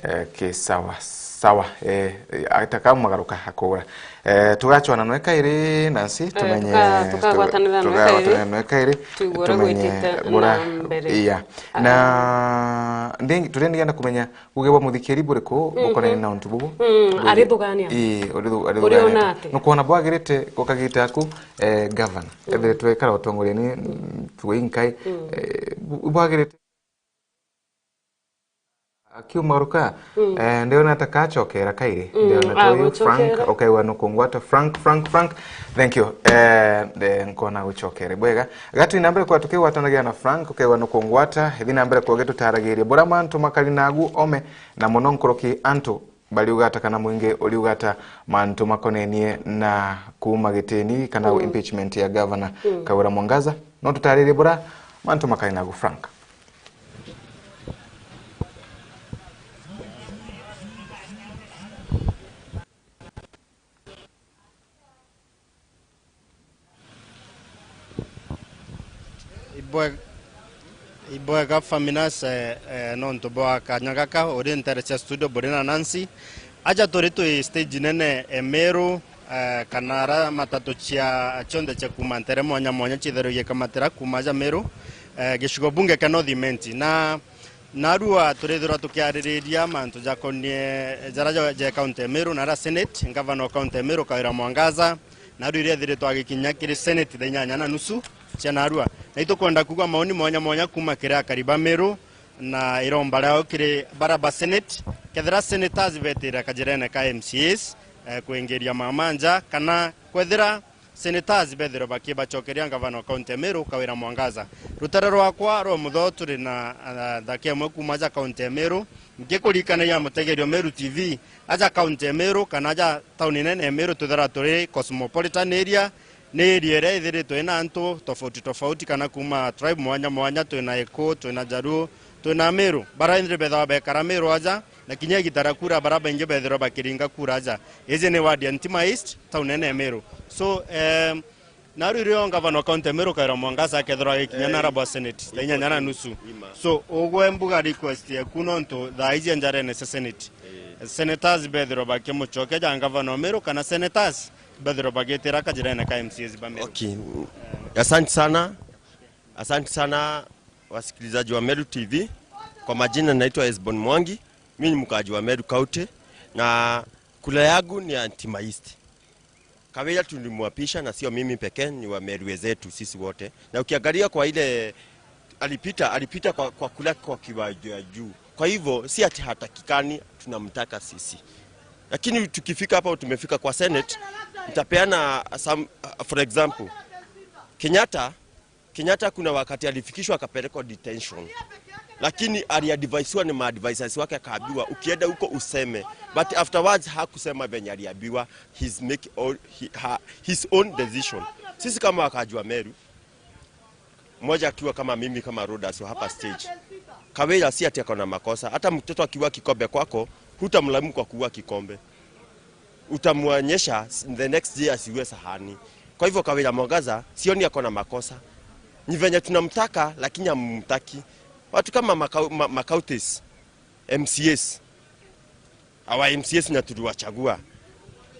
Eh, okay, sawa, sawa. Eh, itaka magaruka akugura. Eh, tugacwana nwe kairi, Nancy, eh, tumenye, tuka-, tukagwatanira nwe kairi, tugagwatanira nwe kairi, tuigue uria tumenye gwitite bura na mbere. Iya. Ah. Na ndi-, turendiga na kumenya Buge bwa muthikiri buriku bukonene na untu bubu? Mm, bwiri-, arithugania atia? Ii, urithu-, arithugania atia? Uriona atia? Nukwona bwagirite gukagita aku, eh, governor? Mm. Ethire twekara utongorieni, mm, tuinkai, mm, eh, bu-, bwagirite akiumaruka, mm, eh, ndiona ta kachokera kairi. Mm, ndiona ta uyu Frank, aguchokera. Ukaigua nukungwata Frank, Frank, Frank. Thank you. Eh, eh, nkona guchokere. Bwega. Gatwi na mbere kwa tukigwatanagia na Frank, ukaigua nukungwata. Ithi na mbere kwa gitutaragiria. Bura mantu makari nagu ome, na muno nkuruki antu bariugata kana mwingi uriugata mantu makonenie na kuuma gitini kana, mm, impeachment ya governor, mm, Kawira Mwangaza. No tutaririe bura mantu makari nagu Frank. Ibwe-, ibwega Faminas, eh, eh, nontu bwa kanya gaka uri ntere cia studio buri na Nancy. Aja turi twi stage nene e Meru, eh, kana ara matatu cia, cionthe cia kuuma ntere mwanya mwanya ciithirwa igikamatira kuuma aja Meru, eh, gicigo bunge kia North Imenti. Na Narua turithirwa tukiaririria mantu jakonie jara ja, ja kaunti ya Meru na ara Senate, ngavana wa kaunti ya Meru Kawira Mwangaza, narua iria ethiritwe agikinya kiri Senate thaa inyanya na nusu cia narua. Na itukwenda kuigua maoni mwanya mwanya kuuma kiri akari ba Meru na iromba riao kiri bara ba Senate, kethira senators betira kajirene ka M C As, eh, kwingiria mama nja, kana kwethira senators bethirwe bakibacokeria ngavana wa kaunti ya Meru Kawira Mwangaza. Rutere rwakwa rwa mutho turi na, ah, nthaki imwe kuuma aja kaunti ya Meru. Ngikurikanagia mutegerio Meru T V, aja kaunti ya Meru kana aja tauni nene ya Meru twithirwa turi cosmopolitan area, ni area iria ithiritwe ina antu tofauti tofauti kana kuuma tribe mwanya mwanya, twina Eku, twina Jaluo, twina Meru. Bara indi bethagwa bekara Meru aja, na kinya igita ria kura bara baingi bethirwa bakiringa kura aja. Iji ni ward ya Ntima East, tauni nene ya Meru. So, em, narua irio ngavana wa kaunti ya Meru Kawira Mwangaza akethirwa agikinya, eh, na arabwa Senate thaa inyanya na nusu. So, ugwe mbuga request yaku nontu thaa iji njarene cia Senate. Eh. Senators bethirwa bakimucokia ja ngavana wa Meru kana senators bethirwa bagitira kajirene ka M C As ba Meru. Okay. Asante sana. Asante sana wasikilizaji wa Meru T V. Kwa majina naitwa Esbon Mwangi. Mimi ni mkaaji wa Meru County na kura yangu ni ya Ntima East. Kawira tulimwapisha na sio mimi pekee, ni wa Meru wenzetu sisi wote. Na ukiangalia kwa ile alipita, alipita kwa, kwa kura kwa kiwango ya juu. Kwa hivyo si ati hatakikani, tunamtaka sisi. Lakini tukifika hapo, tumefika kwa Senate, nitapeana some, uh, for example, Kenyatta Kenyatta kuna wakati alifikishwa akapelekwa detention, lakini aliadvaisiwa ni maadvisors wake, akaambiwa, "Ukienda huko useme." But afterwards hakusema venye aliambiwa, he's make all, he, ha, his own decision. Sisi kama wakaaji wa Meru, mmoja akiwa kama mimi, kama Rhodas wa hapa stage, Kawira si ati ako na makosa. Hata mtoto akiwa kikombe kwako, hutamlaumu kwa kuwa kikombe. Utamwonyesha s-, the next day asiue sahani. Kwa hivyo Kawira Mwangaza, sioni ako na makosa. Ni venye tunamtaka, lakini hammtaki. Watu kama makau-, ma-, makautis, M C As, our M C As na tuliwachagua.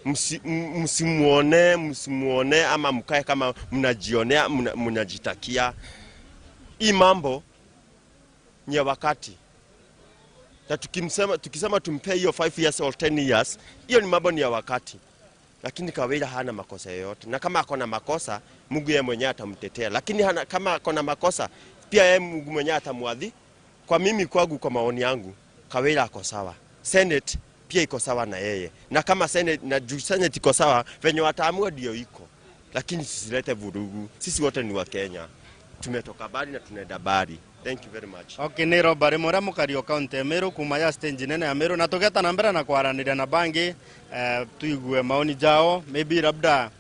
Msi-, m-, msimuone, msimuone ama mkae kama mnajionea, mna-, mnajitakia. Hii mambo ni ya wakati. Na tukimsema, tukisema tumpee hiyo five years or ten years, hiyo ni mambo ni ya wakati. Lakini Kawira hana makosa yoyote. Na kama ako na makosa, Mungu yeye mwenyewe atamtetea. Lakini hana, kama ako na makosa, pia yeye Mungu mwenyewe atamwadhi-, Kwa mimi kwangu, kwa maoni yangu, Kawira ako sawa. Senate pia iko sawa na yeye. Na kama Senate, na juu Senate iko sawa, venye wataamua ndio iko. Lakini tusilete vurugu. Sisi wote ni wa Kenya. Tumetoka mbali na tunaenda mbali. Thank you very much. Okay, ni Roba rimwe ria mukari o kaunti ya Meru, kuma ya stage nene ya Meru, na tugeta na mbere na kwaraniria na bangi, eh, tuigue maoni jao, maybe labda,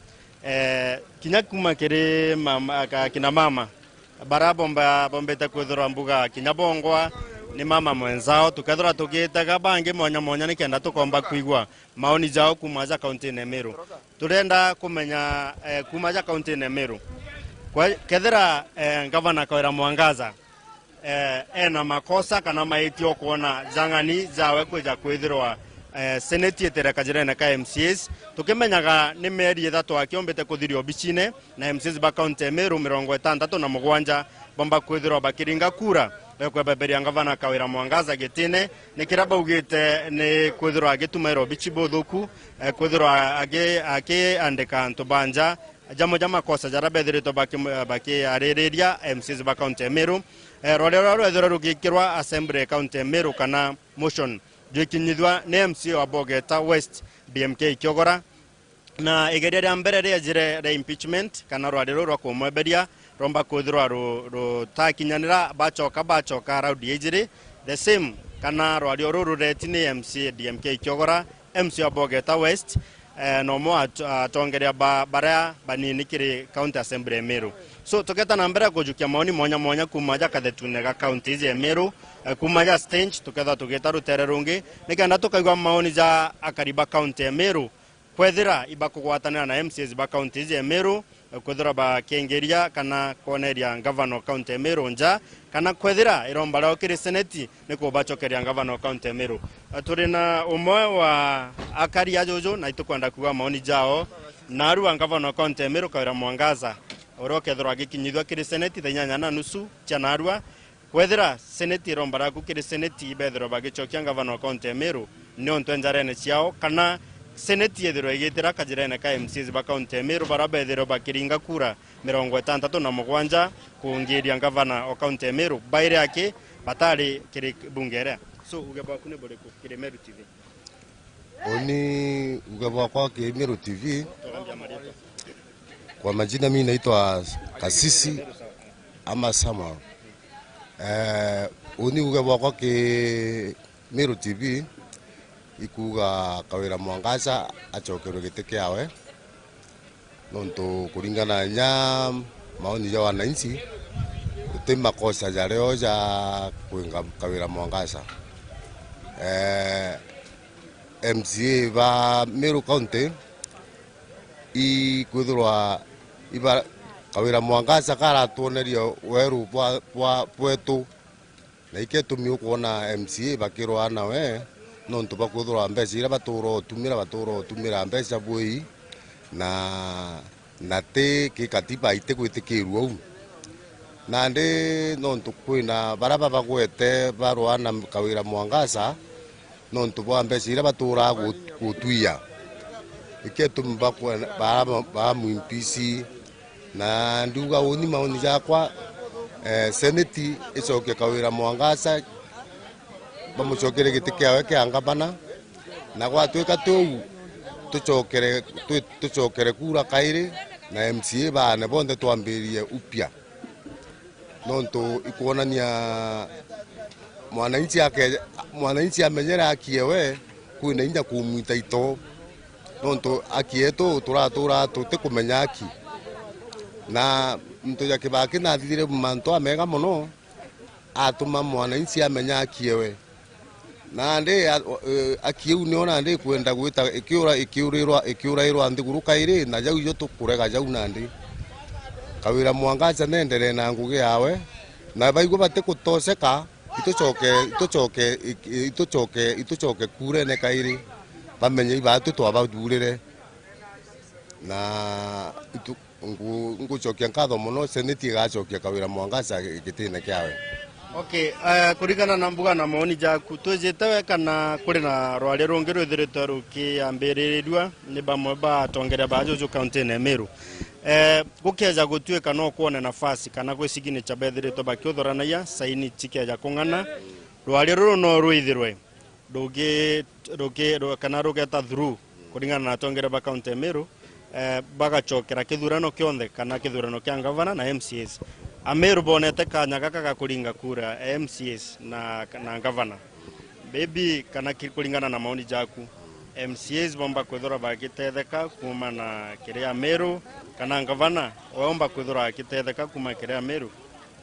eh, kinya kuma kiri mama, ka-, kina mama, bara bomba-, bombete kwithirwa mbuga kinya bongwa, ni mama mwenzao, tukethirwa tugitega bangi mwanya mwanya nikenda tukomba kwigua maoni jao kuuma ja kaunti-ini ya Meru. Turenda kumenya, eh, kuuma ja kaunti-ini ya Meru. Kwa, kethira, eh, Ngavana Kawira Mwangaza, eh, ena makosa kana maitio kwona jang'ani jawe kwija kwithirwa, eh, seneti itire kajirene ka M C As, tukimenyaga ni mieri ithatu akiombite kuthiria obicine, na M C As ba kaunti ya Meru mirongo itantatu na mugwanja bomba kwithirwa bakiringa kura ya kwebeberia Ngavana Kawira Mwangaza gitine, ni kiria baugite ni kwithirwa agitumaira obici buthuku, eh, kwithirwa agi-, akiandika antu ba nja jamwe ja makosa jaria bethiritwe baki-, bakiaririria M C As ba kaunti ya Meru. Eh, rwaria ruria rwethirwe rugikirwa assembly ya kaunti ya Meru kana motion jwikinyithua ni M C A wa Bogeta West, D M K Kiogora, na igeria ria mbere riejire ria impeachment kana rwari ruu rwa kumweberia romba kwithirwa ru-, rutakinyanira, bacoka, bacoka raundi ya ijiri, the same, kana rwari ruu rureti ni M C A D M K Kiogora, M C A wa Bogeta West, eh, na umwe wa at-, atongeria ba-, baria banini kiri County Assembly ya Meru. So, tuketa na mbere kujukia maoni mwanya mwanya kuuma ja kathetune ga counties ya Meru, eh, kuuma ja stage, tukethwa tugita rutere rungi, nikenda tukaigua maoni ja akari ba county ya Meru, kwethira ibakugwatanira na M C As ba counties ya Meru, eh, kwethira bakiengeria kana kwoneria ngavana o county ya Meru nja, kana kwethira iromba riao kiri seneti ni kubacokeria ngavana o county ya Meru. Eh, turi na umwe wa akari ajuju na itukwenda kuigua maoni jao. Narua ngavana o county ya Meru Kawira Mwangaza, uria ukethirwa agikinyithua kiri seneti thaa inyanya na nusu cia narua, kwethira seneti iromba riaku kiri seneti ibethirwa bagicokia ngavana wa kaunti ya Meru, ni untu e njarene ciao, kana seneti yethirwa igitira kajirene ka M C As ba kaunti ya Meru, baria bethirwa bakiringa kura mirongo itantatu na mugwanja kungiria ngavana wa kaunti ya Meru, bairi aki batari kiri bunge iria. So, uge bwaku ni buriku kiri Meru T V? Uni uge bwakwa kiri Meru T V. Kwa majina, mimi naitwa Kasisi ama Samuel. Eh, uni uge bwakwa ki Meru T V, ikuuga Kawira Mwangaza acokerwe giti kiawe, nontu kuringana na nya maoni ja wananchi, guti makosa jario ja kwinga Kawira Mwangaza. Eh, M C A ba Meru County ikwithirwa iba, Kawira Mwangaza karatwoneria weru bwa, bwa, bwetu. Na ikio itumi ukwona M C A bakirwaa nawe, nontu bakwithirwa mbeca iria batuura utumira, batuura utumira mbeca bwii, na, na ti kikatiba itigwitikirua uu. Nandi nontu kwina baria babagwete barwaa na Kawira Mwangaza, nontu bwa mbeca iria batuuraa gu-, gutwia. Ikio itumi bakwe-, bara-, baramwimpisi. Na ndiuga uni maoni jakwa, eh, seneti icokie Kawira Mwangaza, bamucokere giti kiawe kia ngavana, na gwatwika tiu, tucokere, twi-, tucokere kura kairi, na M C A baane bonthe twambirie upya. Nontu ikwonania mwananchi ake-, mwananchi amenyere aki ewe, kwina inya kumwita ito. Nontu aki yetu turatuura tutikumenya aki. Na muntu ja Kibaki nathithire mantu amega mono, atuma mwananchi amenya aki ewe. Nandi a-, e, aki iu nio nandi ikwenda gwita ikiura, ikiurirwa, ikiurairwa nthiguru kairi, na jau ijo tukurega jau nandi. Kawira Mwangaza nenderee na ngugi yawe, na baigua batikutoseka, itucoke, itucoke, itucoke, itucoke kurene kairi, bamenye ibaatu twabathurire. Na itu-, ngu-, ngucokia nkatho mono, seneti igacokia Kawira Mwangaza gitine kiawe. Okay, eh, kuringana na mbuga na maoni jaku, twijite we kana kuri na rwaria rungi rwithiritwe rukiambiririrua ni bamwe ba atongeria ba juju kaunti-ini ya Meru? Eh, gukeja gutuika no kwone nafasi kana gwi signature bethiritwe bakiuthuranagia, saini cikeja kung'ana, rwaria ruru no rwithirwe rugi-, rugi-, ru-, kana rugeta through kuringana na atongeria ba kaunti ya Meru, eh, bagacokera kithurano kionthe, kana kithurano kia ngavana na M C As. Ameru bonete kanya gaka ga kuringa kura ya M C As na, na ngavana. Maybe, kana ki-, kuringana na maoni jaku, M C As bomba kwithirwa bagitetheka kuuma na kiri Ameru, kana ngavana oomba kwithirwa agitetheka kuuma kiri Ameru?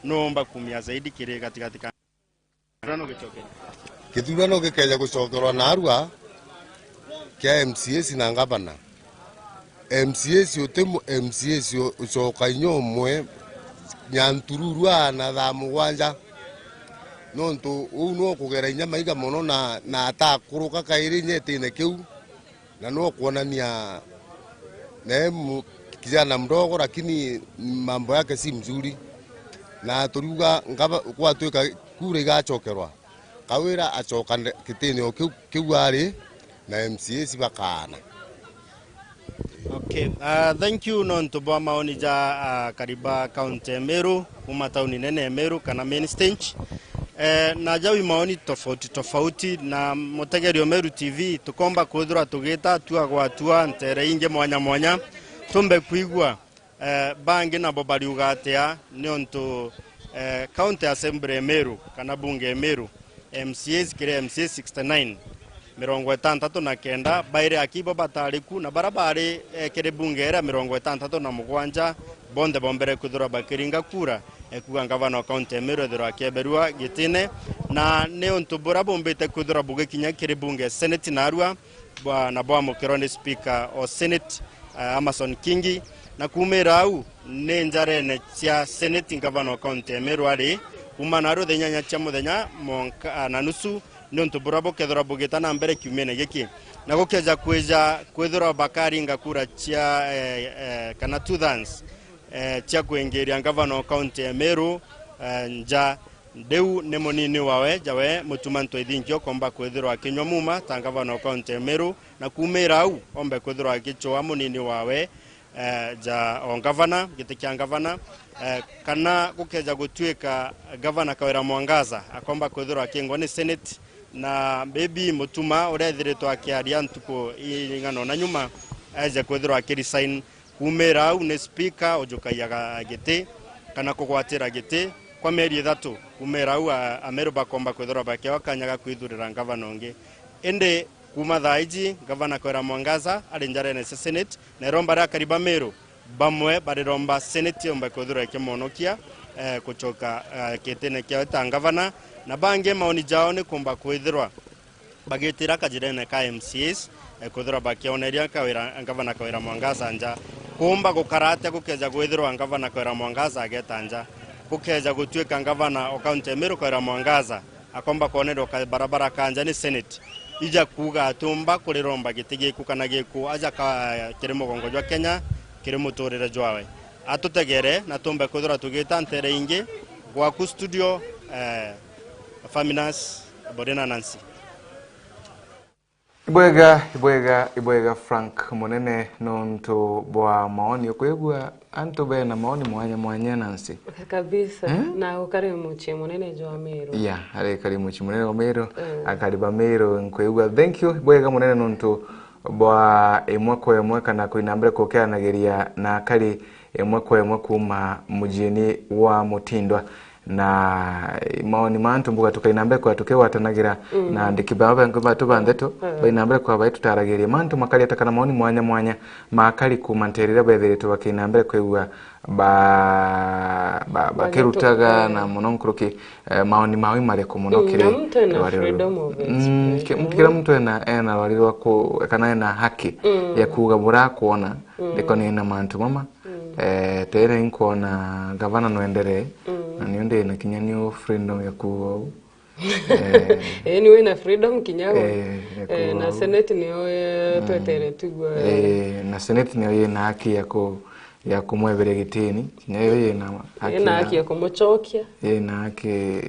Nuu oomba kumia zaidi kiri gatigati ka Githurano gikeja gucokerwa narua kia M C As na ngavana. M C As uti mu-, M C As u-, ucoka inya umwe nyantururua na thaa mugwanja. Nontu uu nukugera inya maiga mono na, na atakuruka kairi inya itine kiu. Na no kwonania nae mu-, kijana mdogo, lakini mambo yake si mzuri. Na turiuga ngava-, gwatuika kura igacokerwa, Kawira acoka nde-, gitine o kiu, kiu ari, na M C As bakaana. Okay, uh, thank you nontu bwa maoni ja, uh, kariba county ya Meru, kuma tauni nene ya Meru kana main stage. Eh, na jau i maoni tofauti tofauti, na mutegeri o Meru T V, tukomba kwithirwa tugita atua gwa atua ntere ingi mwanya mwanya, tumbe kwigua, eh, bangi nabo bariuga atia, niontu, eh, county assembly ya Meru, kana bunge ya Meru, M C As kiri M C As sixty-nine, mirongo itantatu na kenda bairi aki bo batari ku, na bara bari, eh, kiri bunge iria mirongo itantatu na mugwanja, bonthe bombere kwithirwa bakiringa kura, eh, kuga ngavana wa county ya Meru ethirwa akieberua gitine, na ni untu buria bumbite kwithirwa bugikinya kiri bunge ya senate narua, bwa, na bwamukirwa ni speaker o senate, eh, Amason Kingi, na kumira au ni njarene cia senate ngavana wa county ya Meru ari, kuma naru thaa inyanya cia muthenya monka, ah, na nusu, ni untu buria bukethirwa bugita na mbere kiumene giki. Na gukeja kwija kwithirwa bakaringa kura cia, eh, eh, kana two thirds, eh, cia kuingiria ngavana wa county ya Meru, eh, nja. Riu ni munini wawe, jawe Mutuma M'Ethingia ukomba kwithirwa akinywa muma ta ngavana wa county ya Meru, na kumira au ombe kwithirwa agicua munini wawe, eh, ja o ngavana, giti kia ngavana, eh, kana gukeja gutuika ngavana Kawira Mwangaza akomba kwithirwa akingwa ni senate, na maybe Mutuma uria ethiritwe akiaria ntuku ing'ana na nyuma eje kwithirwa akiresign. Kumira au ni speaker ujukagia ga-, giti kana kugwatira giti kwa mieri ithatu. Kumira au a-, Ameru bakomba kwithirwa bakiewa kanya ga kwithurira ngavana ungi. Indi kuma thaa iji, ngavana Kawira Mwangaza ari njarene cia senate, na iromba ria akari ba Meru bamwe bariromba senate yomba kwithirwa ikimonokia, eh, kucoka, eh, gitine kiawe ta ngavana, na bangi maoni jao ni kumba kwithirwa bagitira kajirene ka M C As, eh, kwithirwa bakioneria Kawira, ngavana Kawira Mwangaza nja. Kuumba gukara atia gukeja gwithirwa ngavana Kawira Mwangaza ageta nja? Gukeja gutuika ngavana o kaunti ya Meru Kawira Mwangaza akomba kwonerwa kabarabara ka nja ni senate, ija kuuga atiumba kuriromba giti giku kana giku aja ka, kiri mugongo jwa Kenya, kiri muturire jwawe. Atutegere na tumbe kwithirwa tugita ntere ingi. Gwaku studio, eh, Faminas, Borina Nancy. Ibwega, ibwega, ibwega Frank Munene nontu bwa maoni. Ukwigua antu bena maoni mwanya mwanya Nancy. Kabisa. Eh? Na ukari mucii munene jwa Meru. Ya, ari kari mucii munene wa Meru, mm, akari ba Meru nkwigua. Thank you, ibwega munene nontu bwa imwe kwa imwe kana kwina mbere kukianagiria na akari imwe kwa imwe kuma mujiini wa Mutindwa. Na maoni ma antu mbuga tukaina mbere kwa tukigwatanagira, mm, na andiki bao bangi batu ba ndeto, mm, baina mbere kwa bai tutaragiria mantu makari ata kana maoni mwanya mwanya makari kuma ntere iria bethiritwe bakina mbere kwigua ba, ba, bakirutaga, mm, na muno nkuruki, eh, maoni mao imariku muno. Mm, kiri na muntu ena rwari ruru, freedom of, mm, expression. Ki-, muntu, kira muntu ena, ena rwari rwa ku-, kana ena haki, mm, ya kuuga buria akwona, mm, ndiko nina mantu mama. Mm. Eh, tere nkwona gavana nwenderee, mm, na nio ndina kinya nio freedom ya kuuga uu. Eh, eh, ni wina freedom kinya we. Eh, ya, eh, kuuga na uu. Senate nio, eh, mm, twetere tugwe. Eh, na senate nio yina haki ya ku-, ya kumweberia gitini, kinya yo yina haki. Yina haki ya, ya kumucokia. Yina haki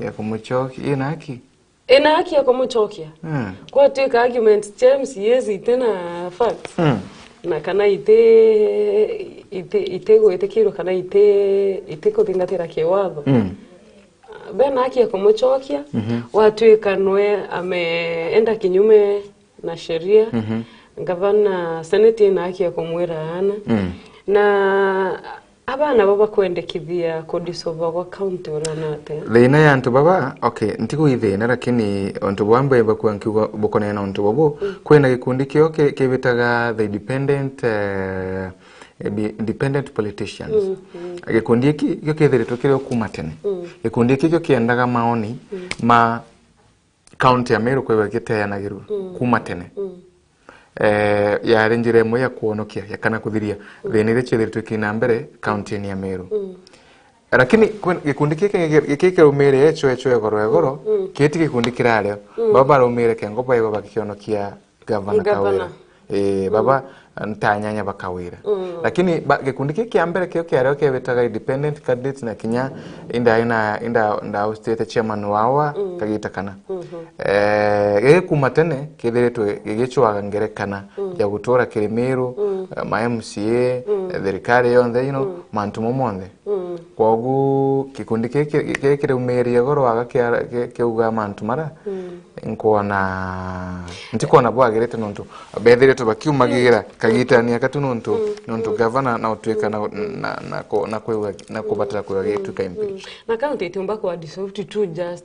ya kumucokia, yina haki. Ina haki ya kumucokia. Mm. Gwatuika arguments cia M C As iti na facts, mm, na kana iti, iti, iti gwitikirwo kana iti, iti kuthingatira kiwatho. Mm. Bena haki ya kumucokia, mhm, gwatuika nwe ameenda kinyume na sheria. Mhm. Ngavana, senate ina haki ya kumwira aana. Mm. Na abana bo bakwendekithia kudissolve gwa county urona atia? Thina ya antu baba, okay, ntigu i thina, lakini untu bwa mbere bakua nkiuga bukonene na untu bubu, mm, kwina gikundi kio ki-, kibitaga the Independent, eh, Indi-, independent politicians. Mm, mm. Gikundi giki gio kithiritwe kiri o kuma tene. Mm. Gikundi giki gio kiendaga maoni, mm, ma county ya Meru kwigua giteanagirwa, mm, kuma tene. Mm. Eh, yari njira imwe ya kwonokia, ya kana kuthiria, mm, thina iria ciethiritwe ikina mbere county-ini ya Meru. Mm. Lakini kwi-, gikundi giki gi-, gi-, giki kirumire echo, echo, egoro, egoro, mm, mm, kiti gikundi kirario. Mm. Baba barumire kengo baigwa bakionokia Gavana, Gavana Kawira. Ii, mm, baba, ntanyanya ba Kawira. Mm. Lakini ba-, gikundi kii kia mbere kio kiario kiebitaga independent candidates na kinya inda, inda, inda, nda hostete chairman wawa, mm, kagita kana. Mhm. Eh, giki kuma tene kithiritwe gigicwaga ngerekana, mm, ya gutura kiri Meru, mm, eh, ma M C A, mm, eh, thirikari yonthe, you know, mm, mantu mau monthe. Mm. Kwogu gikundi giki, giki kiriumirie igoro waga kia-, ki-, kiuga mantu mara, mm, nkwona, ntikwona bwagirite nontu bethiritwe bakiumagira kagitania katu nontu, mm, nontu, mm, gavana na utuika na, mm, na, na ku-, na kwigua, na kubatara kwigua, mm, gituika impeach. Mm. Na county itiumba kwa dissolved to just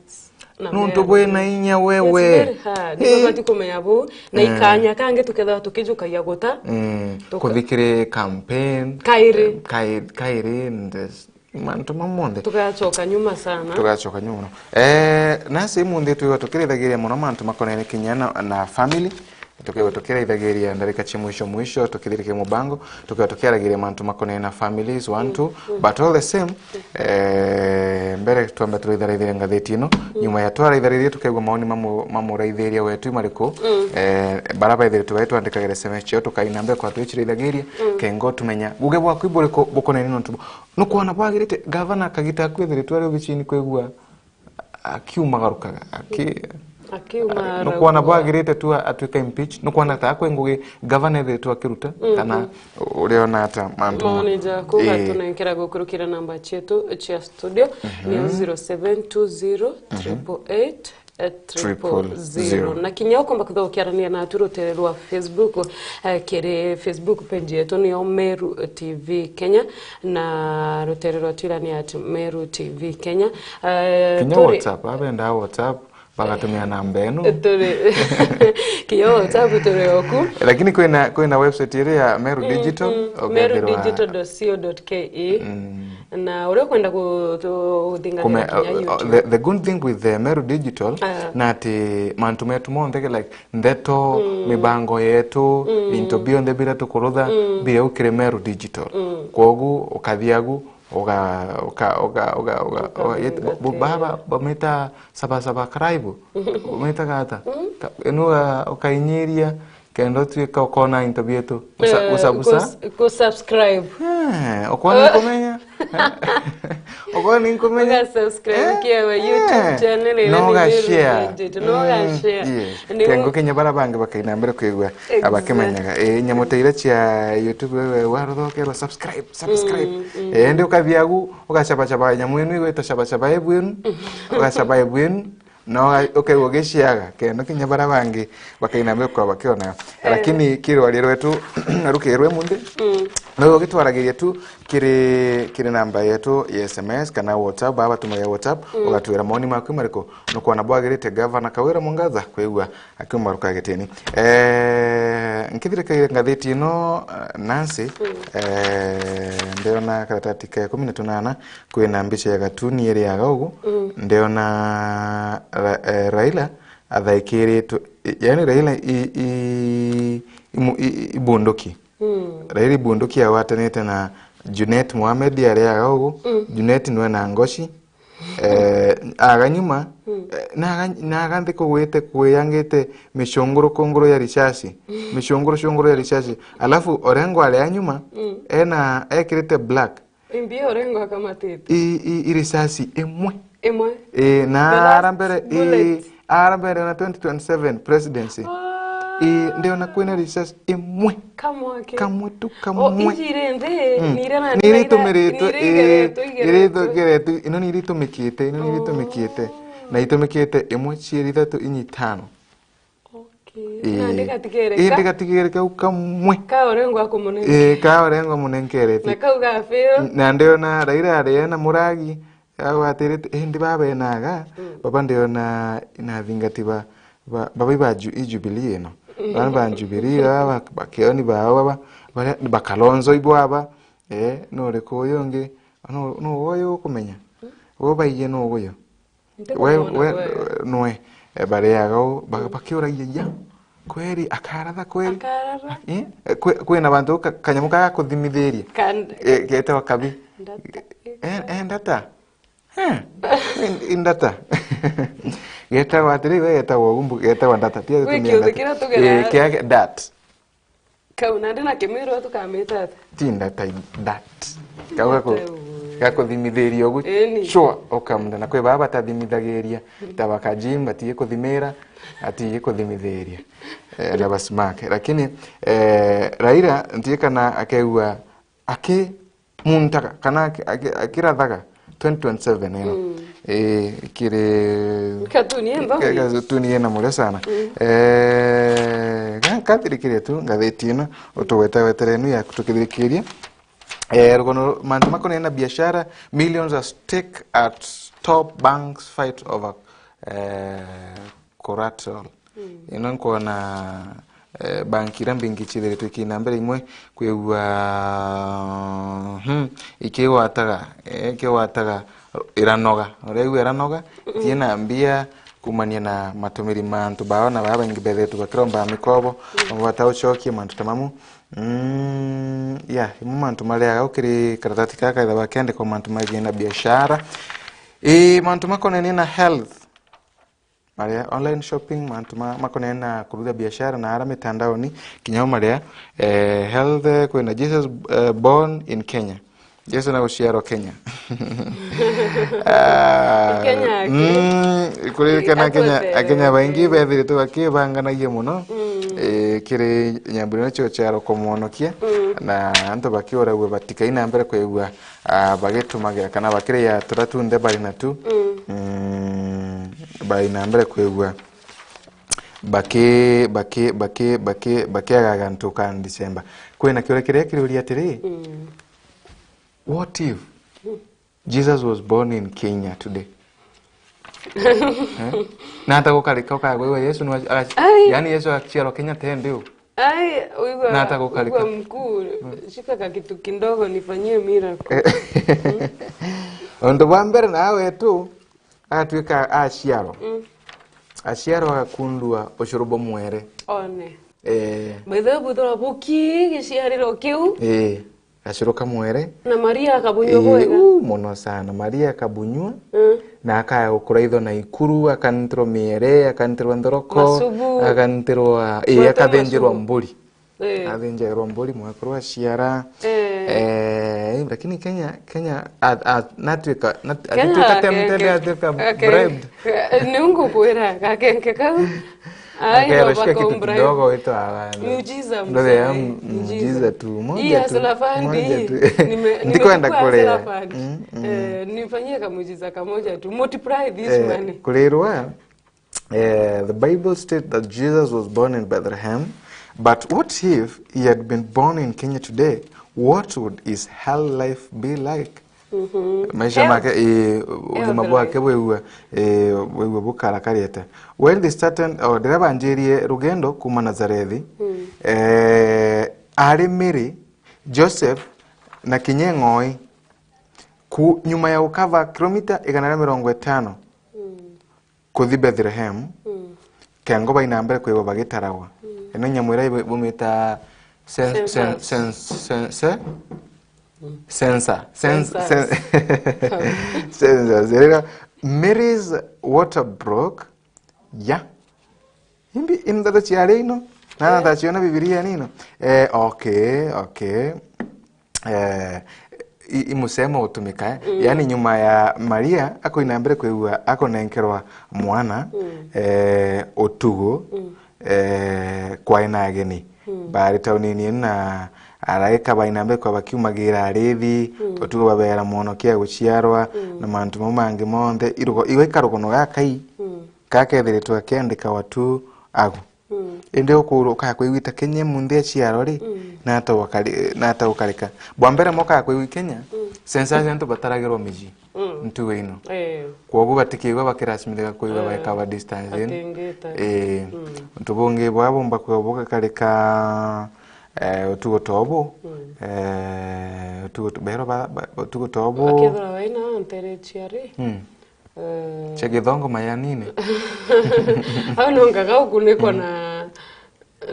na nontu bwina inya wewe. It's very hard. Eh. Nibabati kumenya bu, na, eh, ikanya kangi tukethirwa tukijukagia guta. Mm. Tuka- Kuthi kiri campaign. Kairi. Eh, kai-, kairi, and, eh, mantu mau monthe. Tugacoka nyuma sana. Tugacoka nyuma mono. Eh, nasi imunthi twigwa tukirithagiria mono mantu makonene kinya na, na family. Tukigwa tukirithagiria ndarika cia mwisho mwisho, tukithirikia mubango, tukigwa tukiaragiria mantu makonene na families, one, mm, two, mm, but all the same, eh, mbere twambe turaitharithiria ngathiti ino. Mm. Nyuma ya twaraithariria, tukaigua maoni mamu-, mamuraithiria wetu imariku, mm, eh, bara baithiritwe baitwandikagira S M S ciao, tukaina mbere kwa twichirithagiria, mm, kengo tumenya buge bwaku iburiku bukonene nontu bu-, nukwona bwagirite gavana akagita kwithiritwe ari obicini kwigua akiumagarukaga, aki-, akiumagarukaga. Nukwona bwagirite tu a-, atwika impeach, nukwona ta kwi ngugi gavana ethiritwe akiruta, mhm, kana uriona ata mantu mau? Maoni jaku, ii, gatunenkera gukurukira namba cietu cia studio, mhm, ni zero seven two zero, mhm, triple eight, eh, triple zero. Triple zero. Na kinya ukomba kuthokiarania natu rutere rwa Facebook, eh, kiri Facebook page yetu niyo Meru T V Kenya, na rutere rwa Twitter ni at Meru T V Kenya. Eh, kinya turi WhatsApp, abenda WhatsApp, bagatumia namba eno. Turi, kinya WhatsApp turi oku. Lakini kwina, kwina website iri ya Meru, mm, Digital, mm, ukethirwa meru digital dot co dot K E. Mm. Na uria ukwenda ku-, tu-, kuthingania kume-, kinya uh, YouTube. The, the good thing with the Meru Digital, ah, na ati mantu metu monthe, like, ndeto, mm, mibango yetu, mm, into bionthe biria tukurutha, mm, biri au kiri Meru Digital. Mm. Kwogu ukathi agu, uga-, uka-, uga-, uga-, uga-, uga-, uga-, bu-, baba, bamita saba saba karibu. Bamitaga ata? Mm. Ka-, enu uga-, ukainyiria, kenda utuika ukona into bietu. Usa-, eh, usabusa? Kus-, kusubscribe. Eh, ukwona nkumenya? Ukwona nkumenya? Ugasubscribe, eh, kiewe YouTube, eh, channel ino no ni Meru ugashare. Legend. No, mm, ugashare. Yes. Ni kengo kinya bara bangi bakaina mbere kwigua, exactly, abakimenyaga. Eh, nyamu ta iria cia YouTube wewe waruthokerwa subscribe, subscribe. Mm, mm. Eh, ndi ukathi agu, ugacabacaba nyamu ino igwitwa cabacaba ebwenu. Ugacaba ebwenu. No, ukaigua ugiciaga, kenda kinya bara bangi bakaina mbere kwa bakionaga. Eh. Lakini kiri rwaria rwetu, rukirwe munthi, mm, no ugitwaragiria tu kiri, kiri namba yetu ya S M S kana WhatsApp, baba batumagia WhatsApp, mm, ugatwira maoni maku mariku, nukwona bwagirite gavana Kawira Mwangaza kwigua akiuma ruka gitini. Eh, nkithirikaire ngathiti ino, eh, Nancy, mm, eh, ndiona karatati ka ikumi na tunana, kwina mbica ya gatuni iriaga ugu, mm, ndiona Ra-, eh, Raila athaikiritwe, i-, yani Raila i-, i-, imu-, i-, i-, ibunduki. Mm. Raila ibunduki agwatanite na Junet Mohamed ariaga ugu. Mm. Junet nwe na ngoci. Eh, aga nyuma, mm, eh, naga, naga nthi kugwite kwiyangite micunguru kunguru ya risasi. Mm. Micunguru cunguru ya risasi. Alafu Orengo aria nyuma, mm, ena ekirite black. Imbi Orengo akamatite? I, i, i risasi imwe. Imwe? Eh, na ara mbere, eh, ara mbere na twenty twenty-seven presidency. Ah. Eh, ndiona kwina risasi imwe. Kamwe ki? Kamwe tu, kamwe. O, iji rindi, mm, ni iria na, ni iria itumiritwe, ni iria, eh, igeretwe, igeretwe. Ino ni iria itumikite, ino ni iria itumikite. Oh. Na itumikite imwe, ciiri ithatu, inya itano. Okay. Ii. Na ndigatigere ka? Ii, ndigatigere kau kamwe. Ka Orengo akumunenkerete. Ii, ka Orengo amunenkerete. Na kau ga fail? Na ndiona Raila ari ena muragi, agwatirite, indi baba enaga, mm, baba ndiona inathingati ba, ba, baba iba Ju-, i Jubilee ino. Bana ba Jubilee, baba ba, bakioni bao baba, Baria, ni ba Kalonzo ibo aba, eh, nu uriku uyu ungi? Nu, nu uyu ukumenya? Uyu baiji nu uyu? We, we, nwe, eh, bariaga u, ba-, bakiuragia, ya, kweri, akaratha kweri? Akaratha? Eh, kwi-, kwina bantu ka-, kanyamu ka gakuthimithiria. Kan- Eh, getagwa kabi. Ndata. Eh, eh, ndata. Eh, in-, indata. Getagwa atiri, we getagwa ugu mbu-, getagwa ndata. Tia Gwi gutumia kiuthi ndata. Kiria tugera- Eh, kia, dat. Kau nandi na Kimiru tukamita atia? Ti ndata, dat. Kau gaku-, Ndata uu. Gakuthimithiria ugu. Eni. Sure, ukamunda. Na kwi baa batathimithagiria. Ta baka gym, batii kuthimira, atii kuthimithiria. Eh, na basimake. Lakini, eh, Raila, ntii kana akegua aki- muntaga, kana aki-, aki-, akirathaga twenty twenty-seven ino. Mm. Eh, kiri Katuni nthomi. Ka-, katuni ina muria sana. Mm. Eh, ga-, ngathirikiria tu ngathiti ino, utuwetawetera inu ya kutukithirikiria. Eh, rugono mantu makonene na biashara, millions at stake at top banks fight over, eh, collateral. Mm. Ino nkwona, eh, banki iria mbingi ciithiritwe ikina mbere imwe kwigua, hmm, ikigwataga, eh, ikigwataga iranoga. Uraigua iranoga, mm, itiina mbia kumania na matumiri ma antu bao na baa baingi bethiritwe bakiromba mikobo, mm, no bata ucokie mantu ta mamu. Mm, yeah, imwe mantu mariaga ukiri karatati kaka ethagwa kiandikwa mantu megie na biashara. Ii, mantu makonenie na health. Maria online shopping, mantu ma, makonene na kuruta biashara na ara mitandaoni, kinya maria, eh, health, eh, kwina Jesus, eh, born in Kenya. Jesu na guciarwa Kenya. Ah, Kenya aki. Mm, kuririkana Akenya, Akenya baingi, mm, bethiritwe bakibanganagia muno, mm, eh, kiri nyambura ino cia guciarwa kwa Mwonokia, mm, na antu bakiuragua batikai na mbere kwigua ah, bagitumagira kana bakiria turia tunthe bari natu, mm, mm, bari na mbere kwigua baki-, baki-, baki-, baki-, bakiagaga ntuka December. Kwina kiuria kiria kiriuria atiri, mm, what if, mm, Jesus was born in Kenya today? Eh? Nata gukarika ukagwigua Yesu nwa-, ara-, ai, yani Yesu aciarwa Kenya tende u? Ai, uigua, nata gukarika. Uigua mkuu, mm, shika ka kitu kidogo nifanyie miracle. Eh. Mm. Untu bwa mbere na wetu, atwika aciarwa. Mm. Aciarwa agakundua ucuru bwa mwere. One. Eh. By the way, bwithirwa buki giciariro kiu. Eh. Gacuruka mwere. Na Maria akabunyua, ii, bwega. Uu, mono sana. Maria akabunyua, mm, na akaya gukuraithwa na ikuru, akantirwa miere, akantirwa nthoroko, masubu, akantirwa, ii, akathinjirwa mburi. Ii. Athinjagirwa mburi, mwekuru aciara. Ii. Eh, lakini Kenya, Kenya, a, a, natwika, nat-, Kenya atwika tempted, akenge, atwika akenge, bribed. Eh, ni ungukwira, gakenge kau. Ai, akerwa, no, shika kitu kidogo witwa. Miujiza, mzee. Miujiza tu, moja tu, moja tu. Hii hustler fund hii, nime-, ndikwenda nimechukua kuria. Hustler fund. Mm, mm. Eh, nifanyie kamuujiza kamoja tu. Multiply this money. Eh, kurirwa, eh, the Bible states that Jesus was born in Bethlehem, but what if he had been born in Kenya today? What would his hell life be like? Mhm. Maisha make, ii, ugima bwake bwigua, ii, bwigua bukarakarite. While they started, o, riria banjirie rugendo kuuma Nazarethi, mm, eh, ari Mary, Joseph, na kinya eng'oi, ku-, nyuma ya gukava kilomita igana ria mirongo itano, mm, kuthi Bethlehem, mm, kengo bai na mbere kwigwa bagitaragwa. Mm. Ino nyamu iria ibu-, bumita sen-, sen-, census, sen-, sen-, se-, mm, census. Sen-, census. Census. Census. Rira Mary's water broke, ya. Imbi, imthata ciari ino? Na, eh, ntaciona Bibilia nino? Eh, okay, okay. Eh, i-, i musemo utumika, eh? Mm. Yaani nyuma ya Maria akoina mbere kwigua akonenkerwa mwana, mm, eh, utugu, mm, eh, kwai na ageni. Mm. Bari taunini ino na araika baina mbere kwa bakiumagira arithi, mm, utugu babera mwonokia guciarwa, mm, na mantu mau mangi monthe. Irugo, igwika rugono gakai, mm, kakethiritwe akiandikawa tu agu. Mm. Indi ukuru-, ukakwigwita Kenya munthi aciarwa ri, mm, nata ukari-, nata ukarika. Bwa mbere mo ukakwigwi Kenya, mm, census antu bataragirwa miji, mm, ntugo ino. Eh. Kwogu batikigwa bakiracimithika kwigwa, eh, baikawa distance in. Atingita. Eh. Mm. Untu bungi bwa bumba kwigwa bugakarika, Eh, utugo tobu. Mm. Eh, utugo to-, bero ba, ba, utugo tobu. Akethira waina nterecia ri. Mm. Eh. Cia githongo mayanine. Au nongaga ukunikwa Mm. na,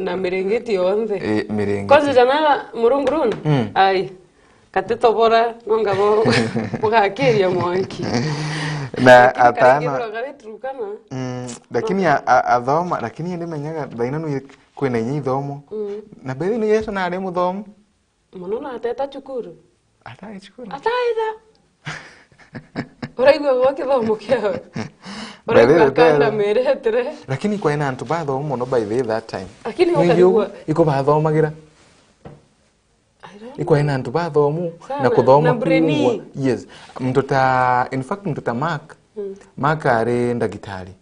na miringiti yonthe. Eh, miringiti. Kwanza jana murungu run? Mm. Ai. Katitobora, nonga bo-, bugakiria mwanki. Na Lakini atano. Karingirwa gari Turkana. Mm, lakini a, a, athoma, lakini indi menyaga thaina nui kwina inya ithomo. Mm. Na bethi ni Yesu nari muthomu. Muno na ateta cukuru. Atari cukuru. Ataitha. Uraigua gwa kithomo kiawe. By the way, Uraigua kanda meretere. Lakini kwaina antu bathomu muno by the way that time. Lakini Nigi ukarigua. Iko bathomagira. I don't Ikwai na antu bathomu Sana. Na kuthoma Na brainy. Kuugwa. Yes. Mtu ta, in fact, mtu ta Mark. Mm. Mark ari ndagitari.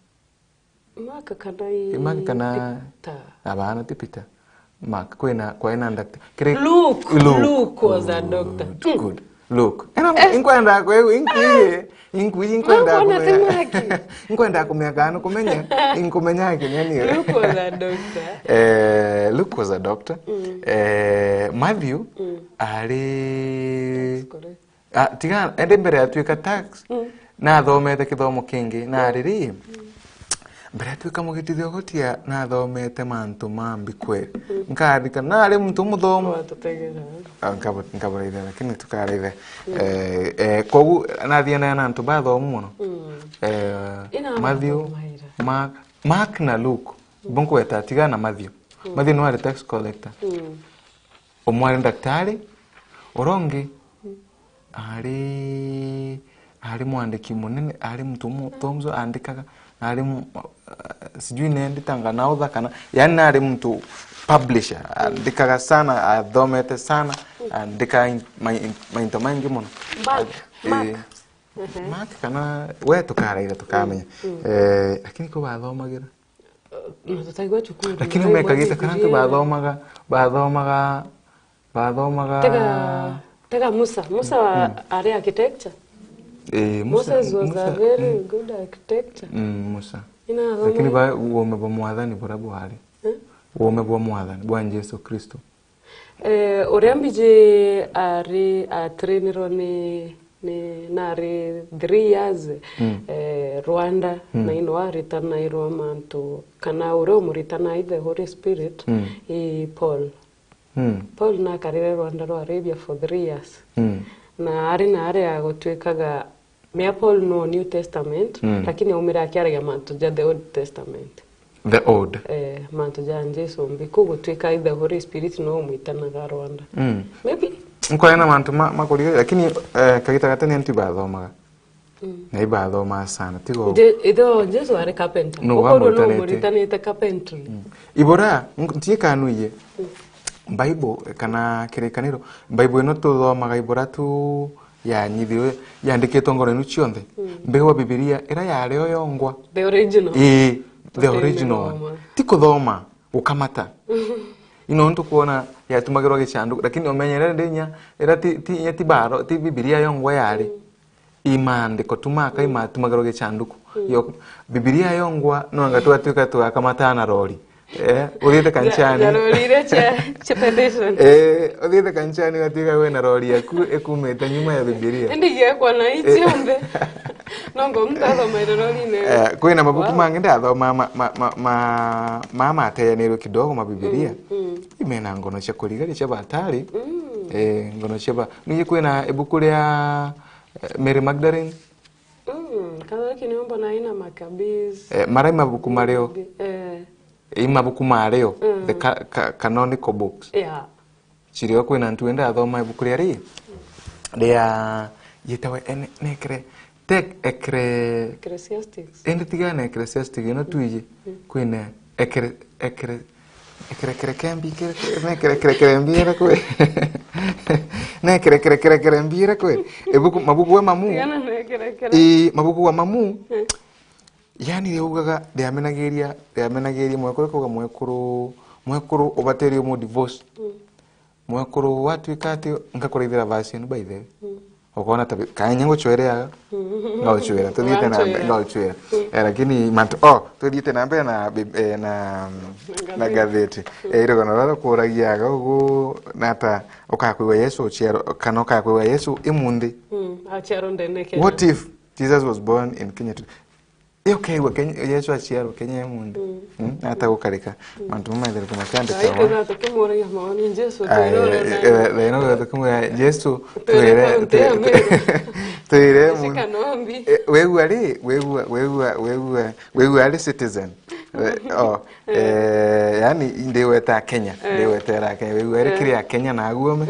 Mark kana i Mark kana Peter. Abana ti Peter. Mark kwina, kwina ndakta-, kiri Luke. Luke. Luke was a doctor. Good, Mm. good. Luke. Ena Eh. inkwenda kwe, inkwiye. Inkwiji, inkwenda Mama, kumenya. Unasema haki. Inkwenda kumenya kana kumenya. Inkumenya kinya niwe. Luke was a doctor. Eh, Luke was a doctor. Mm. Eh, Matthew Mm. ari That's correct. Ah, tiga, ende mbere ya tuika tax, Mm. nathomete kithomo kingi, na riri, Mm. mbere ya tuika mugitithia ugutia, nathomete mantu mambi kweli. Mm. Nkarika, nari muntu muthomu. Watutegera. Ah, nkabo-, nkaburaithia, lakini tukaraithia. Mm. Eh, eh, kogu, nathianaga na antu bathomu muno. Mm. Eh, Ina Matthew, Mark, Mark na Luke. Mm. Bo nkweta tiga na Matthew. Mm. Matthew niwe ari tax collector. Mm. Umwe ari ndagitari, uria ungi Mm. ari, ari mwandiki munene, ari muntu umu-, thomso aandikaga, ari mu-, uh, sijui nenditanga na author kana, yani nari muntu publisher, aandikaga sana, athomete sana, aandikaga in-, mai-, mainto maingi muno. Mark, Eh, Mark. Mhm. Mark kana we tukaraitha tukamenya. Mm, mm. Eh, lakini ko bathomagira? Na tutaigua cukuru, Lakini naigua umekagiita kana antu Bibilia. Bathomaga, bathomaga, bathomaga Tega, tega Musa. Musa wa, Mm. ari architecture. Eh, Musa, Moses was Musa, a very mm. good architecture. Mm, Musa. Ina Lakini athoma- ba, uume bwa Mwathani buria bwari. Eh? Uume bwa Mwathani, bwa Jesu Kristo. Eh, uria mbiji ari atrainirwe ni, ni, nari three years, Mm. eh, Rwanda, Mm. na ino aritanairwa mantu, kana uria umuritanaai the Holy Spirit, Mm. i Paul. Mm. Paul nakarire Rwanda rwa Arabia for three years. Mm. Na ari na ari agutwikaga Mea Paul no New Testament, Mm. lakini aumire akiaragia mantu ja the Old Testament. The Old. Eh, mantu ja Jesu mbi. Koguo twika the Holy Spirit no umwitanaga Rwanda. Mm. Maybe. Nkwaya na mantu ma, makuriga, lakini, eh, kagita gatene antu ibathomaga. Mm. Na ibathomaga sana, tigo. Je-, itho Jesu ari carpenter. No, Ukorwo no wamuritanite. Umuritanite carpentry. Mm. Ibora, nk-, ntie kanuiye. Mm. Bible, kana kirikaniro. Bible ino tuthomaga ibora tu yanyithirwe, yandikitwe ngoro inu cionthe. Mm. Mbeu wa Bibilia ira yari o yongwa. The original. Ii, the Tutendi original one. Thoma. Ti kuthoma, gukamata. Ino ntu kuona yatumagirwa gichanduku, lakini umenyere ndinya, ira ti, ti, ti baro, ti Bibilia yongwa yari. Mm. I maandiko tu maka imatumagirwa gichanduku. Mm. Yo, Bibilia yongwa, no anga twatuika tugakamata na rori. Eh, uthiite kanchani. Ja-, ja rori iria cia, cia petition. Eh, uthiite kanchani ugatuika wina rori yaku ikumite nyuma ya Bibilia. Indi igekwa na i cionthe. No ngo muntu athomaire rori-ini. Eh, kwina mabuku Wow. mangi ndathoma ma, ma, ma, ma, ma mateanirwe kidogo ma Bibilia. Mm, mm. Imena ngono cia kurigaria cia batari. Mm. Eh, ngono cia ba-, ningi kwina ibuku ria, eh, Mary Magdalene. Mm, kana kini umbo na ina Maccabees. Eh, marai mabuku mario. Eh. I mabuku mario, Mm. the ca-, ca-, canonical books. Yeah. Chirio kwina ntu enda athoma ibuku ria ri, ria yitawe ene-, nekere, te ekere Ecclesiastics. Indi tiga na Ecclesiastic ino twiji, Mm. kwina ekere, ekere, ekere, kere, kembi, kere, kere, nekere, kere, kere, mbi ira kwe. Nekere, kere, kere, kere, mbi ira kwe. Ibuku, mabuku we mamu. Tiga na nekere, kere. I, mabuku wa mamu. Mm. Yani riugaga, riamenagiria, riamenagiria mwekuru, kuga mwekuru, mwekuru ubaterio mu divorce. Mm. Mwekuru watuika ati, nkakuraithira verse ino by the way. Mm. Ukona ta bi-, kanya nguchwere aga, ngauchwera, tuthiite na mbere, ngauchwera. Eh, lakini mantu, oh, tuthiite na mbere na bi-, eh, na, na ngatheti. Eh, irigano rara kuragia aga ugu, nata ukakwigua Yesu uchiarwa, kana ukakwigua Yesu imunthi. Mm, achiarwa ndene Kenya. What if Jesus was born in Kenya today? Iyo ukaigua Kenya, Yesu aciarwa Kenya imunthi. Mm. Mm, ata gukarika. Mantu mau methirite makiandikagwa. Ai, tukimuragia maoni Jesu, twirore na. Thina tukimuragia Jesu, twire kaunti ya Meru. Twire mu-, eh, wegua ri, wegua, wegua, wegua, wegua ari citizen. Eh, oh, eh, yani, ndiweta Kenya, ndiwetera Kenya. Wegua ari kiri a Kenya na aguome.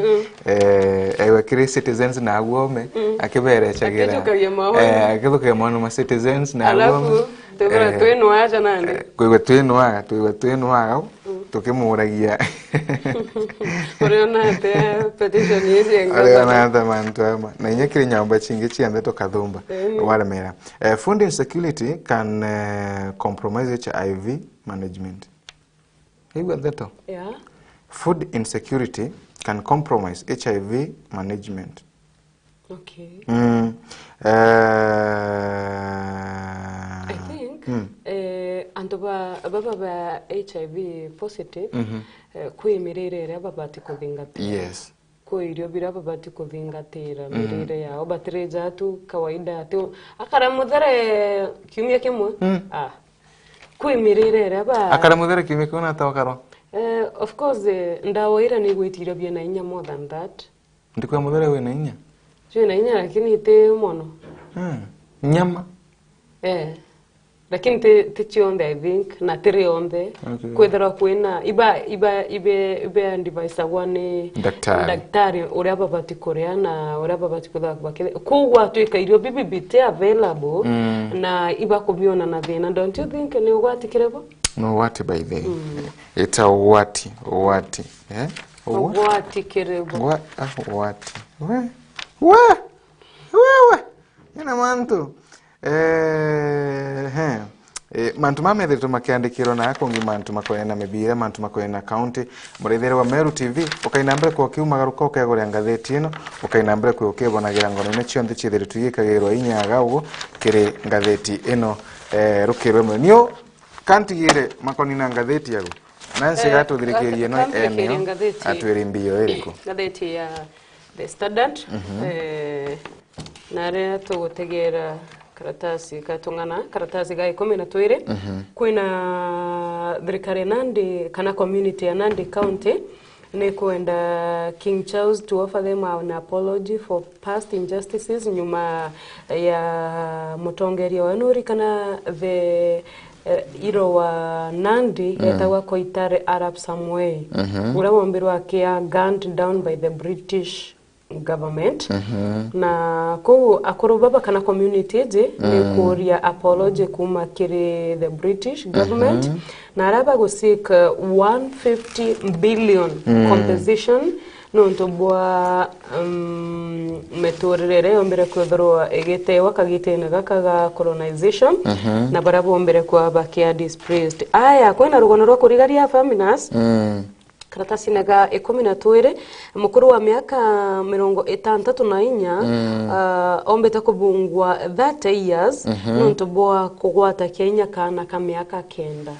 Eh, ewe kiri citizens na aguome, akiberechagira. Akijukagia maoni. Eh, akithukia maoni ma citizens na aguome. Alafu, twigua twinwaja nandi. Eh, kwigua twinwaga, twigua twinwaga, tukimuragia. Uriona atia petition ici ya ngavana? Uriona atia mantu ama? Na inya kiri nyomba chingi cianthe tukathumba. Waremera. Eh, food insecurity can, eh, compromise H I V management. Igua ndeto. Yeah. Food insecurity can compromise H I V management. Okay. Mm. Eh, I think, eh, antu ba, baba ba H I V positive, eh, kwi mirire iria babati kuthingatia. Yes. Kwi irio biria babati kuthingatira mirire yao, batirija tu kawaida ati akara muthere kiumia kimwe. Ah. Kwi mirire iria ba- Akara muthere kiumia kimwe na ata ukarwa? Eh, of course, eh, ndawa iria ni igwitiria biena inya more than that. Ndikwira muthere wina inya? Jwina inya, lakini ti mono. Hmm. Nyama? Eh. Lakini ti, ti cionthe, I think, na ti rionthe. Okay. Kwithirwa kwina, iba, iba, ibe, ibe advice agwa ni daktari, daktari uria babati kuria na uria babati kuthaka bakiri. Kuu gwatwika irio bibi biti available, mm, na ibakubiona na thina. Don't you think ni ugwati kiri bo? No, what by the way? Mm. It's a what, what, eh? Ugwati kiri bo. Gwa-, ah, what? We? We? Wewe, ina mantu. Eh, he. Eh, mantu mama methiritwe makiandikirwo na akungi, mantu makonene na mibira, mantu makonene na county. Murithiria wa Meru T V, ukaina mbere kwa ukiumagaruka ukegurira ngatheti ino, ukaina mbere kwa ukibonagira ngono ino cionthe ciithiritwe igikagirwa inya aga ugu kiri ngatheti ino, eh, rukirwe mwe. Nio kantigire makoni na ngatheti yagu. Nansi, eh, gatuthirikirie no enio ngatheti, atwire mbio iriku? Ngatheti ya The Standard, mhm, eh, na aria tugutegera karatasi gatung'ana, karatasi ga ikumi na twiri, mhm, kwina thirikari ya Nandi kana community ya Nandi County ni kwenda King Charles to offer them an apology for past injustices nyuma ya mutongeria wa nuri kana the, eh, hero wa Nandi, mm, etagwa Koitalel Arap Samoei, mhm, uria wombirwe akia gunned down by the British government. Mhm. Na kuu akuru baba kana community iji ni, mm, kuria apology kuma kiri the British government, mhm, na aria bagu seek, uh, one fifty billion, mm, compensation nontu bwa, um, miturire iria yombire kwithirwa igitewa kagitene gaka ga colonization, mhm, na baria bombire kwa bakia displaced. Aya, kwina rugano rwa kurigaria Faminas, mm. Karatasine ga ikumi na twiri, mukuru wa miaka mirongo itantatu na inya, mm, ah, ombite kubungwa thirty years, mhm, nontu bwa kugwata kinya kaana ka miaka kenda.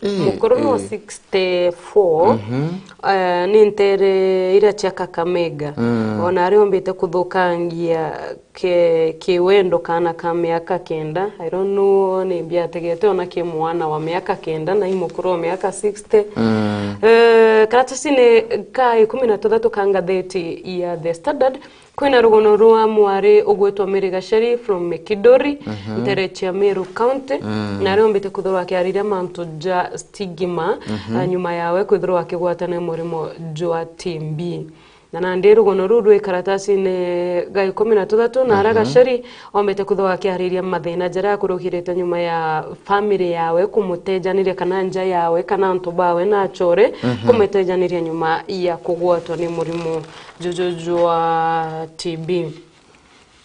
Ii, mukuru no ii. Sixty-four, mhm, eh, ni ntere iria cia Kakamega. Mm. Ona ari ombite kuthukangia ke-, kiwendo kaana ka miaka kenda. I don't know, ni mbiategete ona ki mwana wa miaka kenda, na i mukuru wa miaka sixty. Mm. Eh, karatasine ka ikumi na tuthatu ka ngatheti ya The Standard, kwina rugono rwa mwari ugwitwa Mary Gacheri from Mikidori, mhm, ntere cia Meru County, mm, na ari ombite kwithirwa akiariria mantu ja stigma, mhm, na nyuma yawe kwithirwa akigwatana murimo jwa T B. Na nandi rugono ruu rwi karatasine ga ikumi na tuthatu, na ara, mhm, Gacheri ombite kwithirwa akiariria mathina jaria akurukirite nyuma ya family yawe kumutejaniria, kana nja yawe, kana antu bawe na achore, mhm, kumutejaniria nyuma ya kugwatwa ni murimo juju jwa T B.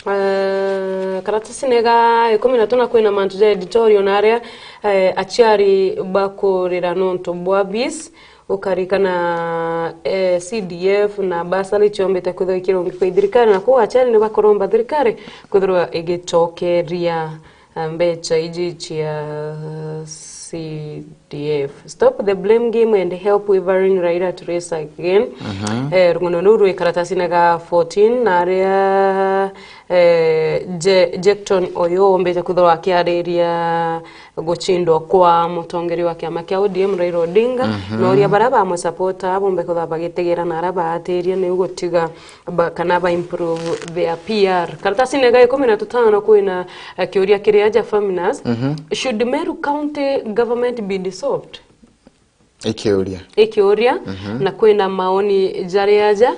Eh, karatasine ga ikumi na tuna kwina mantu ja editorial na aria, eh, aciari bakurira nontu bwa fees, ukarikana eh, C D F na bursary ciombite kwithirwa ikirungikwa i thirikari, na kuu aciari ni bakuromba thirikari kwithirwa igicokeria, eh, mbeca iji cia C D F. Stop the blame game and help Wavering Raila to raise again. Mhm. Eh, rung'ono ruu rwi karatasine ga fourteen, na aria, eh, Je-, Jecton Oyoo ombite kwithirwa akiariria gucindwa kwa mutongeria wa kiama kia O D M Raila Odinga, mhm, na uria baria bamwesapota bumbe kwithirwa bagitegera na aria baatiria niu gutiga ba-, kana ba improve their P R. Karatasine ga ikumi na tutano kwina, eh, kiuria kiri aja Faminas. Mhm. Should Meru County government be dissolved? Ikiuria. Ikiuria, mhm, na kwina maoni jari aja.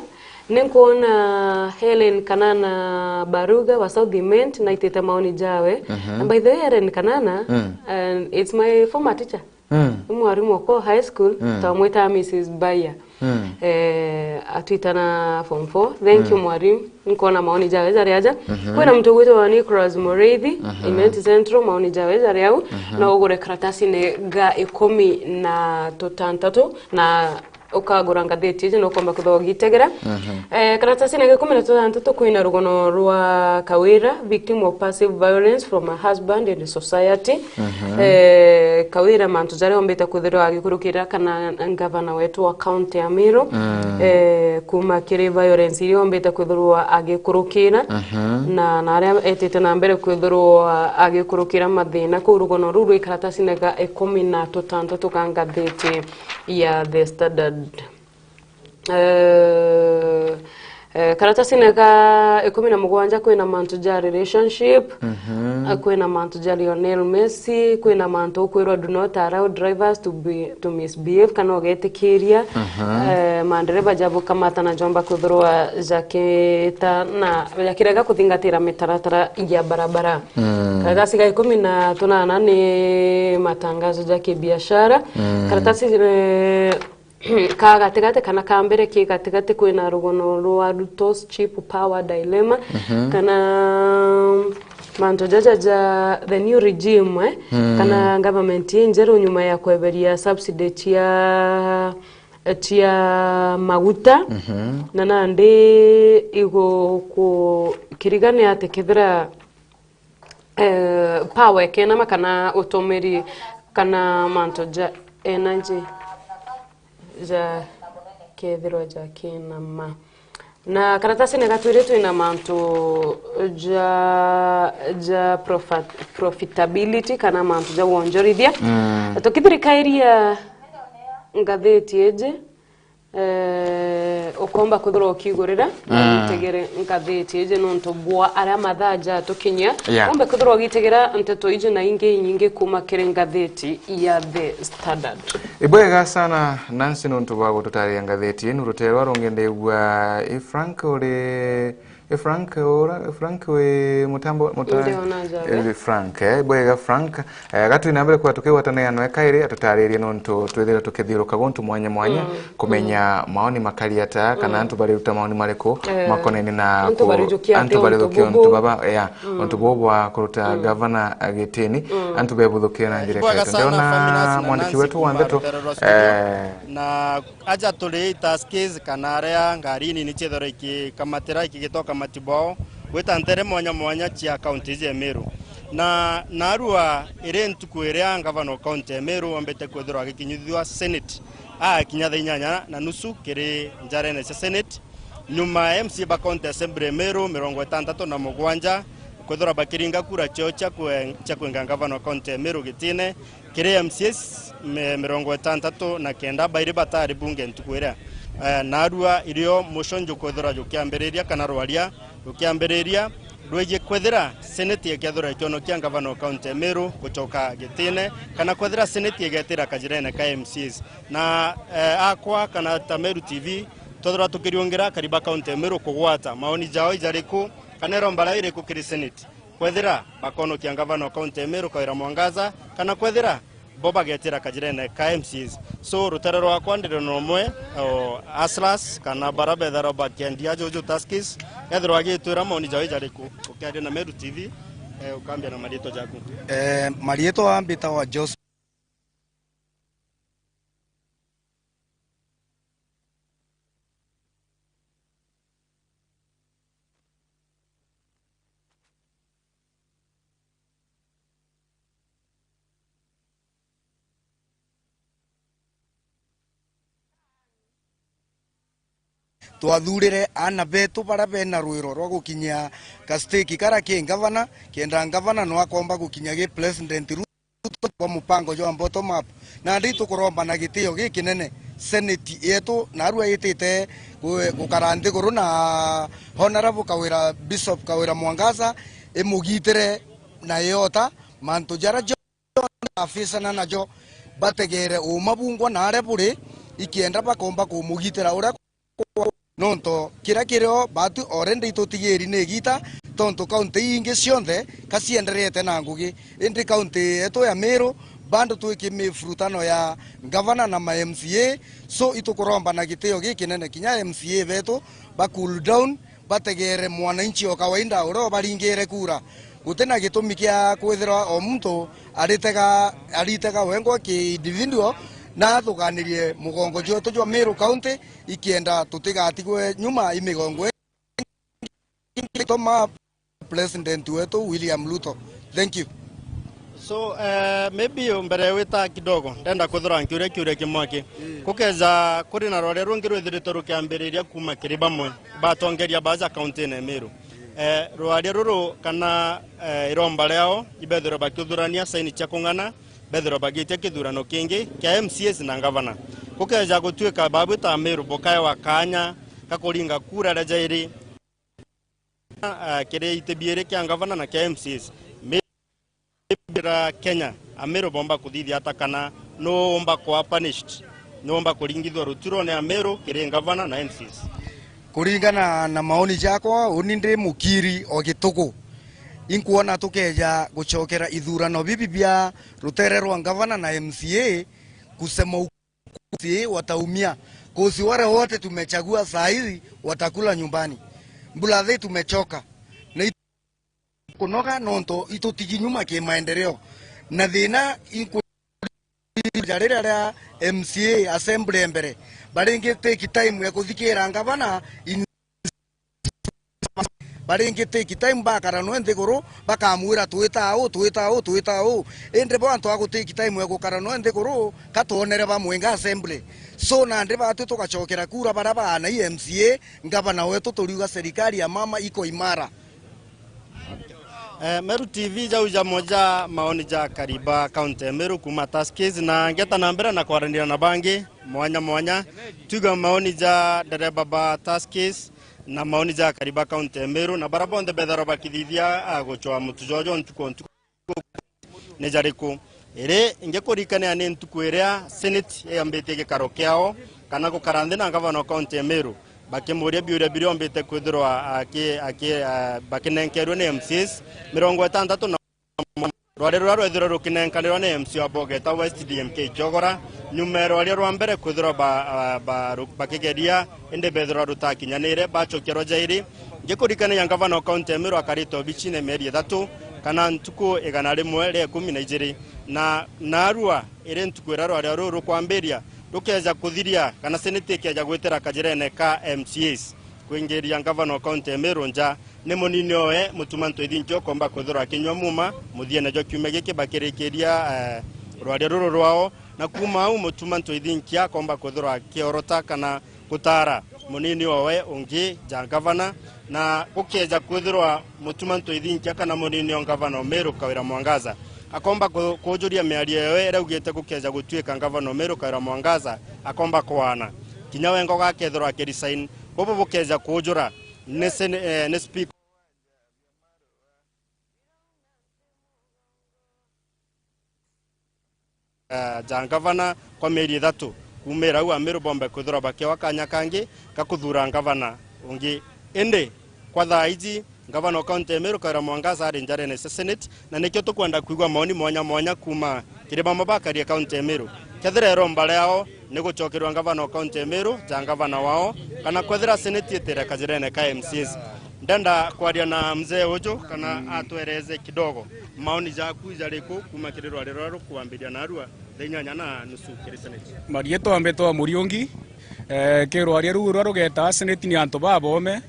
Ninkwona Helen Kanana Baruga wa South Imenti naitite maoni jawe. Mhm. And by the way, Helen Kanana, mm, and it's my former teacher. Mm. Ni mwarimu okwa high school, mm, twamwitaga Missus Baya. Mm. Eh, atwitana form four. Thank you, mm, mwarimu. Nkona maoni jawe jari aja. Mhm. Kwina muntu ugwitwa Nicholas Muriithi, mhm, Imenti Central, maoni jawe jari au. Mhm. No ugure karatasine ga ikumi na tutantatu na ukagura ngathiti iji na ukomba kwithirwa ugitegera. Mhm. Eh, karatasine ga ikumi na tutantatu kwina rugono rwa Kawira, victim of passive violence from her husband and society. Mhm. Eh, Kawira mantu jaria ombite kwithirwa agikurukira kana ngavana wetu wa kaunti ya Meru, mm, eh, kuma kiri violence iria ombite kwithirwa agikurukira, mhm, na, na aria etite na mbere kwithirwa agikurukira mathina kuu rugono ruu rwi karatasine ga ikumi na tutantatu ka ngathiti ya The Standard. Eh, eh, karatasine ga ikumi na mugwanja kwina mantu ja relationship, mhm, eh, kwina mantu ja Lionel Messi, kwina mantu ukwirwa do not allow drivers to be, to misbehave, kana ugetikiria, mhm, eh, mandereba ja bukamata na jomba kwithirwa jakita na jakirega kuthingatira mitaratara ya barabara. Mm. Karagasi ga ikumi na tunana ni matangazo ja kibiashara. Mm. Karatasi, eh, ka gatigati kana ka mbere ki gatigati kwina rugono rwa Ruto's cheap power dilemma, mhm, kana mantu jaja ja the new regime, eh, mm, kana government injeru nyuma ya kweberia subsidy cia, cia maguta, mhm, na nandi igu ku-, kirigane ati kethira, eh, power ikenama kana utumiri kana mantu ja energy ja kethirwa jakinama. Na karatasine ga twiri twina mantu ja, ja profa-, profitability kana mantu ja wonjorithia. Mm. Tukithirikairia ngathiti iji, eh, ukomba kwithirwa ukigurira, mm, na witegere ngathiti iji nontu bwa aria mathaa jatukinyia. Yeah. Umbe kwithirwa ugitegera nteto iji na ingi inyingi kuma kiri ngathiti ya The Standard. Ibwega sana, Nancy, nontu bwa gututariria ngathiti inu. Rutere rwa rungi ndigua i Frank uri, i Frank ura, i Frank wi mutambo, muta-, Ndi ona jawe. Eh, Frank, eh, ibwega Frank. Eh, ga twina mbere kwa tukigwatania nwe kairi, atutaririe nontu twithira tukithiuruka guntu mwanya mwanya, mm, kumenya, mm, maoni makari ata, kana, mm, antu bariruta maoni mariku, eh, makonene na antu ku-, barijukia antu atia untu barithukia untu bubu? Baba, yeah, mm, untu bubu bwa kuruta, mm, gavana, eh, gitini, mm, antu bebuthukia na njira ibwega irikatu? Sana, Ndona Faminas na mwandiki Nancy wetu wa kuma ndeto, rutere rwa studio. Eh, na aja turi taskis kana aria ngari nini ciethirwa ikikamatira ikigita ukamati bwao gwita ntere mwanya mwanya cia kaunti iji ya Meru. Na narua iri ntuku iria ngavana wa kaunti ya Meru ombite kwithirwa agikinyithua Senate, akinya thaa inyanya na nusu kiri njarene cia Senate, nyuma ya M C A ba County Assembly ya Meru mirongo itantatu na mugwanja kwithirwa bakiringa kura ciao cia kwe-, cia kwenga ngavana wa kaunti ya Meru gitine, kiri M C As me-, mirongo itantatu na kenda bairi batari bunge ntuku iria. Eh, narua irio muco njukwithirwa jukiambiriria kana rwaria rukiambiriria rwigii kwithira Senate ikethirwa ikionokia ngavana wa kaunti ya Meru gucoka gitine, kana kwithira Senate igetira kajirene ka M C As. Na, eh, akwa kana ta Meru T V, twethirwa tukiriungira akari ba kaunti ya Meru kugwata maoni jao ijariku, kana iromba riao iriku kiri Senate, kwethira bakonokia ngavana wa kaunti ya Meru Kawira Mwangaza, kana kwethira bo bagetira kajirene ka M C As. So, rutere rwakwa ndiri na umwe, o, Aslas, kana bara bethirwa bakiendia juju taskis, ethirwa agitwira maoni jao ijariku. Ukiaria na Meru T V, eh, ukambia na marietwa jaku. Eh, marietwa mbitagwa Jos- twathurire aana betu baria bena rwiro rwa gukinyia ka stake karia ki ngavana, kenda ngavana no akomba gukinya gi President Ruto kwa mupango jwa bottom up. Nandi itukuromba na gitio gikinene Senate yetu narua itite gu-, gukara nthiguru na Honorable Kawira, Bishop Kawira Mwangaza, imugitire na iota mantu jaria afisana najo bategere uuma bungwa na aria buri, ikienda bakomba kumugitira uria kwa-, nontu kiria kirio batu already itutigiri ni igita, tontu kaunti ingi cionthe ka cienderete na ngugi, indi kaunti yetu ya Meru bado twikimifurutano ya ngavana na ma M C A, so itukuromba na gitio gikinene kinya M C A betu ba cool down, bategere mwananchi o kawaida uria ubaringire kura. Guti na gitumi kia kwithirwa o muntu aritega, aritega wengwa ki individual, na athuganirie mugongo jwetu jwa Meru County, ikienda tutigatigwe nyuma i migongo ingi toma President wetu William Ruto. Thank you. So, eh, maybe mbere wita kidogo, ndenda kwithirwa nkiuria kiuria kimwe ki. Mm. Kukeja kuri na rwaria rungi rwithiritwe rukiambiriria kuma kiri bamwe batongeria baja kaunti-ini ya Meru. Eh, rwaria ruru kana, eh, iromba riao ibethirwe bakiuthurania saini cia kung'ana, bethirwe bagitia kithurano kingi kia M C As na ngavana. Gukeja gutuika babwita Meru bukaewa kanya ka kuringa kura ria jairi, ah, kiri iti biiri kia ngavana na kia M C As. Maybe Kenya, Ameru bomba kuthithia ata kana nuumba kwa punished, nuumba kuringithua ruturone Ameru kiri ngavana na M C As? Kuringana na maoni jakwa, uni ndi mukiri o gitugu. Inkwona tukeja gucokera ithurano bibi bia rutere rwa ngavana na M C A, kusema ukweli wataumia. Kosi wale wote tumechagua saa hizi watakula nyumbani. Mbulathi tumechoka. Na kunoga nontu itutigi nyuma kimaendeleo. Na thina iku-, ja riria ria M C A assembly ya mbere, baringi take time ya kuthikira ngavana in-, baringi take time bakara nwe nthiguru, bakamwira, "Twita uu, twita uu, twita uu." Indi bo antu a gu take time ya gukara nwe nthiguru, ka twonere bamwinga assembly. So nandi batu tugacokera kura baria baana i M C A, ngavana wetu turiuga serikali ya mama iko imara. Eh, Meru T V, jau jamo ja maoni ja Kariba, kaunti ya Meru, kuma Tuskys, na ngeta na mbere na kwaranira na bangi mwanya mwanya. Twiga maoni ja ndereba ba Tuskys na maoni ja Kariba, kaunti ya Meru, na bara bonthe bethirwa bakithithia, ah, gucwa mutu jojo ntuku o ntuku ni jariku? Iri ngikurikania ni ntuku iria Senate yambitie gikaro kiao kana gukara nthi na ngavana wa kaunti ya Meru, bakimuria biuria biria ombite kwithirwa aki-, aki-, ah, bakinenkerwe ni M C As mirongo itantatu na umwe, rwari ruria rwethirwe rukinenkanirwa ni M C A wa Bogeta West D M K Kiogora, nyuma ya rwaria rwa mbere kwithirwa ba-, ah, ba-, ru-, bakigeria, indi bethirwa rutakinyanire, bacokia rwa jairi. Ngikurikania ngavana wa kaunti ya Meru akarite obicine mieri ithatu, kana ntuku igana rimwe ria ikumi na ijiri, na narua iri ntuku iria rwaria ruru rukwambiria, rukeja kuthiria, kana Senate ikeja gwitira kajirene ka M C As kwingiria ngavana wa kaunti ya Meru nja. Ni munini owe Mutuma Ntwithinki ukomba kwithirwa akinyua muma muthiene jwa kiumia giki bakirikiria, eh, rwaria ruru rwao, na kuma au Mutuma Ntwithinki akomba kwithirwa akiorota kana gutaara munini owe ungi ja ngavana, na gukeja kwithirwa Mutuma Ntwithinkia kana munini o ngavana o Meru Kawira Mwangaza akomba ku-, kujuria miario yewe iria augite gukeja gutuika ngavana o Meru Kawira Mwangaza akomba kwana. Kinya we Ngoga akethirwa akiresign. Bubu bukeja kujura ni sen-, eh, ni speaker eh, ja ngavana kwa mieri ithatu. Kuumira au, Ameru bombe kwithirwa bakiewa kanya kangi ga kuthura ngavana ungi. Indi kwa thaa iji, ngavana o kaunti ya Meru Kawira Mwangaza ari njarene cia Senate, na nikio tukwenda kwigua maoni mwanya mwanya kuuma kiri bamwe bakaria kaunti ya Meru. Kethira iromba riao ni gucokerwa ngavana o kaunti ya Meru ja ngavana wao, kana kwethira Senate itire kajirene ka M C As. Ndenda kwaria na mzee uju kana atwereze kidogo. Maoni jaku jariku kuuma kiri rwari ruria rukwambiria narua thaa inyanya na nusu kiri Senate? Marietwa mbetwa Muriungi. Eh, ki rwaria ruu ruria rugetaa Senate ni antu babome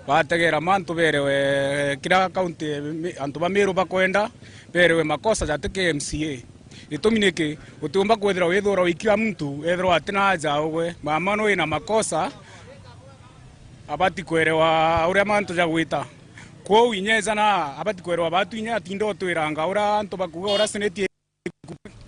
bategera mantu berewe, eh, kira kaunti, mi-, antu ba Meru bakwenda berewe makosa jati ki M C A. Gitumi niki? Utiumba kwithirwa withura wikira muntu ethirwa atina aja ugwe. Mama no wina makosa, Abati kwerewa uria mantu jagwita. Kwou inya ejana abati kwerewa batu inya atinda utwiranga uria antu bakuga uria seneti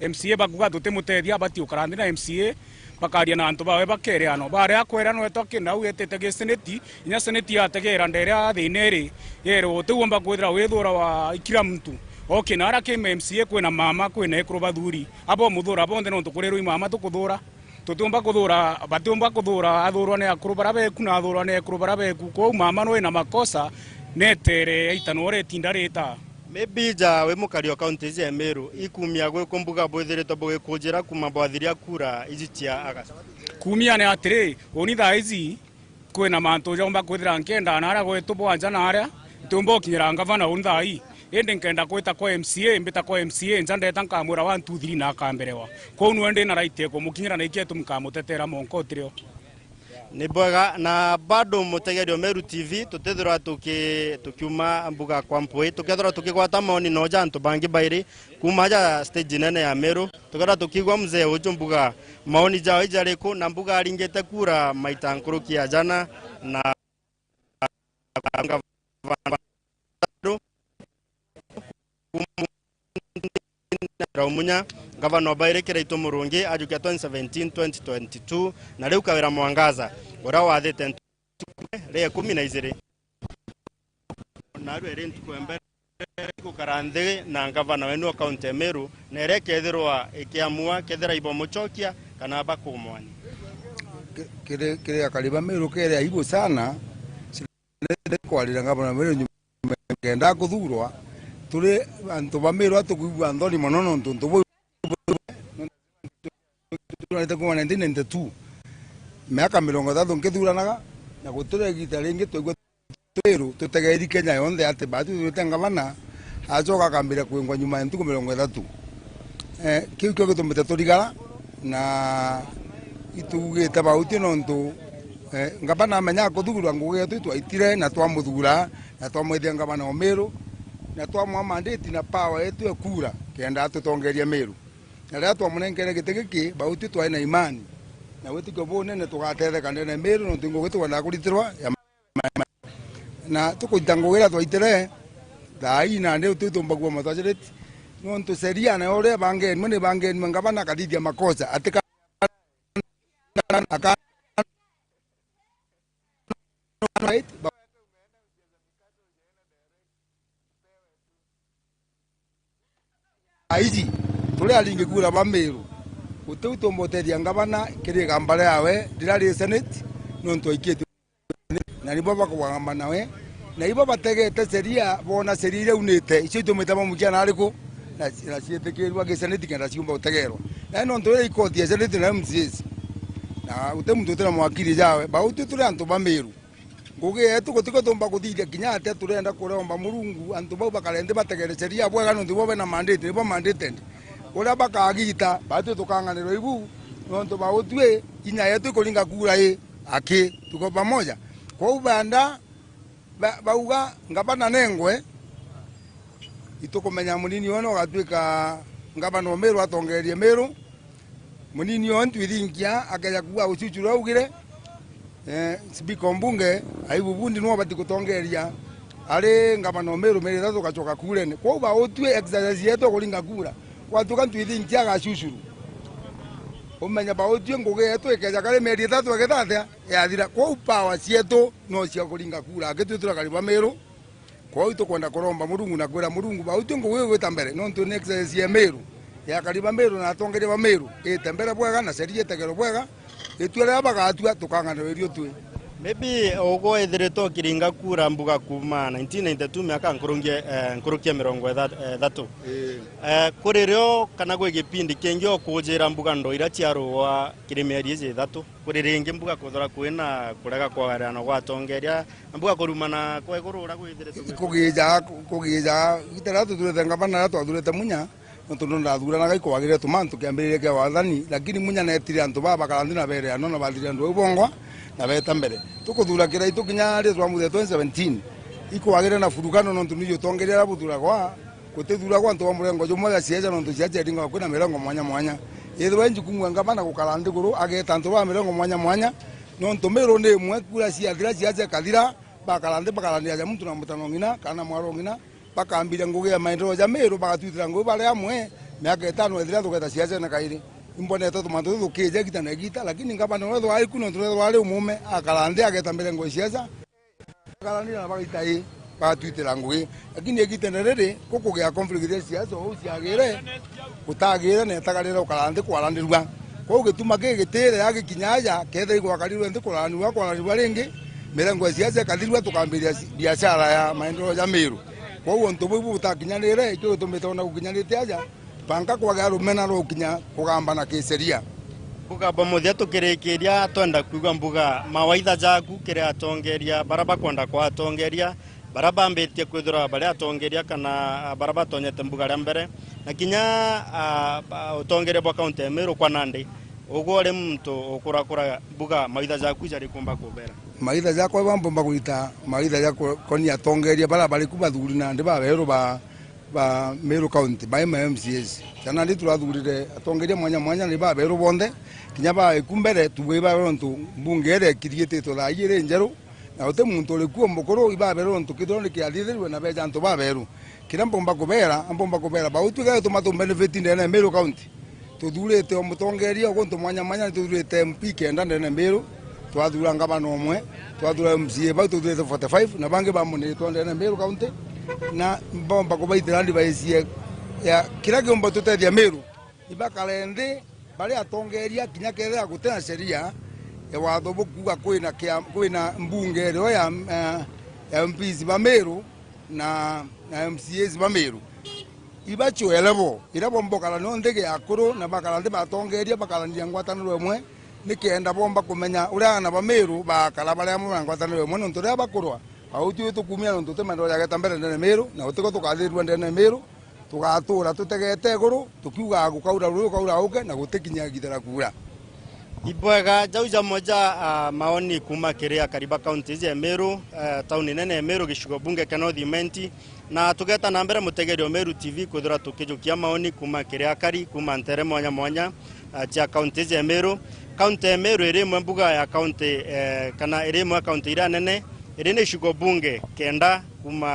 M C A bakuga tutimuteethia, abati ukara nthi na M C A, bakaria na antu bawe bakereanwa. Baria akweranwa etwa kina au etite gi seneti, inya seneti yategera nderia thina iri, yerwa utiumba kwithira withura wa ikira muntu. Oki na aria ki M C A kwina mama, kwina ekuru bathuri. Abo muthura bonthe nontu kurirwa i mama tukuthura. Tutiumba kuthura, batiumba kuthura athurwa ni akuru baria beku na athurwa ni ekuru baria beku. Kwou mama no ina makosa, netere yaitanwa uria itinda rita. Maybe ja wi mukari o kaunti iji ya Meru, ikumia gwiku mbuga bwithiritwe bugikujira kuma bwathiria kura iji cia August? Kumia ni atiri, uni thaa iji kwina mantu jomba kwithira nkenda na aria gwetu bwanja na aria ntiumba ukinyira ngavana uni thaa ii. Indi nkenda kwita kwa M C A, mbita kwa M C A, nja ndeta nkamwira one, two, three na akamberewa. Kwou nwe ndi na right ya kumukinyira na ikio itumi nkamutetera mwanka utirio. Ni bwega, na bado mutegeri o Meru T V, tutithirwa tuki-, tukiuma mbuga kwa mpui, tukethirwa tukigwata maoni no ja antu bangi bairi kuma aja stage nene ya Meru, tukethirwa tukigwa mzee uju mbuga maoni jao ijariku, na mbuga aringite kura maita nkuruki ya jana na Munya, ngavana obaire Kiraitu Murungi ajukia twenty seventeen, twenty twenty-two, na riu Kawira Mwangaza, uria wathite ntuku ria ikumi na ijiri. Narua iri ntuku ya mbere gukara nthi na ngavana wenu wa kaunti ya Meru, na iria ikethirwa ikiamua kethira ibomucokia kana bakumwani. Ki-, kiri, kiri akari ba Meru kiri aibu sana, kwarira ngavana Meru nyuma kenda kuthurwa, turi antu ba Meru atukwigua nthoni mono nontu ntu buu tuthurite kuma nineteen ninety-two, miaka mirongo ithatu nkithuranaga, na gutire igita ringi twaigua twiru tutegeri Kenya yonthe ati Bauti tuthurite ngavana, acoka akambiria kwingwa nyuma ya ntuku mirongo ithatu. Eh, kiu kio gitumite turigara, na itugite Bauti nontu, eh, ngavana amenya akuthurwa, ngugi yetu itwaitire na twamuthura, na twamwithia ngavana o Meru, na twamwa mandate na power yetu ya kura kenda atutongeria Meru. Na riria twamunenkere giti giki, Bauti twari na imani na witikio bunene tugatetheka ndene ya Meru, nontu ngugi tukwendaga kuritirwa ya ma-, na tukurita ngugi iria twaitire thaa ii, nandi tuitumbagua matajiriti, nontu sheria nayo uria ibangenwe ni ibangenwe ngavana akathithia makosa atika-, aka-, Aiji, turi aringi kura ba Meru, gutiu tumbotethia ngavana kiri igamba riawe riria ri Senate, nontu aikitie na nibo bakugamba nawe, na ibo bategete sheria, boona sheria iria aunite, icio itumite bamukia na ariku, na, na cietikirua gi Senate kenda ciumba gutegerwa. Na nontu iria ikoti ya Senate na M C As, na guti muntu utina mwakiri jawe, Bauti turi antu ba Meru. Ngugi yetu gutiko tumba kuthithia kinya atia, turenda kuromba Murungu, antu bau bakare nthi bategere sheria bwega, nontu bo bena mandate, nibo mandated. Uria bakagita, Bauti tukang'anirwa ibu, nontu Bauti inya yetu ikuringa kura i aki, tuko pamoja. Kwou benda, ba-, bauga ngavana nengwe, itukumenya munini one ugatuika ngavana o Meru atongererie Meru. Munini o Ntwithinkia akeja kuuga ucucu uria augire, eh, speaker o mbunge, Ayubu Bundi niwe ubati gutongeria ari ngavana o Meru mieri ithatu ugacoka kurene. Kwou Bauti exercise yetu kuringa kura. Gwatuika Ntwithinkia agacucuru, umenya Bauti ngugi yetu ikeja kari mieri ithatu igithathia yathira. Kwou power cietu no cia kuringa kura. Akitwi turakari ba Meru. Kwou itukwenda kuromba Murungu na kwira Murungu Bauti ngugi igwita mbere, nontu ni exercise ya Meru, ya akari ba Meru na atongeria ba Meru, ite mbere bwega na sheria itegerwe bwega, itua riria bagatua tukang'anirwa irio twi. Maybe ugwe ithiritwe ukiringa kura mbuga kuma nineteen ninety-two miaka nkurungie, eh, nkuruki ya mirongo ithatu. Ii. Eh, kuri rio kana gwi gipindi kingi ukujira mbuga ndo iria ciarugwa kiri mieri iji ithatu? Kuri ringi mbuga kwithirwa kwina kurega kwagarana gwa atongeria, na mbuga kurumana kwa iguru uria gwithiritwe gwi- Kugija, kugija, gita riria tuthurite ngavana riria twathurite Munya, nontu ndo ndathuranaga ikwagirire tumantu kiambiriria kia wathani, lakini Munya netire antu baa bakara nthi na bereanwa na bathiria andu bau bongwa na beta mbere. Tukuthura Kiraitu kinya riria twamuthire twenty seventeen, ikwagirire na furukano nontu ni utongeria aria buthuragwa. Gutithuragwa antu ba murengo jumwe ja ciaca, nontu ciaca iringagwa kwina mirengo mwanya mwanya. Ethirwa i njukumu ya ngavana gukara nthiguru, ageta antu ba mirengo mwanya mwanya, Nontu Miru ni imwe, kura ciathira, siasa ikathira, bakara nthi, bakaranira ja muntu na mutano ng'ina, kana na mwaro ng'ina, bakambiria ngugi ya maendeleo ja Miru, bagatwitira ngugi bari amwe, miaka itano ithira, tugeta siasene kairi. Imbonete tumantu tuthukije igita na igita, lakini ngavana uria ethirwa ari ku, nontu ethirwa ari umume, akara nthi, ageta mirengo ya siasa, bakaranira na bagaita ii, bagatwitira ngugi. Lakini igitene riri, gukugia conflict ya siasa, uu ciagire, gutagire, na etagarire gukara nthi kwaranirua. Kwou gituma gigitire agikinya aja, kethira igwakarirwe nthi kuranirua, kwaranirua ringi, mirengo ya siasa ikathirua, tukambiria si-, biashara ya maendeleo ja Miru. Kwou untu buu butakinyanire, ikio gitumite ona gukinyanite aja, banka kwagia rumena rwa gukinya kugambana kiseria. Mbuga bwa muthia tukirikiria, twenda kwigua mbuga mawaitha jaku kiri atongeria bara bakwenda kwa atongeria, bara bambitie kwithirwa bari atongeria kana bara batonyete mbuga ria mbere, na kinya, ah, ba-, utongeria bwa kaunti ya Meru kwa nandi. Ugwe uri muntu ukurakura mbuga, mawaitha jaku jari kumba kubera? Mawaitha jakwa bambomba kurita mawaitha ja ku-, konia atongeria bara bari ku bathuri nandi baberu ba ba Meru County, by my M C As. Kana ndi turathurire atongeria mwanya mwanya, ni baberu bonthe, kinya ba iku mbere, tuwe ibaberu ntu mbunge iria ikiriititwe thaa ii iri njeru, na uti muntu uri kuo mukuru, ibaberu ntu kithirwa ni kiathithirwe na beja antu baberu. Kiria mpomba kubera, mpomba kubera, bau twiga gituma tu benefit ndene ya Meru County. Tuthurite o mutongeria o guntu mwanya mwanya, nituthurite M P kenda ndene Meru, twathura ngavana umwe, twathura M C A bau tuthurite forty five, na bangi bamunitwe ndene Meru County, na mbomba kubaitira advice ya, ya kiria kiumba tutethia Meru. Ibakare nthi bari atongeria, kinya kethira gutina sheria ya watho bukuuga kwina kia-, kwina mbunge irio ya, eh, ya M Ps ba Meru, na, na M C As ba Meru. Ibacwere bo, iria bomba ukara nio nthi gia akuru, na bakara nthi batongeria, bakaraniria ngwataniro imwe, nikenda bomba kumenya uria aana ba Meru bakara bari amwe na ngwataniro imwe, nontu riria bakurwa, au tui tukumia nontu ti maendeleo jageta mbere ndene Meru, na utiko tukathirua ndene Meru, tugatura tutegete iguru, tukiugaga gukaura ruri, ukaura uke, na gutikinya igita ria kuura. Ibwega, jau jamwe ja, ah, maoni kuma kiri akari ba kaunti iji ya Meru, eh, tauni nene ya Meru, gicigo bunge kia North Imenti, na tugeta na mbere mutegeri o Meru T V kwithirwa tukijukia maoni kuma kiri akari kuma ntere mwanya mwanya, ah, cia kaunti iji ya Meru. Kaunti ya Meru iri imwe mbuga ya kaunti, eh, kana iri imwe ya kaunti iria nene, iri na icigo bunge kenda kuma,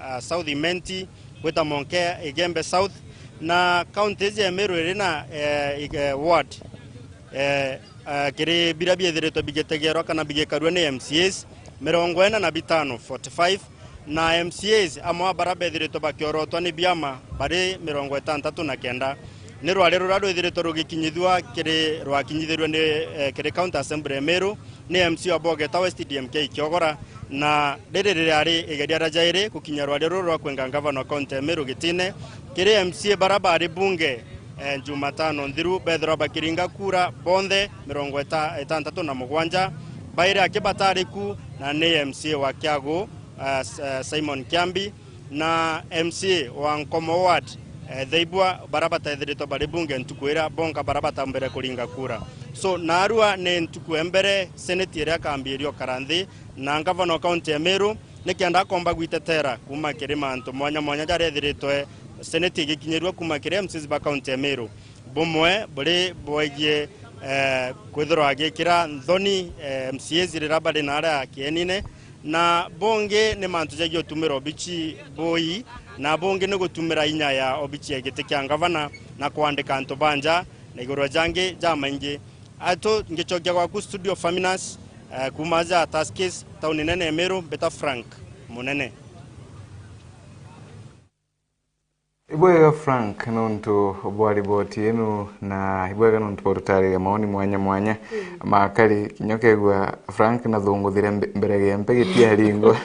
ah, South Imenti, gwita Monkea, Igembe South, na kaunti iji ya Meru iri na, eh, ig-, eh, ward, eh, eh, kiri biria biithiritwe bigitegerwa kana bigikarua ni M C As mirongo ina na bitano, forty five, na M C As amwe a bara bethiritwe bakiorotwa ni biama bari mirongo itantatu na kenda. Ni rwari ruria rwithiritwe rugikinyithua kiri, rwakinyithirue ni, eh, kiri County Assembly ya Meru, ni M C wa Bogeta West D M K Kiogora, na riri ririari igeria ria jairi gukinya rwari ruru rwa kwenga ngavana wa kaunti ya Meru gitine. Kiri M C A bara bari bunge, eh, Jumatano nthiru bethirwa bakiringa kura bonthe mirongo ita-, itantatu na mugwanja, bairi aki batari ku, na ni M C A wa Kiagu, eh, S-, eh, Simon Kiambi, na M C A wa Nkomo Ward, eh, Theibua, bara batethiritwe bari bunge ntuku iria bonka bara batambire kuringa kura. So, naarua ni ntuku ya mbere seneti iria ikambiria ukara nthi na ngavana wa kaunti ya Meru, nikenda akomba gwitetera kuma kiri mantu mwanya mwanya jaria ethiritwe seneti igikinyirua kuma kiri M C As ba kaunti ya Meru. Bumwe buri bwegie, eh, kwithirwa agikira nthoni, eh, M C As riria bari naaria kienine, na bungi ni mantu jegie utumira obici bui, na bungi ni gutumira inya ya obici ya giti kia ngavana na kwandika antu ba nja, na iguru jangi jamaingi. Atu ngicokia gwaku studio, Faminas, eh, kuma aja Tuskys, tauni nene ya Meru, mbita Frank Munene. Ibwega Frank nontu bwa riboti inu, na ibwega nontu bwa gututariria maoni mwanya mwanya. Mm. Makari, kinya ukegua Frank nathunguthire mbe-, mbere gia mpe gitiaringwa.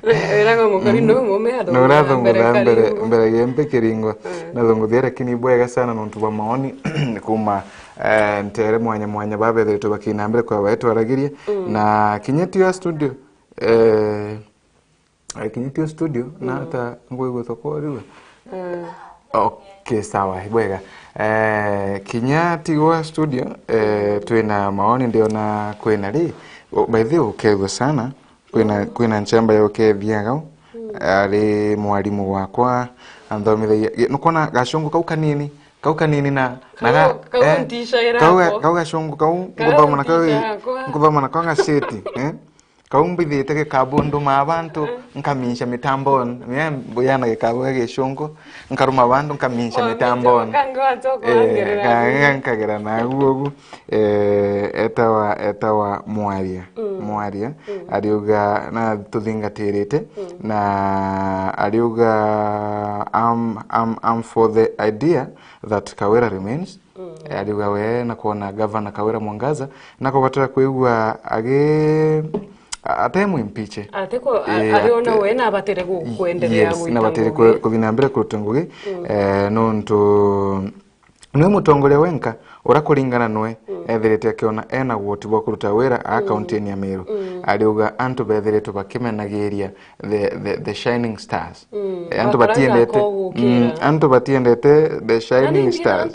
Wiraga mukari no mume athungutha mbere, mbere gia mpe kiringwa. Mm. Nathunguthire, lakini ibwega sana nontu bwa maoni kuma, eh, ntere mwanya mwanya babethiritwe bakina mbere kwa baetwaragirie. Mm. Na kinya tio studio, eh, Akinyitio studio, na mm, ata ngwigua tokoriwa. Mm. Okay, sawa, ibwega. Eh, kinya tigwa studio, eh, twina maoni ndiona kwina ri. O, by the way, ukethua sana, kwina, mm, kwina nchamba ya ukethia gau. Mm. Ari mwarimu wakwa, anthomithagia. Nukona gacungu kau kanini, Kau kanini na, na Kau, ga-, kau eh, nticaira kau ga-, yakwa. Kau gacungu, kau Kau nguthoma na kau, nticaira yakwa. Nguthoma na kau gaceti, eh? Kau mbithite gikabu ndumaa bantu, nkaminca mitamboni. Eh, mbuya na gikabu gia gicungu, nkaruma bantu, nkaminca mitamboni. Kangi wachoka Eh, wangerera ka-, nini? Ga-, nkagera nagu ugu. Eh, etawa, etawa Mwaria. Mm. Mwaria, Mm. ariuga na tuthingatirite, Mm. na ariuga, "I'm, I'm, I'm for the idea that Kawira remains." Mm. Eh, ariuga we na kwona Gavana Kawira Mwangaza, na kubatara kwigua agi-, a-, atemwimpiche. Atiko, a-, Eh, ariona ate-, we na abatire gu-, kuendelea yes, na gwita batire ngugi. Ku-, kuthi na mbere kuruta ngugi, Mm. eh, nontu Nwe mutongoria wenka ura kuringana nwe Mm. ethirite akiona ena gwoti bwa kuruta wira a Mm. kaunti ya Meru. Mm. Ariuga antu bethiritwe bakimenagiria the, the, the shining stars. Mm. Eh, antu Bakaraga batiendete, akogukira. Mm, antu batiendete the shining Nani stars.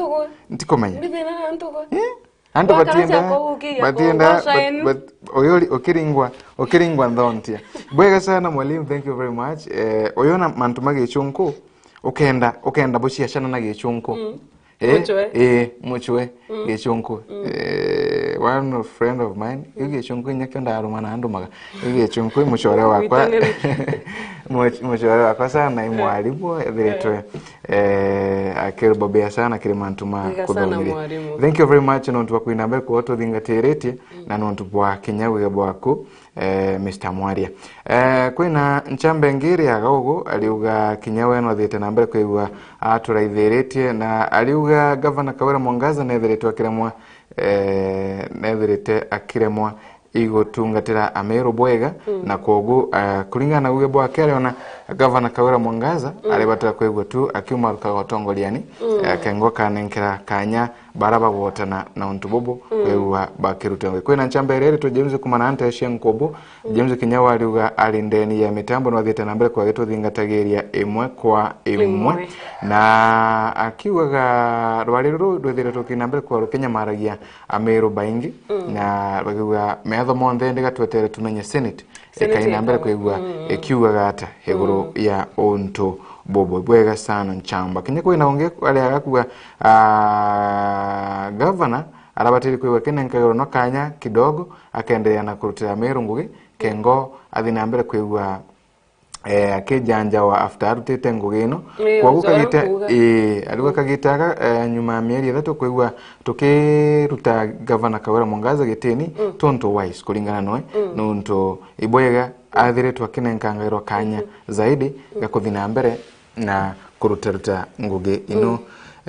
Ntikumenya. Mbithina na ntugu. Eh? Antu Bakaraga batienda, akogukira batienda, kogo shine. But, but, oyori, ukiringwa, ukiringwa nthontia. Bwega sana mwalimu, thank you very much. Eh, oyona mantu ma gicunku, ukenda, ukenda buciacana na gicunku. Mm. Eh, Muchwe. Eh, muchwe, Mm. gicunku. Mm. Eh, one of friend of mine, iu gicunku inya kio ndaruma na andumaga. Iu gicunku i mucore wakwa. Witanire. Much-, mucore wakwa sana, i Eh. mwarimu, ethiritwe, Eh. eh, akirubobea sana kiri mantu ma Wega sana, kuthomithia. Mwarimu. Thank you very much, nontu bwa kwina mbere kwa tuthingatiiritie, Mm. na nontu bwa kinya wiga bwaku. Eh, Mister Mwaria. Eh, kwina nchamba ingi iriaga ugu, ariuga kinya we no athiite na mbere kwigua aturaithiritie, na ariuga Gavana Kawira Mwangaza nethiritwe akiremwa, eh, nethirite akiremwa igutungatira Ameru bwega, Mm. na kwogu, eh, kuringana na uge bwake, ariona Gavana Kawira Mwangaza Mm. aribatara kwigua tu akiuma rukaga utongoriani, Mm. eh, kengo kanenkera kanya bara bagwotana na untu bubu Mm. kwigua bakiruta ngugi. Kwina nchamba iria iritwe James Kumana Nte cia Nkubu. Mm. James Kinyau ariuga ari ndeni ya mitambo no athiite na mbere kwa gituthingatagiria imwe kwa imwe. Imwe. Na akiugaga rwari ruru rwithire rukina mbere kwa rukinyamaragia Ameru baingi, Mm. na bakiuga metho monthe ndiga twetere tumenye Senate Senate ikaina mbere ikawa. Kwigua Mm. ikiugaga ata iguru Mm. ya untu bubu. Bwega sana nchamba. Kinya kwina ungi aria agakuga, ah, governor arabatiri kwigua kinenkagirwo no kanya kidogo, akenderea na kurutira Meru ngugi, kengo athi na mbere kwigua, eh, akijanjawa after arutite ngugi ino. Ii, Kwogu uju uria kagita, nkuuga. Ii, ariuga kagita aga, eh, nyuma ya mieri ithatu kwigua tukiruta Gavana Kawira Mwangaza gitini, Mm. tontu wise kuringana noe, Mm. nontu ibwega athiritwe akinenkangirwa kanya Mm. zaidi Mm. ga kuthi na mbere na kurutaruta ngugi ino, Mm.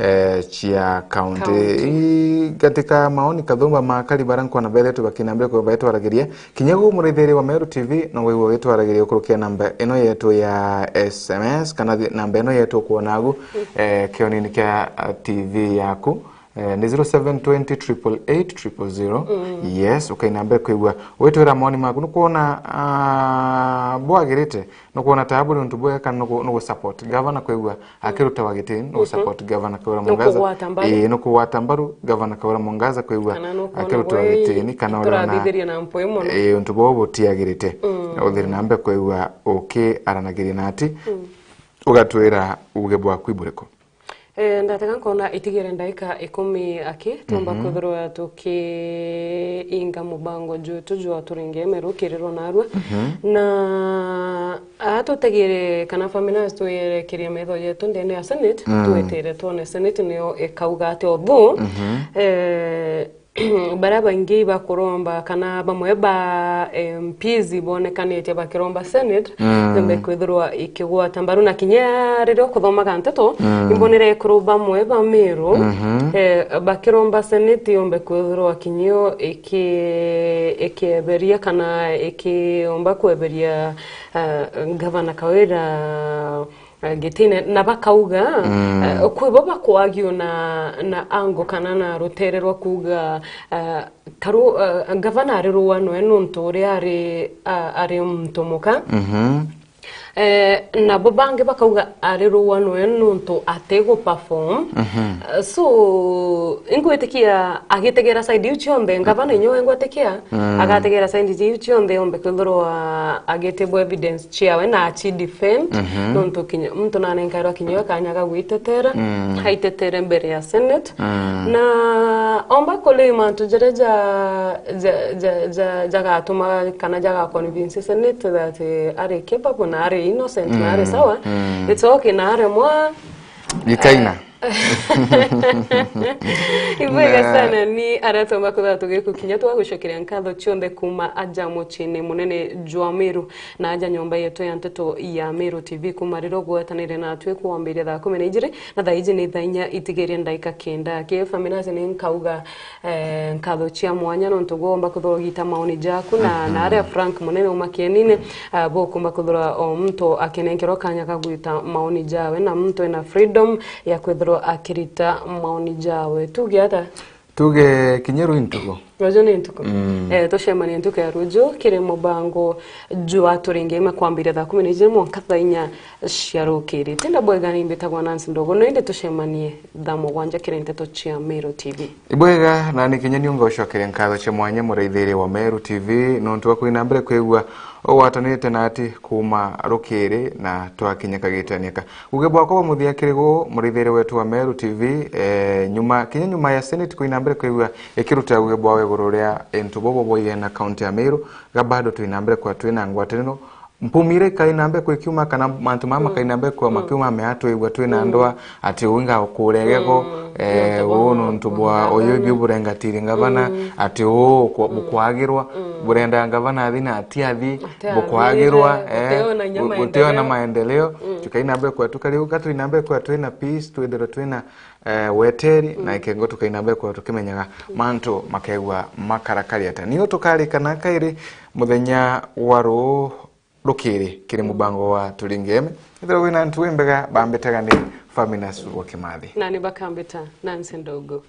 eh, cia county. County. I, katika maoni kathumba ma kari bara nkona bethetwe bakina mbere kwa betwaragiria. Kinya gu muraithiri wa Meru T V no wigua gitwaragiria ukurukia namba ino yetu ya S M S kana thi-, namba ino yetu kwona agu, Mm. eh, kionini kia, eh, T V yaku. Eh, ni zero seven twenty triple eight triple zero. Mm. Yes, ukaina mbere kwigua. Witwira maoni maku, nukwona, ah, bwagirite, nukwona ta buri untu bwega kana nuku-, nugu support governor kwigua akirutawa gitini, nugu Mhm. support governor Kawira Mwangaza. Nukugwata mbaru. Ii, nukugwata mbaru governor Kawira Mwangaza kwigua Kana nukwona akirutawa gwe gitini, kana uri ona, iturathithiria na mpwi mono. Ii, untu buu butiagirite. Mm. Uthire na mbere kwigua ukiaranagiria na ati, Mm. ugatwira uge bwaku iburiku. Eh, ndatega nkona itigere ndaika ikumi aki, tumba Mhm. kwithirwa tukiinga mubango jwetu jwa Turinge Meru kirirwa narua. Mhm. Na aa tutegere kana Faminas twerekeria metho yetu ndene ya Senate, Mm. twetere twone Senate niyo ikauga atia uthu. Mhm. Eh, baria baingi bakuromba kana bamwe ba M Ps bonekanitie bakiromba Senate, Mm. yombe kwithirwa ikigwata mbaru, na kinya riria ukuthomaga nteto, Mm. imbonere ekuru bamwe ba Meru, Mhm. eh, bakiromba Senate yombe kwithirwa kinya yo iki-, ikieberia kana ikiomba kweberia, eh, Gavana Kawira eh, gitine, na bakauga, Mm. eh, kwi bo bakwagio na, na ango kana na rutere rwa kuuga, eh, karu, eh, gavana ari ruanwe nontu uria ari, a-, ari muntu muka. Mhm. Eh, nabo bangi bakauga ari ruuanwe nuntu atigu perform. Mhm. Eh, so, ingwitikia agitegera side iu cionthe, ngavana inyo engwatikia, mm, agategera side iu cionthe, ombe kwithirwa agitibwa evidence ciawe na aci defend, mhm, nuntu kinya, muntu nanenkairwa kinya kanya ga gwitetera, mm, aitetere mbere ya Senate. Mm. Na omba kuri mantu jaria ja, ja, ja, ja, jagatuma kana jaga convince Senate that, eh, ari capable na ari innocent na ari, mm, sawa. Mm. It's okay na ari mwa. Ikaina. Ibwega, na, sana ni aria tumba kwithirwa tugikukinya, twagucokeria nkatho cionthe kuma aja muciini munene jwa Meru na aja nyomba yetu ya nteto ya Meru T V kuma riria ugwetanire natwi kwambiria thaa kumi na ijiri. Na thaa iji ni thaa inya itigirie ndaika kenda. Ki Faminas ni nkauga, eh, nkatho cia mwanya nontu bwomba kuthogita maoni jaku na, mhm, na aria Frank munene uma kienine, eh, bukumba kuthura o muntu akinenkerwa kanya ka gwita maoni jawe, na muntu ena freedom ya kwithirwa akirita maoni jawe. Tuge ata? Tuge kinya ruu ntuku. Ruju ni ntuku. Mm. Eh, tucemanie ntuku ya ruju kiri mubango jwa Turingeme kwambiria thaa kumi na ijiri mwanka thaa inya cia rukiri. Tinda bwega, ni mbitagwa Nancy Ndogo, no indi tucemanie thaa mugwanja kiri nteto cia Meru T V. Ibwega, na ni kinya ni ungocokeria nkatho cia mwanya muraithiria wa Meru T V nontu wa kwina mbere kwigua ugwatanite nati kuma rukiri na twakinya kagitania ka Uge bwakwa bwa muthia kiri guu, muraithiria wetu wa Meru T V, eh, nyuma, kinya nyuma ya Senate kwina mbere kwigua ikiruta uge bwawe iguru ria into bobo bwaigena kaunti ya Meru, ga bado twina mbere kwa twina ngwataniro. Mpumire ikaina mbere kwa ikiuma kana mantu mama, mm, makaina mbere kwa, mm, makiuma mea twigua twina, mm, ndoa, ati uu ingakure gego, mm, eh, nontu uu bwa nontu bwa uyu biu burengatiri ngavana, mm, ati uu kwa, mm, bukwagirwa, mm, burenda ngavana athi na ati athi, ati athire, bukwagirwa, eh, guti ona inya bu-, guti ona maendeleo. Maendeleo. Mm. Tukaina mbere kwa tukari uka twina mbere kwa twina peace, twithirwe twina, eh, weteri, na, mm, ikengo tukaina mbere kwa tukimenyaga mantu makegwa makarakari ata. Niyo tukarikana kairi muthenya wa ruu rukiri kiri, mm, mubango wa Turingeme. Ethirwa wina ntu imbega, bambitaga ni Faminas wa Kimathi. Na ni bakambita Nancy Ndogo.